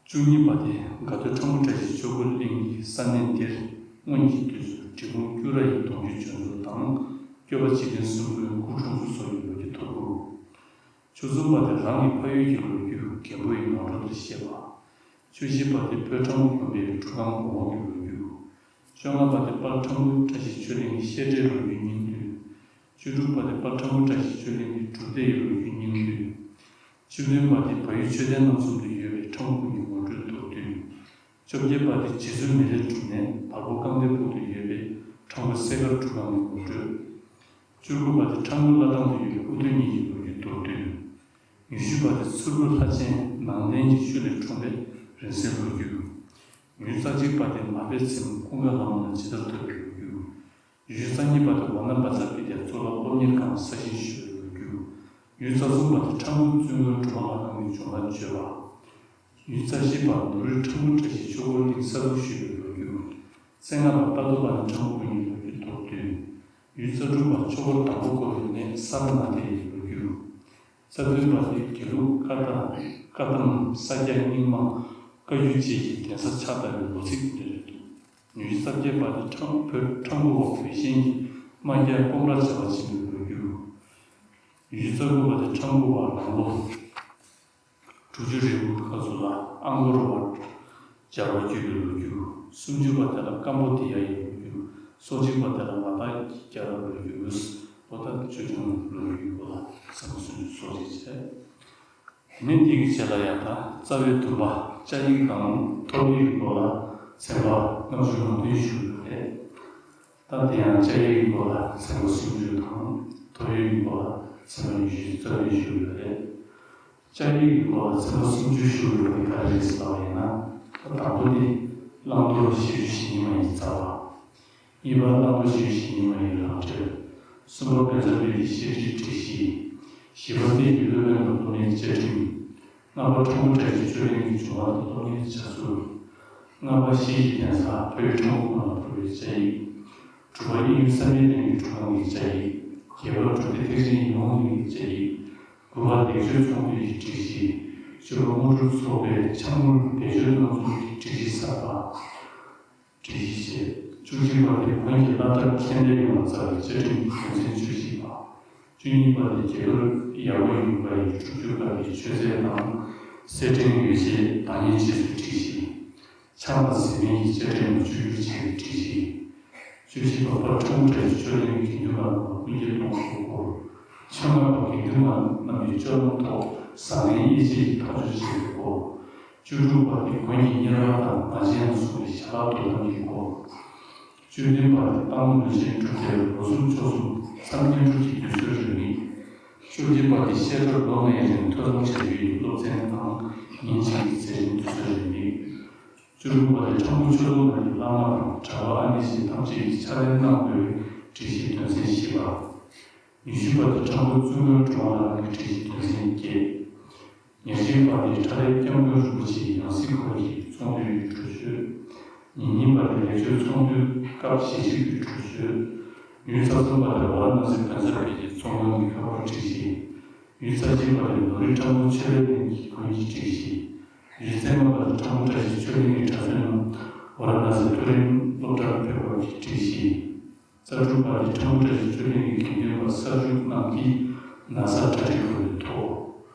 བཅུ་གཉིས་པ་དེ་དགའ་སྟོན་ཁྲ་འགུ་བཀྲ་ཤིས་ཆོས་འཁོར་གླིང་གི་ས་གནས་འདིར་སྔོན་གྱི་དུས་སུ་འབྲི་གུང་སྐྱུ་ར་ཡི་གདུང་རྒྱུད་འབྱོན་ཚུལ་དང་། སྐྱོབ་པ་འཇིག་རྟེན་གསུམ་མགོན་སྐུ་འཁྲུངས་ཚུལ་སོགས་ཀྱི་ལོ་རྒྱུས་ཐོར་བུ། བཅུ་གསུམ་པ་དེ་རང་གི་ཕ་ཡུལ་གྱི་ལོ་རྒྱུས་རྒན་པོ་ཡི་ནོར་འཁྲུལ་དུ་བཤད་པ། བཅུ་བཞི་པ་དེ་བོད་ཁྲ་འགུ་དགོན་པའི་ཁྲུས་ཁང་གོང་འོག་གི་ལོ་རྒྱུས། བཅོ་ལྔ་པ་དེ་དཔལ་ཁྲ་འགུ་བཀྲ་ཤིས་ཆོས་གླིང་གི་བཤད་གྲྭའི་ལོ་རྒྱུས་སྙིང་བསྡུས། བཅུ་དྲུག་པ་དེ་དཔལ་ཁྲ་འགུ་བཀྲ་ཤིས་ཆོས་གླིང་གི་སྒྲུབ་སྡེ་ཡི་ལོ་རྒྱུས་སྙིང་བསྡུས། བཅུ་བདུན་པ་དེ་བལ་ཡུལ་མཆོད་རྟེན་རྣམ་གསུམ་དུ་ཡོད་པའི་ཁྲ་འགུ་གི་ངོ་སྤྲོད་མདོར་བསྡུས། བཅོ་བརྒྱད་པ་དེ་རྗེ་བཙུན་མི་ལའི་སྒྲུབ་གནས་བལ་པོ་ཀམ་བདེ་ཕུག་ཏུ་ཡོད་པའི་ཁྲ་འགུ་གསས་མཁར་སྒྲུབ་ཁང་གི་ངོ་སྤྲོད། བཅུ་དགུ་པ་དེ་ཁྲ་འགུ་བླ་བྲང་དུ་ཡོད་པའི་སྐུ་མདུན་གཉིས་ཀྱི་ལོ་རྒྱུས་མདོར་བསྡུས། ཉི་ཤུ་པ་དེ་མཚུར་ཕུ་ལྷ་ཆེན་ནང་བསྟན་གྱི་ཆོས་ལས་འཁྲུངས་པའི་རིང་བསྲེལ་ལོ་རྒྱུས། ཉི་ཤུ་རྩ་གཅིག་པ་དེ་མ་པའི་ཚེམས་ཀུན་དགའ་ལྷ་མོ་ལ་ཇི་ལྟར་ཐོས་པའི་ལོ་རྒྱུས། ཉི་ཤུ་རྩ་གཉིས་པ་དེ་ཝ་ན་བཛྲ་པི་ཏའི་གཙུག་ལག་སློབ་གཉེར་ཁང་གསར་བཞེངས་ཞུས་པའི་ལོ་རྒྱུས། ཉི་ཤུ་རྩ་གསུམ་པ་དེ་ཁྲ་འགུ་བཙུན་དགོན་སྒྲོལ་མ་ལྷ་ཁང་གི་བྱུང་བ་བརྗོད་པ། ཉི་ཤུ་རྩ་བཞི་པ་ནོར་བུའི་ཁྲ་འགུ་བཀྲ་ཤིས་ཆོས་འཁོར་གླིང་གསར་འཛུགས་ཞུས་པའི་ལོ་རྒྱུས། རྩ་ལྔ་པ་རྟ་ཐོག་པ་ནས་ཁྲ་འགུ་ཀུན་གྱི་ལོ་རྒྱུས་མདོར་བསྡུས། ཉི་ཤུ་རྩ་དྲུག་པ་ཆོས་འཁོར་དང་པོ་བསྐོར་བའི་གནས་ས་ར་ནཱ་ཐའི་ལོ་རྒྱུས། རྩ་བདུན་པ་དེ་དགེ་ལུགས་བཀའ་གདམས་བཀའ་གདམས་ས་སྐྱ་རྙིང་མ་བཀའ་བརྒྱུད་བཅས་ཀྱི་གདན་ས་ཕྱག་བཏབ་པའི་ལོ་ཚིགས་འདི་རེད་འདུག་ཉི་ཤུ་རྩ་བརྒྱད་པ་དེ་ཁྲ་བོད་ཁྲ་འགུ་བ་བོད་ཞེན་གྱི་དམག་རྒྱགས་སྐོམ་ར་བྱ་བ་ཆེན་པོའི་ལོ་རྒྱུས། ཉི་ཤུ་རྩ་དགུ་པ་དེ་ཁྲ་འགུ་བ་རང་ལོ། དྲུག་ཅུ་རེ་དགུ་སྐབས་སུ་ལ་ཨ་སྒོར་བར་སྦྱར་བ་བརྒྱུད་པའི་ལོ་རྒྱུས། སུམ་ཅུ་པ་དེ་ལ་ཀམ་བོ་དི་ཡ་ཡི་ལོ་རྒྱུས། སོ་གཅིག་པ་དེ་ལ་ལ་དྭགས་ཀྱི་རྒྱལ་རབས་ལོ་རྒྱུས། འོ་ད་ཆོས་འབྱུང་ལོ་རྒྱུས་སྐོར་ལ་ཚན་པ་སུམ་ཅུ་སོ་གཅིག་བྱས། དེ་ནས་འདི་གི་རྗེས་ལ་ཡང་ད་རྩ་བའི་བདུན་པ་བཅའ་ཡིག་དང་ཐོར་བུའི་སྐོར་ལ་ཚན་པ་ལྔ་བཅུ་ང་བདུན་ཞུ་རྒྱུ་རེད། ད་དེ་ཡང་བཅའ་ཡིག་གི་སྐོར་ལ་ཚན་པ་སུམ་ཅུ་དང་ཐོར་བུའི་སྐོར་ལ་ཚན་པ་ཉི་ཤུ་རྩ་བདུན་ཞུ་རྒྱུ་རེད། བཅའ་ཡིག་གི་སྐོར་ལ་ཚན་པ་སུམ་ཅུ་ཞུ་དགོས་པའི་ག་རེ་རེད་ཟེར་བ་ཡིན་ན། ད་དང་པོ་ནི་བླང་དོར་ཞི་རྒྱུ་ཞི་གནས་མ་ཡི་རྩ་བ། གཉིས་པ་བླང་དོར་ཞི་རྒྱུ་ཞི་གནས་མ་ཡི་རང་འགྲེལ། གསུམ་པ་བཛྲ་པི་ཏའི་བཤད་ཁྲིད་སྒྲིག་གཞི། བཞི་པ་ནི་ཡུལ་སློབ་དཔོན་དང་སློབ་མའི་བཅའ་ཁྲིམས། ལྔ་པ་ཁྲ་འགུ་བཀྲ་ཤིས་ཆོས་གླིང་གི་བྱུང་བ་དང་སློབ་གཉེར་བྱ་ཚུལ། ལྔ་པ་གཞིས་ཀྱི་གདན་ས་བོད་ཁྲ་འགུ་དགོན་ལ་ཕུལ་བའི་བཅའ་ཡིག། དྲུག་པ་དབྱིན་ཡུལ་བསམ་ཡས་གླིང་གི་ཁྲུས་ཁང་གི་བཅའ་ཡིག། བརྒྱད་པ་སྒྲུབ་སྡེ་ཐེག་ཆེན་ཉི་ཧོང་གླིང་གི་བཅའ་ཡིག། དགུ་པ་ལེགས་བཅོས་ཚོགས་འདུ་ཡི་སྒྲིག་གཞི། བཅུ་པ་དངོས་གྲུབ་ཚོགས་པའི་ཕྱག་དངུལ་བེད་སྤྱོད་གནང་ཚུལ་གྱི་སྒྲིག་གཞི་གསར་པ། སྒྲིག་གཞི་བཅས། བཅུ་གཅིག་པ་དེ་བོན་གྱི་བླ་དྭགས་ཁྱད་ལྡན་ཡོང་བ་རྩ་བའི་བཅའ་ཁྲིམས་དོན་ཚན་བཅུ་བཞི་པ། བཅུ་གཉིས་པ་དེ་རྒྱལ་པོ་ཡ་ཝ་ཡུམ་བར་ཡི་དྲུག་ཅུ་སྐབས་ཀྱི་མཆོད་རྫས་དང་། སེར་ཕྲེང་ཡོ་བྱད་བདག་ཉར་བྱས་ཚུལ་སྒྲིག་གཞི། ཆང་དང་ཟས་མེད་ཀྱི་བཅའ་ཁྲིམས་བཅོས་བསྒྱུར་བྱས་པའི་སྒྲིག་གཞི། བཅུ་བཞི་པ་དཔལ་ཁྲ་འགུ་བཀྲ་ཤིས་ཆོས་གླིང་དགེ་འདུན་པ་རྣམས་ལ་སྐུ་འགྱེད་གཏོང་དགོས་སྐོར། བཅོ་ལྔ་པ་དགེ་འདུན་པ་རྣམས་ཀྱི་སྤྱོད་ལམ་ཐོག་བཟང་ངན་དབྱེ་འབྱེད་ཀྱི་ཐག་གཅོད་བྱེད་དགོས་སྐོར། བཅུ་དྲུག་པ་དེ་དགོན་གྱི་གཉེར་པ་དང་མ་བྱན་ལ་སོགས་པའི་ཞལ་ལག་དོ་དམ་གྱི་སྐོར། བཅུ་བདུན་པ་དེ་སྟག་མོ་ལུས་ཅན་སྒྲུབ་སྡེ་ལོ་གསུམ་ཕྱོགས་གསུམ་མཚམས་བསྙེན་སྒྲུབ་ཀྱི་དུས་ཚོད་རིང་མིན། བཅུ་གཅིག་པ་དེ་བཤད་གྲྭར་ལོ་ལྔའི་རིང་ཐོས་བསམ་བྱ་རྒྱུ་ཡི་སློབ་ཚན་དང་ཉིན་གཅིག་གི་མཛད་རིམ་དུས་ཚོད་རེ་དམིགས། བཅུ་དྲུག་པ་དེ་ཁྲ་འགུ་ཆོས་ལུགས་ནང་གི་བླ་མ་དང་གྲྭ་པ་ཨ་ནེ་ཞིག་ཐམས་ཅད་ཀྱིས་ཕྱག་ལས་གནང་དགོས་པའི་སྒྲིག་གཞིའི་དོན་ཚན་བཞི་པ། ཉི་ཤུ་པ་དེ་ཁྲ་འགུ་བཙུན་དགོན་གྲུབ་དབང་བླ་མའི་སྒྲིག་གཞིའི་དོན་ཚན་བརྒྱད། ཉེར་གཅིག་པ་དེ་ཁྲ་རལ་སྐྱབས་མགོན་རིན་པོ་ཆེའི་ཡང་སྲིད་སྐོར་གྱི་ཚོགས་འདུའི་གྲོས་ཆོད། ཉེར་གཉིས་པ་དེ་ལེགས་བཅོས་ཚོགས་འདུའི་སྐབས་ཞལ་བཞེས་ཀྱི་གྲོས་ཆོད། ཉེར་གསུམ་པ་དེ་ཝཱ་ར་ཎ་སི་བོད་མཛའ་འཕེལ་རྒྱས་ཚོགས་སྡེའི་ཁ་པར་སྒྲིག་གཞི། ཉེར་གཅིག་པ་དེ་ནོར་བུ་ཁྲ་འགུ་ཆོས་ལས་གླིང་གི་དགོན་གྱི་སྒྲིག་གཞི། ཉེར་བདུན་པ་དེ་ཁྲ་འགུ་བཀྲ་ཤིས་ཆོས་གླིང་གི་གྲྭ་བཙུན་རྣམས་ཝཱ་ར་ཎ་སི་མཐོ་རིམ་སློབ་གྲྭར་ཕེབས་པའི་སྒྲིག་གཞི། རྩ་དྲུག་པ་དེ་ཁྲ་འགུ་བཀྲ་ཤིས་ཆོས་གླིང་གི་དགེ་འདུན་པ་གསར་བཞུགས་རྣམས་ཀྱིས་ན་བཟའ་གྲ་སྒྲིག་དགོས་པའི་ཐོག་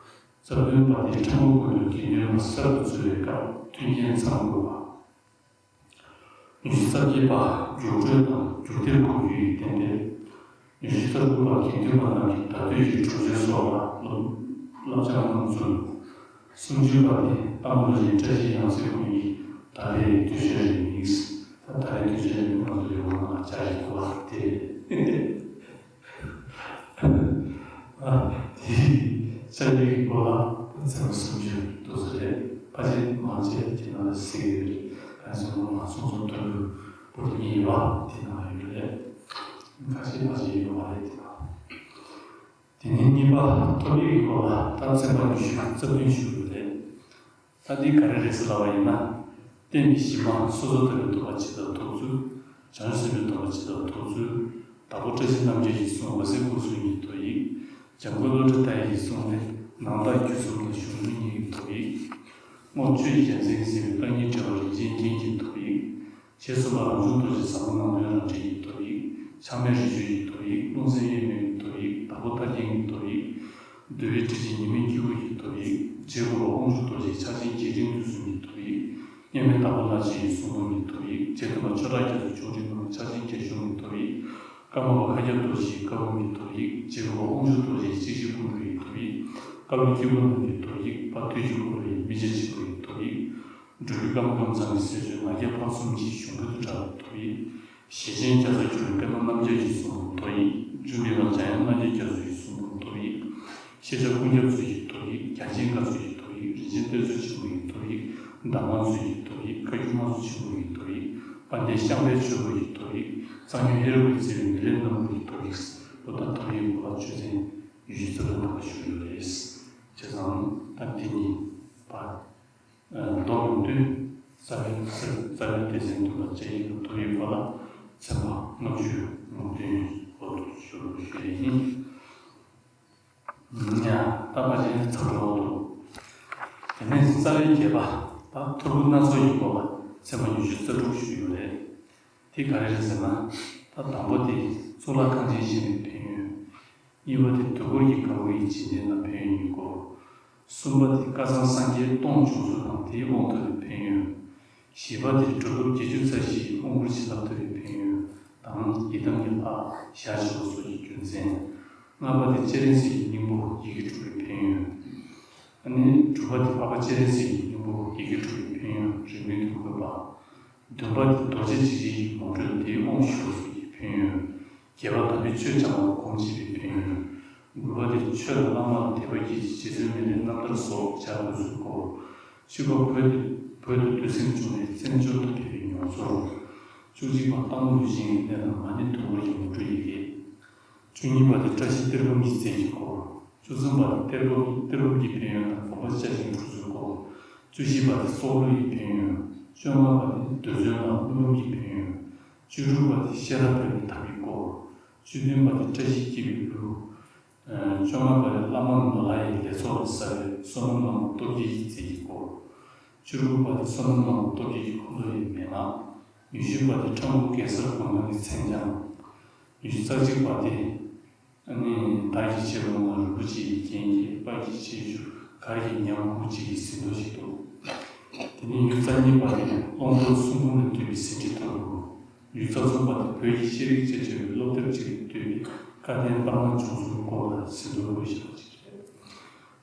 རྩ་བདུན་པ་དེ་ཁྲ་འགུ་དགོན་དུ་དགེ་འདུན་པ་གསར་དུ་འཛུལ་བའི་སྐབས་མཐུན་རྐྱེན་ཚང་དགོས་པ། ཉི་ཤུ་རྩ་བརྒྱད་པ་རྒྱུགས་སྤྲོད་དང་རྒྱུགས་གཏེར་དགོས་རྒྱུ་ཡི་གཏན་འབེབས། ཉི་ཤུ་རྩ་དྲུག་པ་དགེ་འདུན་པ་རྣམས་ཀྱི་ཟླ་སྡོད་ཀྱི་གྲོས་ཆོད་སོགས་ལ་བསླབ་བསླབ་སྦྱང་གནང་ཚུལ། སུམ་ཅུ་པ་དེ་སྟག་མོ་རིན་བཀྲ་ཤིས་ཡང་སྲིད་ཁོང་གི་ཟླ་རེའི་དུས་ཆེན་རེ་དམིགས། ད་ཟླ་རེའི་དུས་ཆེན་རེ་དམིགས་ང་ཚོ་ཡོང་ང་ལ་བཅར་ཡོང་བ་དེ་རེད། ཨ་དེ་བཅར་ཡོང་གི་སྐོར་ལ་ད་ཚེས་པ་སུམ་ཅུ་འདུག་ས་རེད། ཕལ་ཆེར་མང་ཆེ་དེ་ནང་ལ་གཟིགས་ཡོད་རེད། གང་ཟེར་ན་ང་ཚོ་ཚོ་མཐོན་པོའི་བོད་གཉིས་ཡོད་དེ་ནང་ཡོད་རེད། ཁ་ཤས་ཁ་ཤས་ཡོད་མ་རེད་དེ་ནང་། དེ་ནས་གཉིས་པ་ཐོབ་ཡིག་གི་སྐོར་ལ་ད་ཚན་པ་ཉི་ཤུ་རྩ་བདུན་ཞུ་རྒྱུ་རེད། ད་འདི་ག་རེ་རེད་ཟེར་ལབ་པ་ཡིན་ན། རྟེན་གྱི་གཞི་མ་སོ་སོར་ཐར་པའི་ཐོབ་པ་ཇི་ལྟར་ཐོབ་ཚུལ། བྱང་ཆུབ་སེམས་དཔའི་ཐོབ་པ་ཇི་ལྟར་ཐོབ་ཚུལ། དྭགས་པོ་བཀྲ་ཤིས་རྣམ་རྒྱལ་གྱིས་གསུངས་འོད་གསལ་སྐུ་གསུམ་གྱི་ཐོབ་ཡིག། འཇམ་མགོན་བློ་གྲོས་ལྟ་ཡི་གསུངས་ཏེ་ནང་རྟགས་བརྒྱུད་གསུམ་དང་གཞུང་ལུགས་གཉིས་ཀྱི་ཐོབ་ཡིག། རྔོག་ཆོས་ཀྱི་རྒྱལ་མཚན་གྱིས་གསུངས་པའི་བཀའ་རྙིང་བྲལ་བ་རིན་ཆེན་རྒྱན་གྱི་ཐོབ་ཡིག། ཞེས་གསུངས་པ་རང་བྱུང་རྡོ་རྗེ་ཟབ་མོ་ནང་དོན་རང་འགྲེལ་གྱི་ཐོབ་ཡིག། ཆགས་མེད་རི་ཆོས་ཀྱི་ཐོབ་ཡིག། རླུང་སེམས་དབྱེར་མེད་ཀྱི་ཐོབ་ཡིག། དྭགས་པོ་ཐར་རྒྱན་གྱི་ཐོབ་ཡིག། འདུལ་བའི་ཁྲིད་ཆེན་ཉི་མའི་དཀྱིལ་འཁོར་གྱི་ཐོབ་ཡིག། རྗེ་གུ་རུ་དབང་ཕྱུག་རྡོ་རྗེའི་ཕྱག་ཆེན་རྒྱས་འབྲིང་བསྡུས་གསུམ་གྱི་ཐོབ་ཡིག། མཉམ་མེད་དྭགས་པོ་ལྷ་རྗེ་ཡི་གསུང་འབུམ་གྱི་ཐོབ་ཡིག། རྗེ་བཙུན་པ་ཆོས་གྲགས་རྒྱ་མཚོ་ཆོས་འབྲིང་པའི་ཕྱག་ཆེན་རྒྱ་གཞུང་གི་ཐོབ་ཡིག། ཀརྨ་པ་ཤཱཀྱ་རྡོ་རྗེའི་བཀའ་འབུམ་གྱི་ཐོབ་ཡིག། རྗེ་གུ་རུ་དབང་ཕྱུག་རྡོ་རྗེའི་གཅིག་བཞི་ཀུན་འདུས་ཀྱི་ཐོབ་ཡིག། བཀའ་བློན་སྐྱེ་བོ་རྣམས་ཀྱི་ཐོབ་ཡིག། དཔལ་དུས་ཀྱི་འཁོར་ལོ་ཡི་མི་བརྒྱ་གཅིག་པོ་ཡི་ཐོབ་ཡིག། འབྲུག་པའི་ཀརྨ་ཀམ་ཚང་གི་གསེར་ཆོས་ང་རྒྱལ་འཕགས་གསུམ་གྱི་གཞུང་དཔེ་དུ་གྲགས་པའི་ཐོབ་ཡིག། ཞེ་ཆེན་རྒྱ་མཚོ་སྐྱོང་བའི་པདྨ་རྣམ་རྒྱལ་གྱི་གསུང་འབུམ་ཐོབ་ཡིག། འཇུ་མི་དབང་འཇམ་དབྱངས་རྣམ་རྒྱལ་རྒྱ་མཚོ་ཡི་གསུང་འབུམ་ཐོབ་ཡིག། ཤེས་བྱ་ཀུན་ཁྱབ་མཚོ་ཡི་ཐོབ་ཡིག། རྒྱ་ཆེན་མཁའ་མཚོ་ཡི་ཐོབ་ཡིག། རིན་ཆེན་གཏེར་མཛོད་ཆེན་པོ་ཡི་ཐོབ་ཡིག། གདམས་ངག་མཚོ་ཡི་ཐོབ་ཡིག། བཀའ་འགྱུར་སྨྲ་བརྗོད་ཆེན་པོ་ཡི་ཐོབ་ཡིག། དཔལ་ལྡན་ཤངས་པའི་ཆོས་སྐོར་ཡི་ཐོབ་ཡིག། གཙང་ཆུ་ཧེ་རུ་ཀའི་རྩེ་བའི་མེ་ལེན་སྣམ་བུ་ཡི་ཐོབ་ཡིག། ལོ་ཟླ་ཐོབ་ཡིག་སྐོར་ལ་ཆོས་ཚན་ཉི་ཤུ་རྩ་དྲུག་ཐོག་ཞུ་ཡོད་རེད། བྱས་ཙང་ད་འདི་ཉིད་པ། མདོ་ལུང་སྟོན། རྩ་བའི་རྩ་བའི་སྡེ་ཚན་བདུན་པ་བཅའ་ཡིག་དང་ཐོབ་ཡིག་སྐོར་ལ་ཚན་པ་ལྔ་བཅུ་ལུང་སྟོན་འོག་ཏུ་ཞུ་རྒྱུ་ཞུ་ཡས་ཡིན། ཡ། ད་ཕལ་ཆེར་ཚར་འགྲོ་འདུག་དེ་ནས་རྩ་བའི་བརྒྱད་པ། ད་ཐོར་བུ་སྣ་ཚོགས་ཡི་སྐོར་ལ་ཚན་པ་ཉི་ཤུ་རྩ་དྲུག་ཞུ་ཡོད་རེད། དེ་ག་རེ་རེད་ཟེར་ན། ད་དང་པོ་དེ་གཙུག་ལག་ཁང་ཆེན་བཞེངས་པའི་ཕན་ཡོན། གཉིས་པ་དེ་དུས་འཁོར་གྱི་འགག་སྒོ་ཡི་འཇིག་རྟེན་ལ་ཕན་ཡོན་གཉིས་སྐོར། གསུམ་པ་དེ་བསྐལ་བཟང་སངས་རྒྱས་སྟོང་བྱུང་ཚུལ་དང་དེའི་དབང་ཐོབ་པའི་ཕན་ཡོན། བཞི་པ་དེ་གྲུབ་ཐོབ་བརྒྱད་ཅུ་རྩ་བཞིའི་དབང་བསྐུར་བྱིན་རླབས་ཐོབ་པའི་ཕན་ཡོན་དང་ཡི་དམ་གྱི་ལྷ་ཞལ་བཞུགས་པ་སོགས་ཀྱི་རྒྱུ་མཚན། ལྔ་པ་དེ་སྤྱན་རས་གཟིགས་ཀྱི་སྙིང་པོ་ཡི་གེ་དྲུག་པའི་ཕན་ཡོན། ཨ་ནི་དྲུག་པ་དེ་འཕགས་པ་སྤྱན་རས་གཟིགས་ཀྱི་སྙིང་པོ་ཡི་གེ་དྲུག་པའི་ཕན་ཡོན་རིང་མིན་དུ་བཀོད་པ། བདུན་པ་དེ་རྡོ་རྗེ་འཇིགས་བྱེད་ཀྱི་ངོ་སྤྲོད་དེའི་དབང་ཞུ་བ་སོགས་ཀྱི་ཕན་ཡོན། བརྒྱད་པ་དམ་པའི་ཆོས་སྦྱང་བ་སྒོམ་བྱེད་པའི་ཕན་ཡོན། དགུ་པ་དེ་ཆོས་དང་བླ་མ་ལ་དད་པ་སྐྱེད་ཅིང་རྗེ་བཙུན་མི་ལའི་རྣམ་ཐར་སོགས་སྦྱང་དགོས་ཚུལ་སྐོར། བཅུ་པ་བོད་དུ་བོད་དུ་བདུད་སྲིན་བྱུང་བའི་བཙན་བྱོལ་དུ་ཕེབས་པའི་མྱོང་ཚོར། བཅུ་གཅིག་པ་སྟག་མོ་ལུས་སྦྱིན་གྱི་གནས་དང་མ་ཎི་དུས་འཁོར་གྱི་ངོ་སྤྲོད་ཡི་གེ། བཅུ་གཉིས་པ་དེ་བཀྲ་ཤིས་གཏེར་བུམ་གྱི་རྩལ་གྱི་སྐོར། བཅུ་གསུམ་པ་དེ་གཏེར་བུམ་གཏེར་བུམ་གྱི་ཕན་ཡོན་དང་སྒོམ་པ་བཅའ་ཞིང་སྒྲུབ་ཚུལ་སྐོར། བཅུ་བཞི་པ་དེ་སྲོག་བླུ་ཡི་ཕན་ཡོན། བཅོ་ལྔ་པ་དེ་རྡུལ་ཚོན་དང་རླུང་བུམ་གྱི་ཕན་ཡོན། བཅུ་དྲུག་པ་དེ་ཤེས་རབ་འཕེལ་བའི་ཐབས་ཀྱི་སྐོར། བཅུ་བདུན་པ་དེ་བཀྲ་ཤིས་སྐྱིད་པའི་གླུ། བཅོ་ལྔ་པ་དེ་བླ་མ་ནོར་ལྷ་ཡི་ལས་ཚོགས་ལ་གསོལ་བའི་བསོད་ནམས་བླ་མ་སྟོབས་རྒྱས་ཀྱི་རྩལ་གྱི་སྐོར། བཅུ་དྲུག་པ་དེ་བསོད་ནམས་བླ་མ་སྟོབས་རྒྱས་ཀྱི་འཁོར་ལོ་ཡི་མན་ངག། ཉི་ཤུ་པ་དེ་ཁྲ་འགུ་གེ་སར་དགོན་ཁང་གི་མཚན་བྱང་། ཉི་ཤུ་རྩ་གཅིག་པ་དེ། ཨ་ནི་བདག་གི་ཆེ་བའི་དབང་རིན་པོ་ཆེ་ཡི་རྒྱན་གྱི་དཔལ་གྱི་ཆེ་ཆུང་གར་གྱི་ཉམས་དགུ་གཅིག་གི་ཟིན་ཐོ་ཞིག་འདུག་དེ་ནས་ཉི་ཤུ་རྩ་གཉིས་པ་དེ་ཀློང་རྡོལ་གསུང་འབུམ་ལས་བཏུས་པའི་ཟིན་བྲིས་ཐོར་བུ། ཉི་ཤུ་རྩ་གསུམ་པ་དེ་བོད་ཀྱི་ཤེས་རིག་ཅེས་བྱ་བའི་སློབ་དེབ་ཅིག་ལས་བཏུས་པའི་བཀའ་བསྟན་རྟགས་མ་འབྱུང་གསུམ་སྐོར་ལ་ཟིན་ཐོར་བཀོད་བཞག་པ་ཞིག་རེད།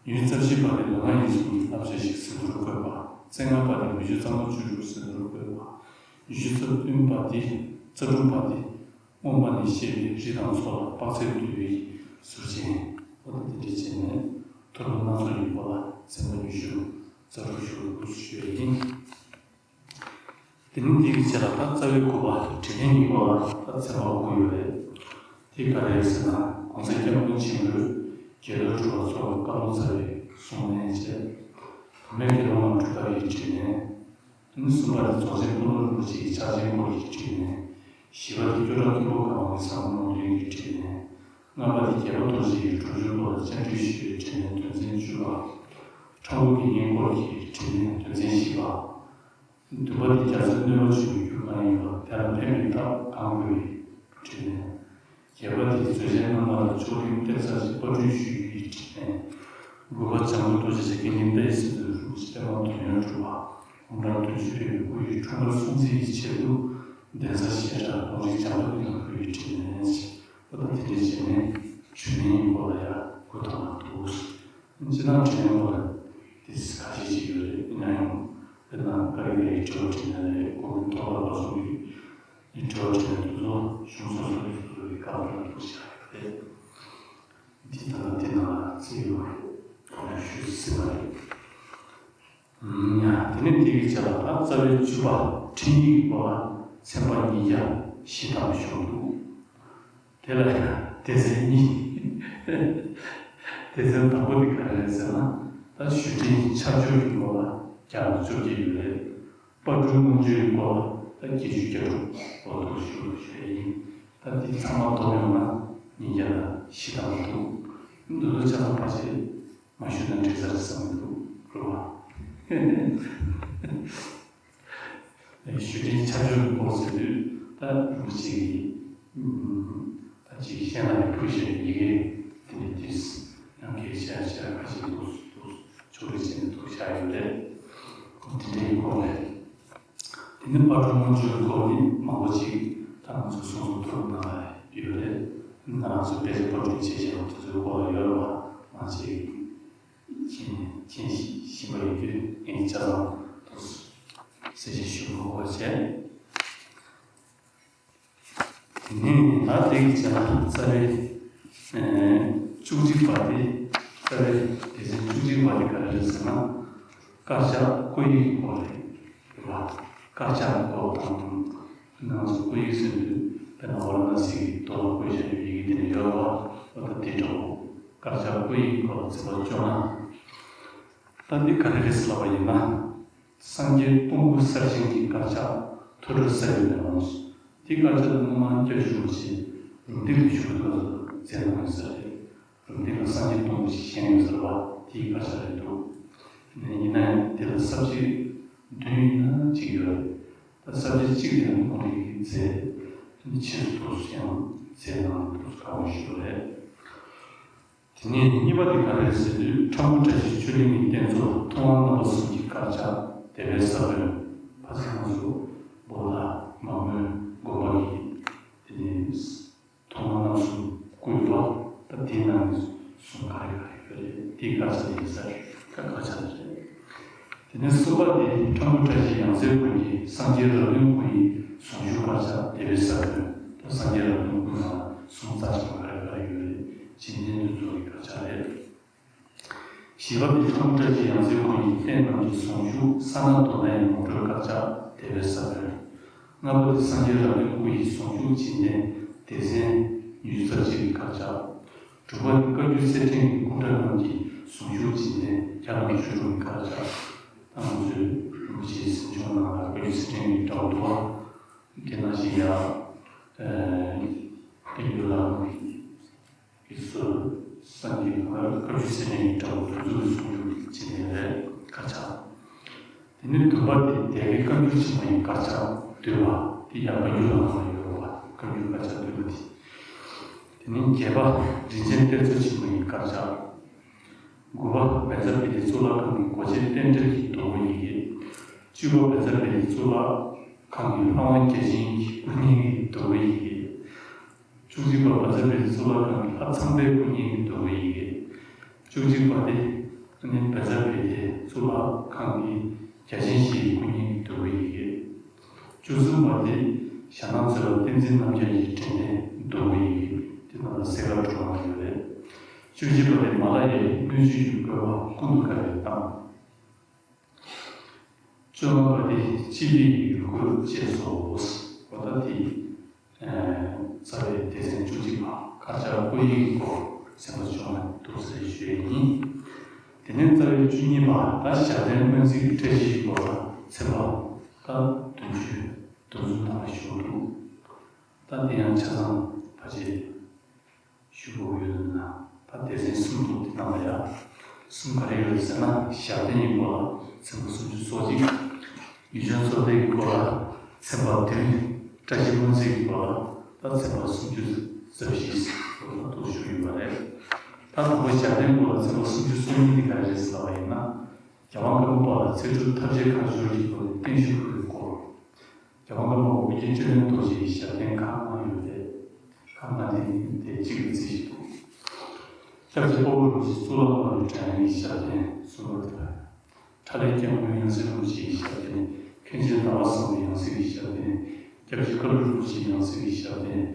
ཉི་ཤུ་རྩ་བཞི་པ་དེ་ལུས་ངག་ཡིད་གསུམ་གྱི་བསླབ་བྱ་ཞིག་ཟིན་ཐོར་བཀོད་པ། རྩ་ལྔ་པ་དེ་མི་ཆོས་གཙང་མ་བཅུ་དྲུག་ཟིན་ཐོར་བཀོད་པ། ཉི་ཤུ་རྩ་བདུན་པ་དེ་རྩ་དྲུག་པ་དེ། མངོན་པ་ནས་བཤད་པའི་རི་དང་མཚོ་ལ་དཔག་ཚད་བསྡུས་པའི་ཟུར་ཅན། འོ་ད་དེ་འདྲ་བྱས་ནས་མཐོ་སློབ་སྣ་ཚོགས་ཡིན་པ་ལ་ཚན་པ་ཉི་ཤུ་རྩ་དྲུག་ཞུ་བ་སྐུ་གཟུགས་ཞུ་ཡ་ཡིན། དེ་ནི་འདི་གི་རྗེས་ལ་ད་རྩ་བའི་དགུ་པ་དྲིས་ལན་ཡིན་པ་ལ་ད་ཚན་པ་དགུ་ཡོད་རེད། དེ་ག་རེ་རེད་ཟེར་ན་༸གོང་ས་༸སྐྱབས་མགོན་ཆེན་པོས་དགེ་ལུགས་སྒྲུབ་པ་ཚོར་བཀའ་སློབ་སྩལ་བའི་གསུང་ལན་བྱས། བུད་མེད་དགེ་སློང་རྣམས་སྒྲུབ་ཐབས་ཀྱི་དྲིས་ལན། གསུམ་པ་དེ་རྫོགས་ཆེན་ཀུན་ལེགས་རིན་པོ་ཆེའི་ཕྱག་ཆེན་སྐོར་གྱི་དྲིས་ལན། བཞི་པ་དེ་སྐྱོ་བྲག་སྐྱེས་བུ་གང་བའི་ཟབ་མོ་ལུང་བསྟན་གྱི་དྲིས་ལན། ལྔ་པ་དེ་རྒྱལ་པོ་རྡོ་རྗེ་ཡི་སྒྲུབ་བརྒྱུད་པ་ལ་བཅར་འདྲི་ཞུས་པའི་དྲིས་ལན་དོན་ཚན་བཅུ་པ། ཁྲ་འགུ་དགེ་བསྙེན་སྐོར་གྱི་དྲིས་ལན་དོན་ཚན་བཞི་པ། བདུན་པ་དེ་རྒྱ་མཚོའི་གནོད་པ་བྱུང་བའི་རྒྱུ་གང་ཡིན་པ་དེ་ལ་ཕན་པའི་ཐབས་གང་དགོས་པའི་དྲིས་ལན། བརྒྱད་པ་དེ་མཛོད་ཆེན་རྣམ་པ་ལ་མཆོག་གླིང་གཏེར་གསར་ཞིག་པར་སྐྲུན་ཞུ་རྒྱུའི་དྲིས་ལན། དགུ་པ་བྱང་ཆུབ་རྡོ་རྗེ་འཆང་དགེ་འདུན་པའི་སྲིད་དུ་རིན་པོ་ཆེ་པདྨ་དོན་ཡོད་གྲུབ་པ་དགུང་གྲངས་བདུན་ཅུ་རེ་དགུ་ཡི་འཁྲུངས་སྐར་སྲུང་བརྩི་ཡི་ཆེད་དུ་གདན་ས་བཤད་གྲྭ་གདོང་རིས་བྱང་ཐང་གི་ནང་ཕུལ་བའི་དྲིས་ལན། ཨོ་ད་དེ་འདྲ་བྱས་ནས་དྲིས་ལན་ཡིན་པ་ལ་ཡ་དགུ་ཐམ་པ་འདུག་སྤྱིར་བཏང་དྲིས་ལན་པ་ལ་དེ་ཁ་ཤས་ཤིག་ཡོད་རེད། ཡིན་ན་ཡང་དཔེར་ན་ཀ་རི་ཀ་རིའི་དྲི་བ་དྲིས་ལན་རེད། གོང་མའི་ཐོག་ལ་ལ་སོགས་ཀྱི་དྲི་བ་དྲིས་ལན་དེ་ཚོ་གཞུང་སོ་སོ་གི་སོ་སོ་གི་སྐབས་ལ་འདུག་བཞག་ཡོད་རེད། འདི་ལྟ་ན་དེ་ནང་ལ་བརྩི་ཡོད་རེད། གོང་ནས་ཞུས་ཟིན་པ་རེད། ཡ། དེ་ནས་དེ་གི་རྗེས་ལ་ད་རྩ་བའི་བཅུ་པ་འཕྲིན་ཡིག་སྐོར་ལ་ཚན་པ་ཉིས་བརྒྱ་བཞི་ཐམ་པ་ཞུགས་འདུག་དེ་ལ་ཡང་སྡེ་ཚན་གཉིས། སྡེ་ཚན་དང་པོ་དེ་ག་རེ་རེད་ཟེར་ན། ད་ཞུ་འཕྲིན་ཆ་སྦྱོར་གྱི་སྐོར་ལ་བརྒྱ་དང་བཅོ་བརྒྱད་ཡོད་རེད། དཔལ་སྤྲུལ་མངོན་བརྗོད་ཀྱི་སྐོར་ལ་ད་བརྒྱད་ཅུ་གྱ་དྲུག་འོ་དེ་ཞུ་རྒྱུ་ཡིན། ད་འདི་ཚང་མ་བསྡོམས་ཡོང་ན་ཉིས་བརྒྱ་དང་བཞི་ཐམ་པ་འདུག་འདི་ཚོ་ཆ་ཚང་ཕལ་ཆེར་མ་ཞུས་ན་འགྲིག་ས་རེད་བསམ་གྱི་འདུག་རེད་བ། ཞུ་འཕྲིན་ཆ་སྦྱོར་གྱི་སྐོར་ཟེར་དུས་ད་རིན་པོ་ཆེ་གིས་ད་ཅིག་གཞན་ལ་ཡང་ཕུལ་བཞག་པའི་ཡི་གེ་དེ་འདྲ་དུས་ཡང་གལ་ཆེ་ཆེ་ཁ་ཤས་འདུག་འདུག་ཕྱོགས་སྒྲིག་བྱས་ནས་འདུག་བཞག་ཡོད་རེད། དེ་འདྲའི་སྐོར་ལས། དེ་ནི་དཔལ་སྤྲུལ་མངོན་བརྗོད་སྐོར་ནི་མང་པོ་ཅིག་ད་ང་ཚོའི་གསུང་རྩོམ་ཐོར་ནང་ལ་ཡོད་རེད། ང་རང་ཚོའི་དཔེ་ཆ་པར་སྐྲུན་བྱས་བྱས་པ་དེ་ཚོའི་སྐོར་ལ་ཡོད་རེད་བ། མང་ཆེ་མཁྱེན་མཁྱེན་བཞིན་པ་ཡིན་དུས་ངས་ཆ་ཚང་དུ་གསལ་བཤད་ཞུ་དགོས་པ་བྱས། དེ་ནས་ད་དེ་གི་རྗེས་ལ་རྩ་བའི་བཅུ་གཅིག་པ་དེ་རྩ་བའི་སྡེ་ཚན་བཅུ་གཅིག་པ་དེ་ག་རེ་རེད་ཟེར་ན། དཀར་ཆག་བརྐོས་ཡིག་སྐོར་རེད། རེད་བ། དཀར་ཆག་སྐོར་དང་། ང་ཚོ་བརྐོས་ཡིག་ཟེར་དུས་དཔེར་ན་ཝཱ་ར་ཎ་སི་གི་རྡོ་ལ་བརྐོས་བཞག་པའི་ཡི་གེ་དེ་འདྲ་ཡོད་རེད་བ། འོ་ད་དེ་འདྲ་བོ། དཀར་ཆག་བརྐོས་ཡིག་སྐོར་ལ་ཚན་པ་བཅོ་ལྔ། ད་འདི་ག་རེ་རེད་ཟེར་ལབ་པ་ཡིན་ན། སངས་རྒྱས་སྟོང་སྐུ་གསལ་བྱེད་ཀྱི་དཀར་ཆག་ཐོས་གྲོལ་གསལ་བའི་མེ་ལོང་། འདི་དཀར་ཆག་དེ་སྔོན་མ་སྐྱབས་རྗེ་རིན་པོ་ཆེ་རུམ་བཏེག་ལ་བཞུགས་སྐབས་སུ་མཛད་གནང་ཡོད་ས་རེད། རུམ་བཏེག་ལ་སངས་རྒྱས་སྟོང་སྐུ་ཞིག་བཞེངས་ཡོད་ས་རེད་བ། དེའི་དཀར་ཆག་རེད་འདུག་ཡིན་ན་ཡང་དེ་ལ་ས་བཅད་བདུན་ཡིན་ན་གཅིག་ཡོད་རེད། ད་ས་བཅད་གཅིག་དེ་ཡང་ཁོང་རང་གིས་མཛད། དེ་ནི་ཕྱིས་སུ་ཐུགས་སུ་ཡང་མཛད་གནང་ཐུགས་སུ་དགའ་བོ་ཞིག་རེད། དེ་ནས་གཉིས་པ་དེ་ག་རེ་རེད་ཟེར་དུས་ཁྲ་འགུ་བཀྲ་ཤིས་ཆོས་གླིང་གི་རྟེན་གཙོ་ཐུབ་དབང་རྣམ་པ་གསུམ་གྱི་དཀར་ཆག་དད་པའི་ས་བོན། ཕ་ཚན་ང་ཚོ་བོ་ད་མ་མོའི་དགོན་པ་གི་དེ་ནས་ཐུབ་དབང་རྣམ་གསུམ་བརྐོས་པ་ད་དེའི་ནང་ནས་གསུམ་ག་རེ་ག་རེ་ཡོད་རེད། དེའི་དཀར་ཆག་དེ་ཡིན་ས་རེད། ད་དཀར་ཆག་དེ་རེད། དེ་ནས་གསུམ་པ་དེ་ཁྲ་འགུ་བཀྲ་ཤིས་ཡང་རྩེ་དགོན་གྱི་སངས་རྒྱས་རབ་བདུན་སྐུ་ཡི་གཟུངས་གཞུག་དཀར་ཆག་དད་པའི་ས་བོན། ད་སངས་རྒྱས་རབ་བདུན་སྐུ་ཡི་ནང་ལ་གཟུངས་རྩ་ཆེན་པོ་ག་རེ་ག་རེ་ཡོད་རེད། རྗེས་དྲན་དུ་གཙོ་བོའི་དཀར་ཆག་རེད། བཞི་པ་དེ་ཁྲ་འགུ་བཀྲ་ཤིས་ཡང་རྩེ་དགོན་གྱི་རྟེན་རྣམས་ཀྱི་གཟུངས་གཞུག་ས་སྣ་དོ་སྣ་ཡི་ངོ་སྤྲོད་དཀར་ཆག་དད་པའི་ས་བོན། ལྔ་པ་དེ་སངས་རྒྱས་རབ་བདུན་སྐུ་ཡི་གཟུངས་གཞུག་རྗེས་དྲན་སྡེ་ཚན་ཉི་ཤུ་རྩ་གཅིག་གི་དཀར་ཆག་དྲུག་པ་དེ་བཀའ་བརྒྱུད་གསེར་ཕྲེང་གི་སྐུ་འདྲ་རྣམས་ཀྱི་གཟུངས་གཞུག་རྗེས་དྲན་བརྒྱ་དང་བཅུ་དྲུག་གི་དཀར་ཆག་ད་ང་ཚོའི་རིན་པོ་ཆེའི་གཟིམ་ཆུང་ནང་ལ་བཀའ་བརྒྱུད་གསེར་ཕྲེང་གི་འདྲ་བོ་འདུག་བ། དེ་ནང་བཞིན་ཡ། ཨེ། བསྟན་འགྱུར་ལ་ཡི་སོ་སངས་རྒྱས་ཀྱི་བཀའ་བརྒྱུད་གསེར་ཕྲེང་གི་འདྲ་བོ་འདུག་འདུག་གསུང་རྒྱུ་ཅི་ནས་རེད་དཀར་ཆག་དེ་ནས་བདུན་པ་དེ་སྡེ་དགེ་བཀའ་འགྱུར་ཆེན་མོ་ཡི་དཀར་ཆག་བསྡུས་པ་དེ་ཡང་བཀའ་འགྱུར་ལ་མ་ཡོད་པ་བཀའ་འགྱུར་དཀར་ཆག་བསྡུས་པ་དེ། དེ་ནས་བརྒྱད་པ་རིན་ཆེན་གཏེར་མཛོད་ཆེན་མོ་ཡི་དཀར་ཆག་དགུ་པ་བཛྲ་པི་ཏི་གཙུག་ལག་ཁང་གི་སྒོ་འབྱེད་རྟེན་འབྲེལ་གྱི་རྡོ་སྐུ་ཡི་གེ། བཅུ་པ་བཛྲ་པི་ཏི་གཙུག་ལག་ཁང་གི་ལྷ་དབང་བརྒྱ་བྱིན་གྱི་སྐུ་བརྙན་གྱི་རྡོ་སྐུ་ཡི་གེ། བཅུ་གཅིག་པ་བཛྲ་པི་ཏི་གཙུག་ལག་ཁང་གི་ལྷ་ཚངས་པའི་སྐུ་བརྙན་གྱི་རྡོ་སྐུ་ཡི་གེ། བཅུ་གཅིག་པ་དེ་ནི་བཛྲ་པི་ཏི་གཙུག་ལག་ཁང་གི་བརྒྱ་བྱིན་བཞི་ཡི་སྐུ་བརྙན་གྱི་རྡོ་སྐུ་ཡི་གེ། བཅུ་གསུམ་པ་དེ་ཞྭ་ནག་མཚོ་ལ་བསྟན་འཛིན་རྣམ་རྒྱལ་གྱི་དྲན་རྟེན་རྡོ་སྐུ་ཡི་གེ། དེ་ནང་ལ་གསས་མཁར་གྲོང་ལ་ཡོད་རེད། བཅུ་གཅིག་པ་དེ་མ་ལ་ཡའི་སྣོད་བཅུད་ཀྱི་བཀོད་པ་ཀུན་ཏུ་དགའ་བའི་གཏམ། བཅོ་ལྔ་པ་དེ་སྤྱི་པའི་ཡུལ་འཁོར་བཅས་སོ། འོ་ད་དེ་རྩ་བའི་སྡེ་ཚན་བཅུ་གཅིག་པ་དཀར་ཆག་བཀོད་ཡིག་སྐོར་ཚན་པ་བཅོ་ལྔ་འདུག་ཟེར་ཞུ་ཡས་ཡིན། དེ་ནས་རྩ་བའི་བཅུ་གཉིས་པ་ད་ཞབས་བརྟན་སྨོན་ཚིག་བཀྲ་ཤིས་སྐོར་ལ་ཚན་པ་ད་བདུན་ཅུ་བདུན་ཅུ་ཐམ་པ་ཞུ་འདུག་ད་དེ་ཡང་ཆ་ཚང་ཕལ་ཆེར་ཞུ་དགོས་ཡོད་ན། ད་སྡེ་ཚན་གསུམ་འདུག་དེ་དང་ལ་ཡ། གསུམ་ག་རེ་ཡོད་ཟེར་ན་ཞབས་བརྟན་གྱི་སྐོར་ལ་ཚན་པ་སུམ་ཅུ་སོ་གཅིག་ཡུལ་ལྗོངས་གསོལ་འདེབས་ཀྱི་སྐོར་ལ་ཚན་པ་བདུན། བཀྲ་ཤིས་སྨོན་ཚིག་གི་སྐོར་ལ་ད་ཚན་པ་སུམ་ཅུ་རྩ་བཞི་ལ་ཐུག་ཞུ་ཡོད་པ་རེད། ད་དང་པོ་ཞབས་བརྟན་སྐོར་ལ་ཚན་པ་སུམ་ཅུ་སོ་གཉིས་འདི་ག་རེ་རེད་ཟེར་བ་ཡིན་ན། རྒྱལ་དབང་ཀརྨ་པ་ལ་ཚེ་སྒྲུབ་ཐབས་མཆོག་ཁ་སྦྱོར་གྱི་སྒོ་ནས་བརྟན་བཞུགས་ཕུལ་བའི་སྐོར། རྒྱལ་དབང་ཀརྨ་པ་ཨོ་རྒྱན་བཅུད་ལེན་རྡོ་རྗེའི་ཞབས་བརྟན་ཁག་ལྔ་ཡོད་པས། ཁག་ལྔ་དེ་ནི་དེ་གཅིག་ལ་རྩིས་ཞིག་འདུག་སྐྱབས་རྗེ་དཔའ་བོ་རིན་པོ་ཆེ་གཙུག་ལག་སློབ་གཉེར་གྱི་ཞབས་བརྟན་གསུམ་པ་དང་། ཁྲ་ལས་སྐྱབས་མགོན་ཡང་སྲིད་རིན་པོ་ཆེའི་ཞབས་བརྟན། མཁན་ཆེན་ཟླ་བ་བཟང་པོའི་ཡང་སྲིད་ཀྱི་ཞབས་བརྟན། སྐྱབས་རྗེ་ཀ་ལུ་རིན་པོ་ཆེའི་ཡང་སྲིད་ཀྱི་ཞབས་བརྟན།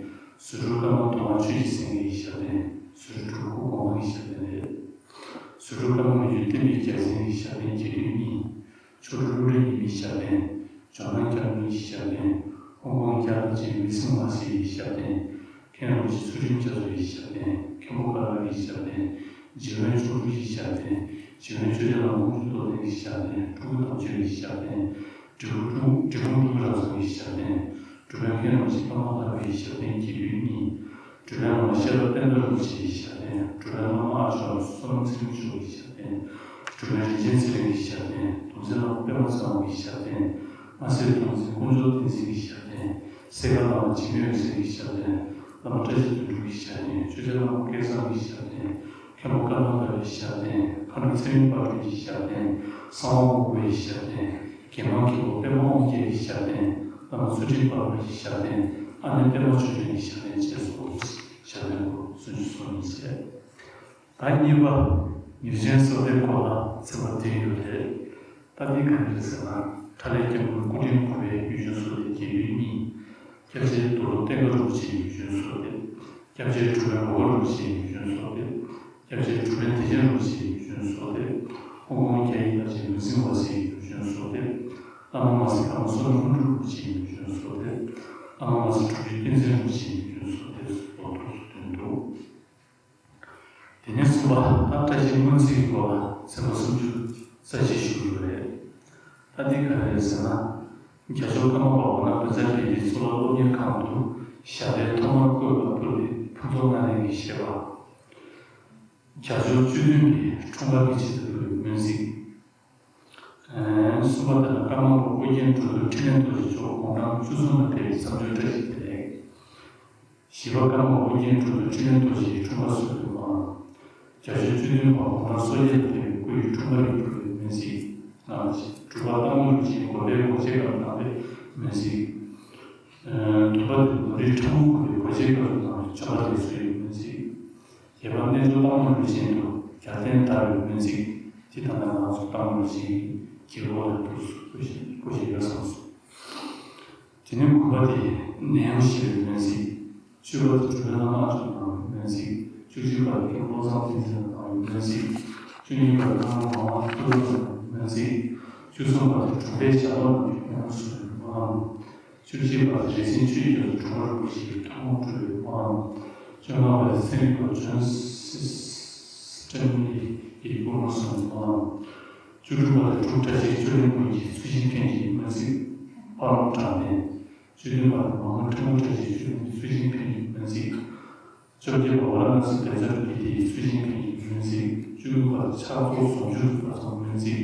ཟུར་དྲུག་ཀརྨ་མདོ་སྔགས་ཆོས་ཀྱི་སེང་གེའི་ཞབས་བརྟན། ཟུར་དྲུག་སྐུ་གོང་མ་གི་ཞབས་བརྟན་རེད། ཟུར་དྲུག་ཀརྨ་མི་བསྐྱོད་བསྟན་པའི་རྒྱལ་མཚན་གྱི་ཞབས་བརྟན་རྒྱས་བསྡུས་གཉིས། མཆོག་སྤྲུལ་བློ་གྲོས་ཉི་མའི་ཞབས་བརྟན། ཇོ་ནང་སྐྱབས་མགོན་གྱི་ཞབས་བརྟན། ཧོང་ཀོང་རྒྱལ་དར་ཅན་མི་སེང་ལགས་ཀྱི་ཞབས་བརྟན། མཁན་རིན་པོ་ཆེ་ཚུལ་ཁྲིམས་རྒྱ་མཚོ་ཡི་ཞབས་བརྟན། མཁན་པོ་ཀ་ལ་གི་ཞབས་བརྟན། རྗེ་དབོན་མཆོག་སྤྲུལ་གྱི་ཞབས་བརྟན། རྗེ་དབོན་ཆོས་རྒྱལ་བླ་མ་ཀོང་ཇོ་རྟོགས་ལྡན་གྱི་ཞབས་བརྟན། སྤྲུལ་སྐུ་དམ་ཆོས་ཀྱི་ཞབས་བརྟན། འབྲི་གུང་ཀྲུང་འབྲི་གུང་ཀྲུང་རབ་གསུམ་གྱི་ཞབས་བརྟན། སྒྲུབ་དཔོན་མཁན་རིན་པོ་ཆེ་ཀརྨ་ལྷ་པའི་ཞབས་བརྟན་རྒྱས་བསྡུས་གཉིས། སྒྲུབ་དཔོན་བླ་མ་ཤེས་རབ་བསྟན་དར་རིན་པོ་ཆེའི་ཞབས་བརྟན། སྒྲུབ་དཔོན་བླ་མ་ཨ་ཇོ་བསོད་ནམས་ཚེ་རིང་མཆོག་གི་ཞབས་བརྟན། སྒྲུབ་དཔོན་རིན་ཆེན་ཚེ་རིང་གི་ཞབས་བརྟན། གདུང་སྲས་བླ་མ་པདྨ་ཚེ་དབང་གི་ཞབས་བརྟན། མངའ་གསོལ་གདུང་འཛིན་དཀོན་མཆོག་བསྟན་འཛིན་གྱི་ཞབས་བརྟན། སེ་ཁ་བླ་མ་འཇིགས་མེད་འོད་ཟེར་གྱི་ཞབས་བརྟན། བླ་མ་བཀྲ་ཤིས་དོན་གྲུབ་ཀྱི་ཞབས་བརྟན། ཆོས་རྒྱལ་བླ་མ་སྐལ་བཟང་གི་ཞབས་བརྟན། མཁན་པོ་ཀརྨ་དགའ་བའི་ཞབས་བརྟན། མཁའ་འགྲོ་ཚེ་རིང་དཔལ་སྒྲོན་གྱི་ཞབས་བརྟན། གསང་བ་སྔོན་པོའི་ཞབས་བརྟན། དགེ་མང་མཁན་པོ་པདྨ་དབང་རྒྱལ་གྱི་ཞབས་བརྟན། བླ་མ་ཚུལ་ཁྲིམས་དཔལ་སྒྲོན་གྱི་ཞབས་བརྟན། ཨ་ནེ་པདྨ་ཆོས་སྒྲོན་གྱི་ཞབས་བརྟན་བཅས་སོ། ཞབས་བརྟན་སྐོར་སུམ་ཅུ་སོ་གཉིས་བྱས། ད་གཉིས་པ། ཉེར་བཞི་གསོལ་འདེབས་སྐོར་ལ་ཚན་པ་བདུན་ཡོད་རེད། ད་འདི་ག་རེ་རེད་ཟེར་ན། ཁྲ་ལས་སྐྱབས་མགོན་སྐུ་ཕྲེང་དགུ་པའི་ཡུལ་ལྗོངས་གསོལ་འདེབས་རྒྱས་བསྡུས་གཉིས། སྐྱབས་རྗེ་རྡོར་སློབ་བསྟན་དགའ་རིན་པོ་ཆེའི་ཡུལ་ལྗོངས་གསོལ་འདེབས། སྐྱབས་རྗེ་གྲུབ་དབོན་ལོ་དགའ་རིན་པོ་ཆེའི་ཡུལ་ལྗོངས་གསོལ་འདེབས། སྐྱབས་རྗེ་གྲུབ་དབོན་བདེ་ཆེན་རིན་པོ་ཆེའི་ཡུལ་ལྗོངས་གསོལ་འདེབས། ཧོང་ཀོང་རྒྱ་ཡིག་དར་ཅན་མུན་སེལ་ཝ་སིའི་ཡུལ་ལྗོངས་གསོལ་འདེབས། བླ་མ་མ་སི་ཀརྨ་བསོད་ནམས་ལྷུན་གྲུབ་རིན་པོ་ཆེའི་ཡུལ་ལྗོངས་གསོལ་འདེབས། བླ་མ་མ་སི་གྲུབ་རྗེ་བསྟན་འཛིན་རིན་པོ་ཆེའི་ཡུལ་ལྗོངས་གསོལ་འདེབས་སོགས་ཐོག་སུ་བཏོན་འདུག་དེ་ནས་གསུམ་པ། ད་བཀྲ་ཤིས་སྨོན་ཚིག་གི་སྐོར་ལ་ཚན་པ་སུམ་ཅུ་རྩ་གཅིག་ཞུ་གི་ཡོད་རེད། ད་འདི་ག་རེ་རེད་ཟེར་ན། རྒྱལ་མཆོག་ཀརྨ་པ་འོ་ན་བཛྲ་དགེ་འདུན་གཙུག་ལག་སློབ་གཉེར་ཁང་དུ་ཞབས་བརྟན་ཐོག་མར་བཀོད་པ་ཕུལ་བའི་ཕུན་ཚོགས་ལྔ་ལྡན་གྱི་བཞེད་པ། རྒྱལ་མཆོག་བཅུ་བདུན་གྱི་འཁྲུངས་སྐར་གྱི་ཆེད་དུ་ཕུལ་བའི་སྨོན་ཚིག་གསུམ་པ་དེ་ལ་ཀརྨ་པ་ཨོ་རྒྱན་འབྲུག་སྒྲུབ་འཕྲིན་ལས་རྡོ་རྗེ་མཆོག་དགུང་གྲངས་བཅུ་གསུམ་ལ་ཕེབས་པའི་མཚམས་སྦྱོར་བཀྲ་ཤིས་བདེ་ལེགས། བཞི་པ་ཀརྨ་པ་ཨོ་རྒྱན་འབྲུག་སྒྲུབ་འཕྲིན་ལས་རྡོ་རྗེའི་འཁྲུངས་སྐར་གསོལ་བའི་སྨོན་ལམ། རྒྱལ་མཆོག་བཅུ་བདུན་པ་དགུང་གྲངས་སོ་བརྒྱད་ལ་ཕེབས་པའི་སྐུ་ཡི་འཁྲུངས་སྐར་ཡིན་པའི་སྨོན་ཚིག་གནང་ཞིང་། དྲུག་པ་རྟ་མགོ་ལུག་ཆེན་གོ་པའི་གོ་ཆའི་སྐབས་གནང་བའི་སྨོན་ཚིག་བདུན་པ་དེ་ལོ་རིའི་ཁྲ་འགུ་འཁོར་བའི་གོ་ཆའི་སྐབས་སུ་གནང་བའི་བྱམས་པ་དེ་གསོལ་བའི་སྨོན་ཚིག་བརྒྱད་པ་རྣལ་འབྱོར་རྟ་མགོ་ལུག་ཆེན་དུ་རྒྱལ་བསྟན་དར་བའི་སྨོན་ཚིག་དེ་ད་ལྟ་ང་ཚོ་རྟ་མགོ་ལུག་ཆེན་གྱི་སྐོར་ལ་འདུག་སྐུ་ཞེས་སྐུ་ཞེས་ཡོད་བསམ་སོང་། དེ་ནས་དགུ་པ་དེ་ནད་ཡམས་ཞི་བའི་སྨོན་ཚིག་བཅུ་པ་དེ་གྲུབ་དབང་བླ་མ་ལྕམ་གནང་བའི་སྨོན་ཚིག་བཅུ་གཅིག་པ་དེ་བློ་བཟང་བསྟན་འཛིན་གནང་བའི་སྨོན་ཚིག་བཅུ་གཉིས་པ་དེ་བླ་མ་མང་བ་ཐུབ་རབ་གནང་བའི་སྨོན་ཚིག་བཅུ་གསུམ་པ་དེ་དྲུང་པའི་ཞབས་ཏོག་གནང་བའི་སྨོན་ལམ་གསུངས་པའི་སྨོན་ལམ། བཅུ་བཞི་པ་རེ་ཆེན་ཆོས་རྒྱལ་དུ་དྲུང་རབ་ཞིག་ཐུགས་དགོངས་སྤྲོ་བའི་སྨོན་ལམ། བཅོ་ལྔ་པ་ཚན་རིག་པ་ཇོན་སི་སི་ཊེན་ལི་ཡི་སྐུ་ངོ་སོང་བའི་སྨོན་ལམ། བཅུ་དྲུག་པ་དེ་འབྲུག་བཀྲ་ཤིས་ཆོས་གླིང་དགོན་གྱི་ཚུལ་ཁྲིམས་མཁན་གྱི་སྨོན་ཚིག་འཕགས་ལམ་དྲང་བདེན། བཅུ་བདུན་པ་དེ་མ་དངུལ་ཁྲི་མོ་བཀྲ་ཤིས་ཆོས་གླིང་གི་ཚུལ་ཁྲིམས་མཁན་གྱི་སྨོན་ཚིག་བཅོ་བརྒྱད་པ་ཝཱ་ར་ཎ་སི་བཛྲ་གྷི་རི་ཡི་ཚུལ་ཁྲིམས་མཁན་གྱི་སྨོན་ཚིག་བཅུ་དགུ་པ་ཕྱག་རྫོགས་ཟུང་འཇུག་གི་བར་མཚམས་སྨོན་ཚིག་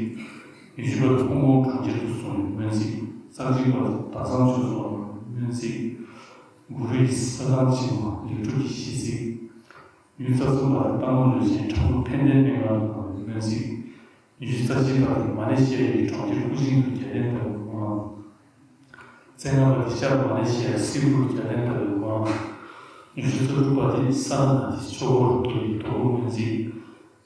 བཅུ་བཞི་པ་ཧོང་ཀོང་གྲོང་ཁྱེར་དུ་སོང་བའི་སྨོན་ཚིག་རྩ་གཅིག་པ་ཟླ་བཟང་ཆོས་སོགས་སྨོན་ཚིག་གུ་རུ་ཡི་ས་ཐང་ཆེན་མོ་ལེགས་གྲུབ་ཀྱི་ཤིས་ཚིག་ཉི་ཤུ་རྩ་གསུམ་པ་རྟ་མགོ་ལུག་ཆེན་ཁྲ་འགུ་ཕན་བདེའི་གནས་ཁང་དུ་གནང་བའི་སྨོན་ཚིག་ཉི་ཤུ་རྩ་གཅིག་པ་མ་ལེ་ཤི་ཡའི་གྲོང་ཁྱེར་ཀུ་ཤིང་དུ་རྒྱལ་བསྟན་དར་བའི་སྨོན་ལམ། རྩ་ལྔ་པ་ཤར་མ་ལེ་ཤི་ཡའི་སིལ་བུར་རྒྱལ་བསྟན་དར་བའི་སྨོན་ལམ། ཉི་ཤུ་རྩ་དྲུག་པ་དེ་ས་ལ་ན་དེ་ཆོས་འཁོར་རྡོ་ཡི་རྡོ་རུ་སྨོན་ཚིག་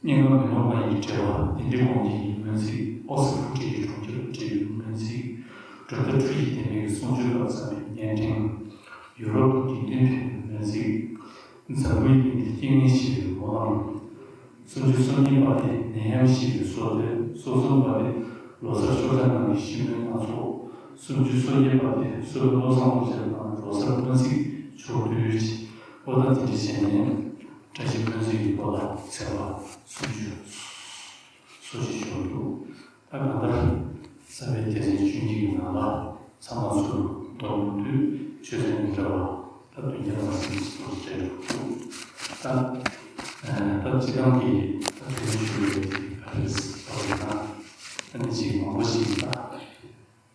སྙན་ངག་མེ་ལོང་ལྔ་ཡི་འགྲེལ་པ་དིན་རི་དགོངས་རྒྱན་གྱི་སྨོན་ཚིག་ཨོ་སི་ཕུ་ཀྲི་ཡི་གྲོང་ཁྱེར་དུ་བྲིས་པའི་སྨོན་ཚིག་སྒྲོལ་མ་ཁྲི་ཡི་བདེན་པའི་གསུང་ཆོས་ལ་བརྩམས་པའི་བརྙན་འཕྲིན། ཡུ་རོབ་ཏུ་དགེ་འདུན་ཕེབས་པའི་སྨོན་ཚིག་འཛམ་བུའི་གླིང་འདིར་རྐྱེན་ངན་ཞི་བའི་སྨོན་ལམ། སུམ་ཅུ་སོ་གཉིས་པ་དེ་ནད་ཡམས་ཞི་བའི་གསོལ་སྟོན། སོ་གསུམ་པ་དེ་ལོ་གསར་ཤོག་བྱང་ནང་གི་ཤིང་སྨོན་སྣ་ཚོགས། སུམ་ཅུ་སོ་བརྒྱད་པ་དེ་སྲོལ་བློ་བཟང་རྡོ་རྗེ་དང་ལོ་གསར་སྨོན་ཚིག་ཕྱོགས་བསྡུས། ཨོ་ད་དེ་འདྲ་བྱས་ནས་བཀྲ་ཤིས་སྨོན་ཚིག་གི་སྐོར་ལ་ཚན་པ་སུམ་ཅུ་སོ་བཞི་ཤོག་འདུག་ད་གང་ལྟར་གསར་པའི་སྡེ་ཚན་བཅུ་གཉིས་ཀྱི་ནང་ལ་ཚང་མ་ཚུར་གཏོང་ཡོང་དུས་ཆོས་ཚན་མི་འདྲ་བ་ད་བདུན་བརྒྱ་ལ་སུམ་ཅུ་སོ་བརྒྱད་འདུག་ད་ད་སྤྱི་བཏང་གི་ད་དེ་རིང་ཞུ་བའི་དེ་ག་རེ་ཟེར་བ་ཡིན་ན། ཨ་ནི་ཅིག་མང་པོ་ཞིག་ད་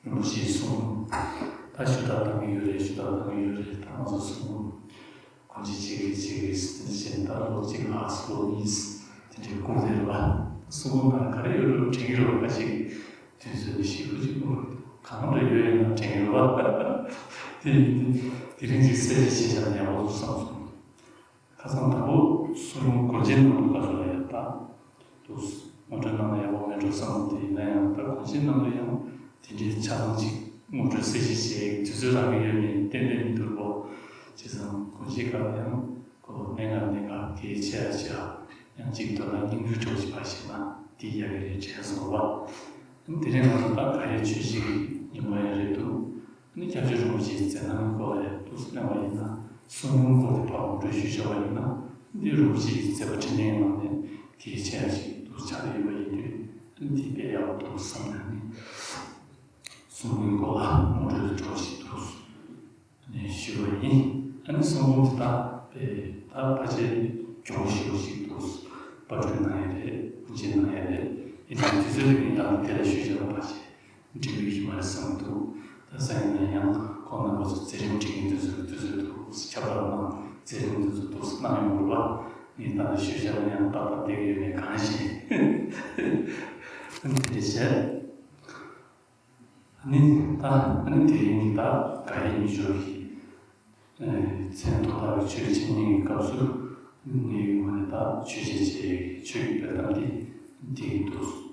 རིན་པོ་ཆེས་གསུངས། ད་ཞུ་དག་གཏང་གི་ཡོད་རེད། ཞུ་དག་གཏང་གི་ཡོད་རེད། ད་ང་ཚོ་གསུང་འབུམ་གོང་ཆེན་ཆེ་གེ་ཆེ་གེ་ཟེར་དེ་བཞིན་ད་ལོ་གཅིག་ལྷག་ལོ་གཉིས་དེ་འདྲའི་སྐུང་བསྡད་རེད་པ། གསུང་འབུམ་ནང་ག་རེ་ཡོད་རུང་དྲན་གྱི་རེད་པ། ཁ་ཅིག་དུས་ཚོད་ནི་ཞེ་པོ་ཅིག་འདུག་གང་འདྲ་ཡོད་ཡིན་ན་དྲན་གྱི་རེད་པ། དེ་ཡིན་དུས་དེ་རིང་ཅིག་གསལ་བཤད་བྱས་བཞག་ན་ཡག་པོ་འདུག་བསམ་སོང་། ཁ་སང་དང་པོ་གསུང་འབུམ་གོང་ཆེན་ནང་དུ་བཀའ་ཟུར་ལ་ཡང་ད་འདུག་ངོ་སྤྲོད་གནང་ན་ཡག་པོ་མེད་འགྲོ་བསམ་སྟེ། ཡིན་ན་ཡང་ད་གོང་ཆེན་ནང་དུ་ཡང་དེ་འདྲའི་ཆ་ཚང་ཅིག་ངོ་སྤྲོད་གསལ་བཤད་བྱེད་དུས་ཚོད་རག་གི་ཡོད་མེད་ཏན་ཏན་མི་འདུག་གོ། བྱས་ཙང་གོང་ཆེན་སྐབས་ཡང་ཁོ་གནད་འགག་གནད་འགག་གལ་ཆེ་ཡ་ཆེ་ཡ་ཡང་ཅིག་དོན་ལ་སྙིང་བསྡུས་འདྲ་བོ་ཞིག་ཕར་བཤད་ན་དེ་ཡག་གི་རེད་དྲན་སོང་བ། དེ་རིང་ང་ཚོ་ད་ག་ཡེ་ཆོས་བཤད་ཀྱི་ཉིན་མོ་ཡང་རེད་འདུག་ཨ་ནི་སྐྱབས་རྗེ་རིན་པོ་ཆེའི་མཛད་རྣམ་སྐོར་ལ་ཡང་ཏོག་ཙམ་གླེང་བ་ཡིན་ན། གསུང་འབུམ་སྐོར་དེ་ཕར་ངོ་སྤྲོད་ཞུས་བཞག་པ་ཡིན་ན། འདི་རིན་པོ་ཆེའི་མཛད་པ་འཕྲིན་ལས་ནང་ནས་གལ་ཆེ་ཡ་ཞིག་ཏུ་ཆགས་ཡོད་པ་ཡིན་དུས། ཨ་ནི་དེ་དཔེ་ཡག་པོ་འདུག་བསམ་ནས་ནི་གསུང་འབུམ་སྐོར་ལ་ངོ་སྤྲོད་འདྲ་བོ་ཞིག་ཏུ་ནས་ཞུས་པ་ཡིན། ཨ་ནི་གསུང་འབུམ་དེ་དག་དཔེ་ད་ཕལ་ཆེར་གྱོང་ཞེ་པོ་ཞིག་འདུག་པར་སྐྲུན་གནང་ཡ་རེད། དབུ་འབྱེད་གནང་ཡ་རེད། ཡིན་ནའང་དུས་ཚོད་དེ་མིན་ད་དེ་ལ་ཞུས་བཞག་པ་ཕལ་ཆེར། འགྲིག་གི་ཡོད་མ་རེད་བསམ་གྱི་འདུག་ད་ས་ཡིན་ན་ཡང་ཁོང་རྣམ་པ་ཚོ་མཛད་རིམ་སྒྲིག་མཁན་དེ་ཚོས་དུས་ཚོད་འདུག་ཁྱབ་བསྒྲགས་གནང་། མཛད་རིམ་དེ་ཚོ་འདུག་གནང་ཡོང་དགོས་པ། ངས་ད་ལྟ་ཞུས་བཞག་ན་ཡང་ཏག་ཏག་བསྡད་ཀྱི་ཡོད་མེད་གང་ཤེས། ཨ་ནི་དེ་འདྲ་བྱས། ཨ་ནི་ད་ཨ་ནི་དེ་རིང་གི་ད་དགའ་ཡི་མི་འབྱོར་གྱི་མཚན་ཐོག་ཐག་གི་ཆོས་འཆད་ཉན་གྱི་སྐབས་སུ་ངའི་ངོས་ནས་ད་ཆོས་འཆད་བྱེད་ཡས་ཀྱི་ཆོས་ཀྱི་དཔེ་གཏམ་འདི་འདི་ཡིན་འདུག